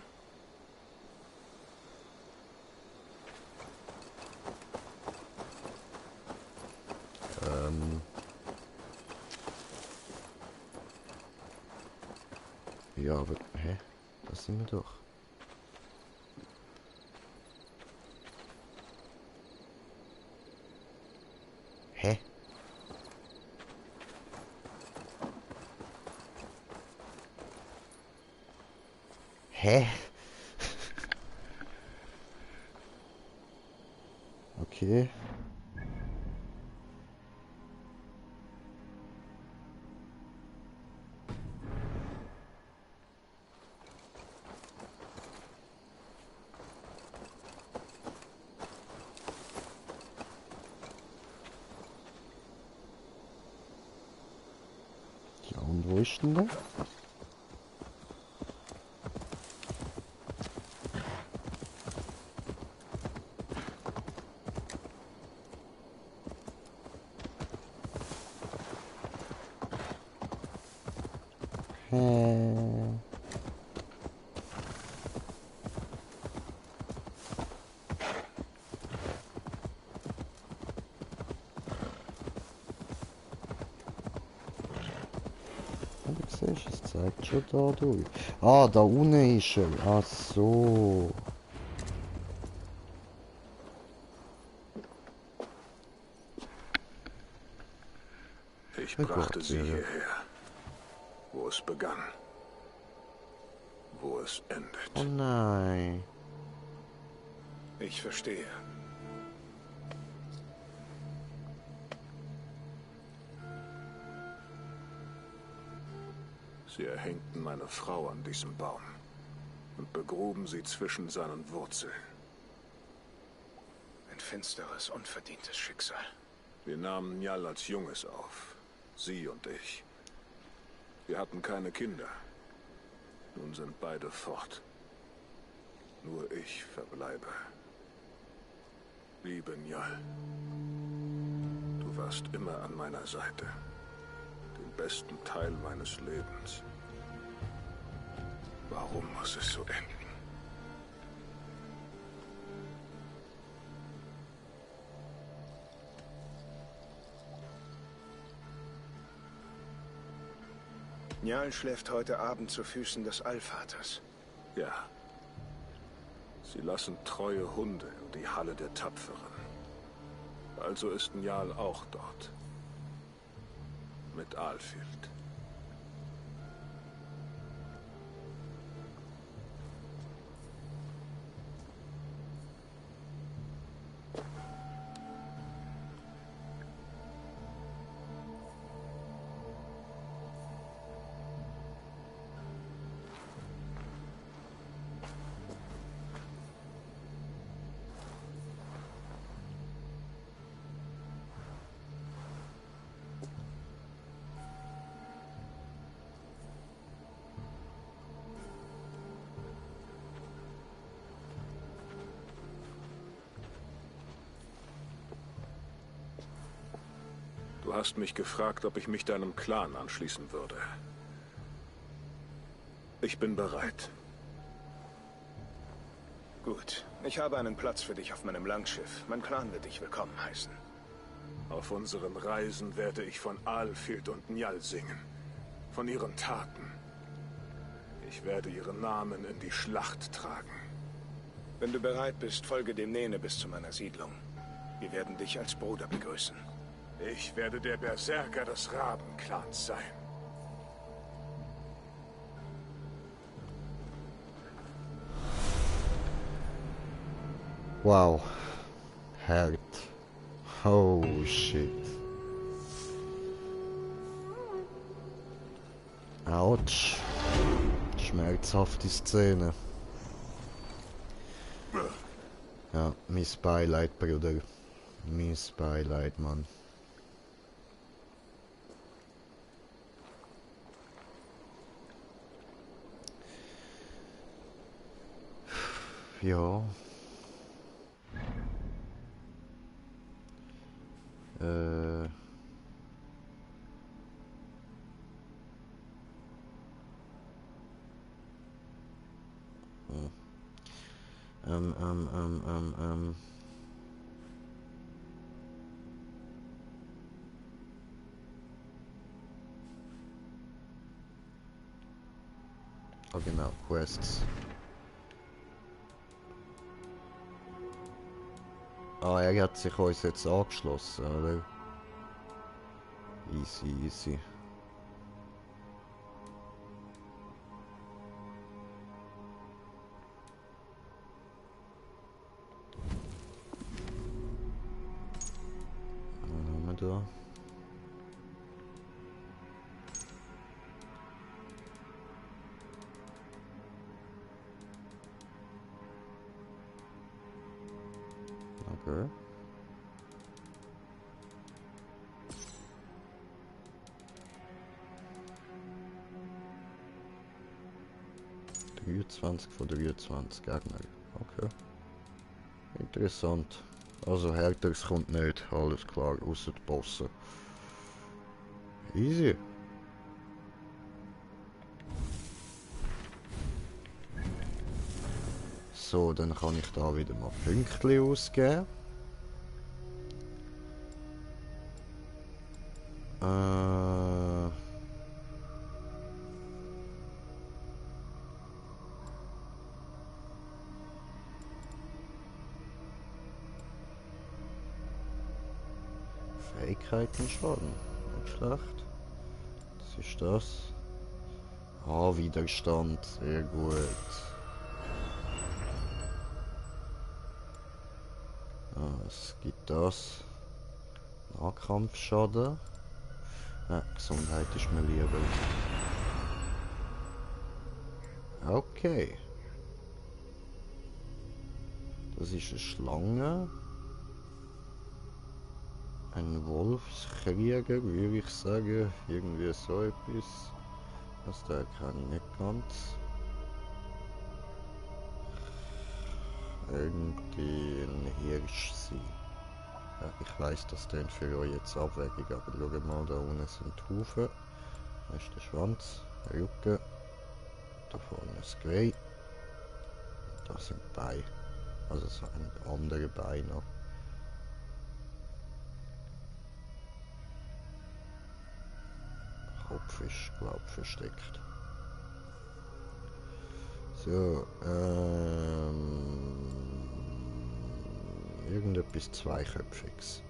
Ja, aber... Hä? Das sind wir doch. Hä? Hä? Okay. Ja, und wo ist denn der? Es zeigt schon da durch. Ah, da unten ist er. Ach so. Ich brachte sie hierher, wo es begann, wo es endet. Oh nein. Ich verstehe. Sie erhängten meine Frau an diesem Baum und begruben sie zwischen seinen Wurzeln. Ein finsteres, unverdientes Schicksal. Wir nahmen Njal als Junges auf, sie und ich. Wir hatten keine Kinder. Nun sind beide fort. Nur ich verbleibe. Liebe Njal, du warst immer an meiner Seite. Den besten Teil meines Lebens. Warum muss es so enden? Njal schläft heute Abend zu Füßen des Allvaters. Ja. Sie lassen treue Hunde in die Halle der Tapferen. Also ist Njal auch dort. Mit Alfield. Du hast mich gefragt, ob ich mich deinem Clan anschließen würde. Ich bin bereit. Gut. Ich habe einen Platz für dich auf meinem Langschiff. Mein Clan wird dich willkommen heißen. Auf unseren Reisen werde ich von Alfield und Njal singen. Von ihren Taten. Ich werde ihren Namen in die Schlacht tragen. Wenn du bereit bist, folge dem Nene bis zu meiner Siedlung. Wir werden dich als Bruder begrüßen. Ich werde der Berserker des Rabenclans sein. Wow. Hart. Oh shit. Autsch. Schmerzhafte Szene. Ja, mein Beileid, Bruder. Mein Beileid, Mann. Ja. Oh genau, Quests. Ah, er hat sich uns jetzt angeschlossen, oder? Easy, easy. Was haben wir da? Okay. Von 23 Gegner. Okay. Interessant. Also härteres kommt nicht, alles klar, außer die Bosse. Easy. So, dann kann ich da wieder mal Pünktchen ausgeben. Fähigkeiten Schaden. Nicht schlecht. Was ist das? Ah, Widerstand. Sehr gut. Was gibt das? Nahkampfschaden. Gesundheit ist mir lieber. Okay. Das ist eine Schlange. Ein Wolfskrieger, würde ich sagen. Irgendwie so etwas. Das da kann ich nicht ganz. Irgendwie ein Hirsch sein. Ja, ich weiss, das klingt für euch jetzt abwegig, aber schaut mal, da unten sind die Hufe. Da ist der Schwanz, der Rücken. Da vorne das Geweih. Da sind die Beine. Also so ein anderer Bein noch. Kopf ist, glaube ich, versteckt. So, irgendetwas Zweiköpfiges.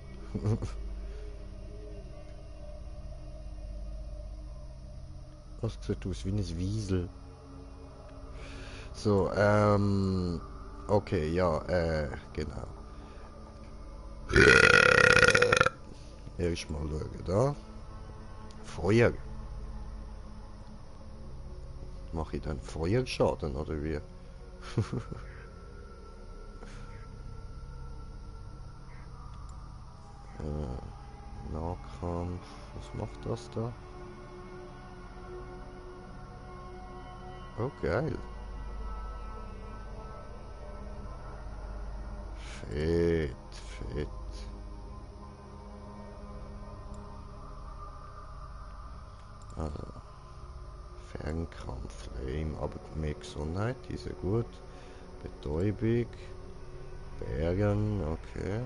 Das sieht aus wie ein Wiesel. So, okay, ja, genau. Erstmal schauen, da. Feuer. Mache ich dann Feuerschaden, oder wie? Nahkampf. Was macht das da? Oh, geil. Fett, fett. Also, Fernkampf, lame, aber mehr Gesundheit, diese gut. Betäubung. Bergen, okay.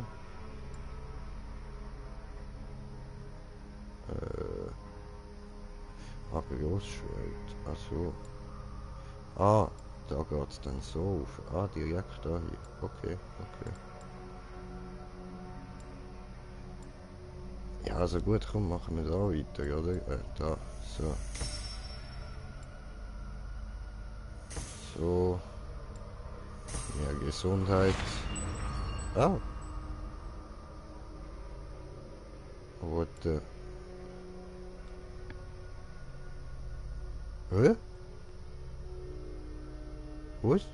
Großschwert, achso. Ah, da geht's dann so auf. Ah, direkt da hier. Okay, okay. Ja, also gut, komm, machen wir da weiter, oder? Da, so. So. Mehr Gesundheit. Ah. What the... Hä? Was?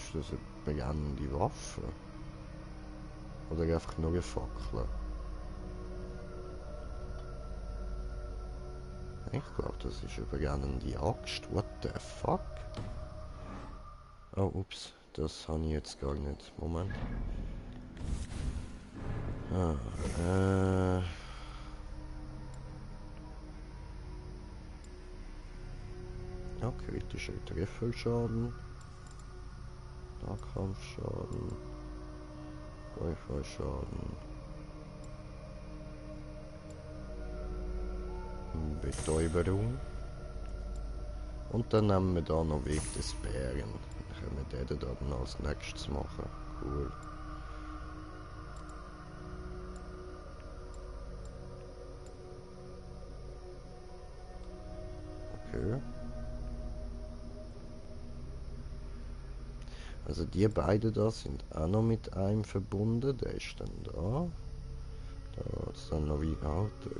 Ist das eine brennende Waffe? Oder einfach nur eine Fackel? Ich glaube, das ist eine brennende Axt. What the fuck? Oh, ups. Das habe ich jetzt gar nicht. Moment. Ja, kritischer Trefferschaden. Nahkampfschaden. Beifallschaden. Betäuberung. Und dann nehmen wir da noch Weg des Bären. Dann können wir den dann als nächstes machen. Cool. Okay. Also die beiden da sind auch noch mit einem verbunden. Der ist dann da. Da ist dann noch wie Alter.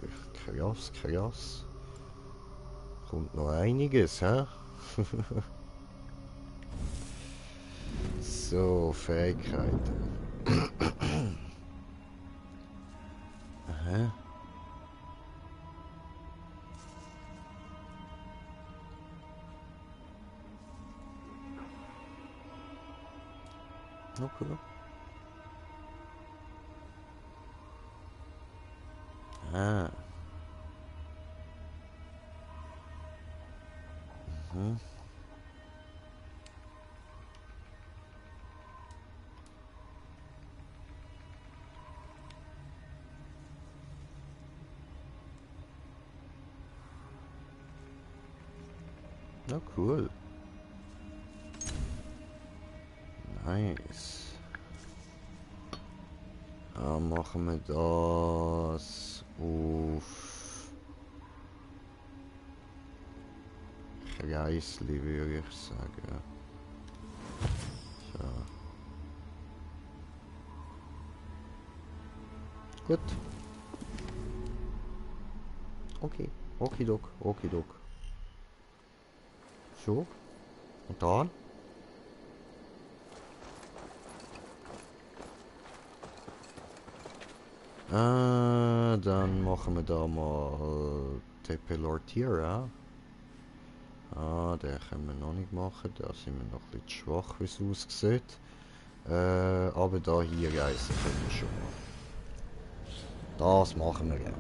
Krass, krass. Kommt noch einiges, hä? So, Fähigkeiten. Aha. Okay. Ah. Mhm. Na cool. Nice. Machen wir das auf Kreisli, würde ich sagen. So. Gut. Okay. Okidok, okidok. So. Und dann? Dann machen wir da mal Tepelortira. Den können wir noch nicht machen. Da sind wir noch ein bisschen schwach, wie es aussieht. Aber da hier reisen können wir schon mal. Das machen wir ja.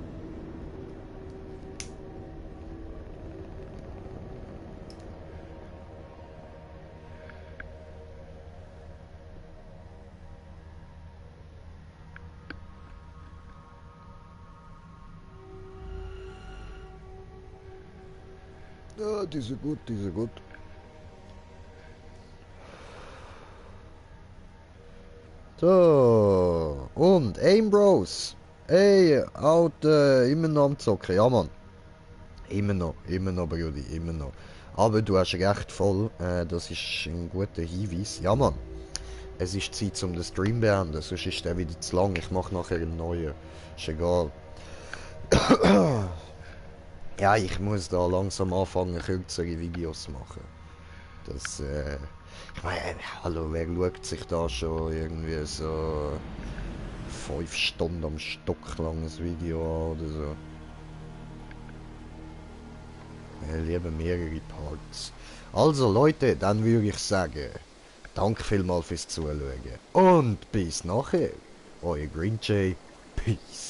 Ja, die sind gut, die sind gut. So, und Aim Bros. Ey, immer noch am Zocken, ja Mann. Immer noch, Brudi, immer noch. Aber du hast recht voll, das ist ein guter Hinweis. Ja Mann, es ist Zeit um den Stream zu beenden, sonst ist der wieder zu lang. Ich mache nachher einen neuen, ist egal. Ja, ich muss da langsam anfangen, kürzere Videos machen. Das, ich meine, hallo, wer schaut sich da schon irgendwie so 5 Stunden am Stück langes Video an oder so? Lieber mehrere Parts. Also Leute, dann würde ich sagen, danke vielmals fürs Zuschauen. Und bis nachher. Euer Green Jay. Peace.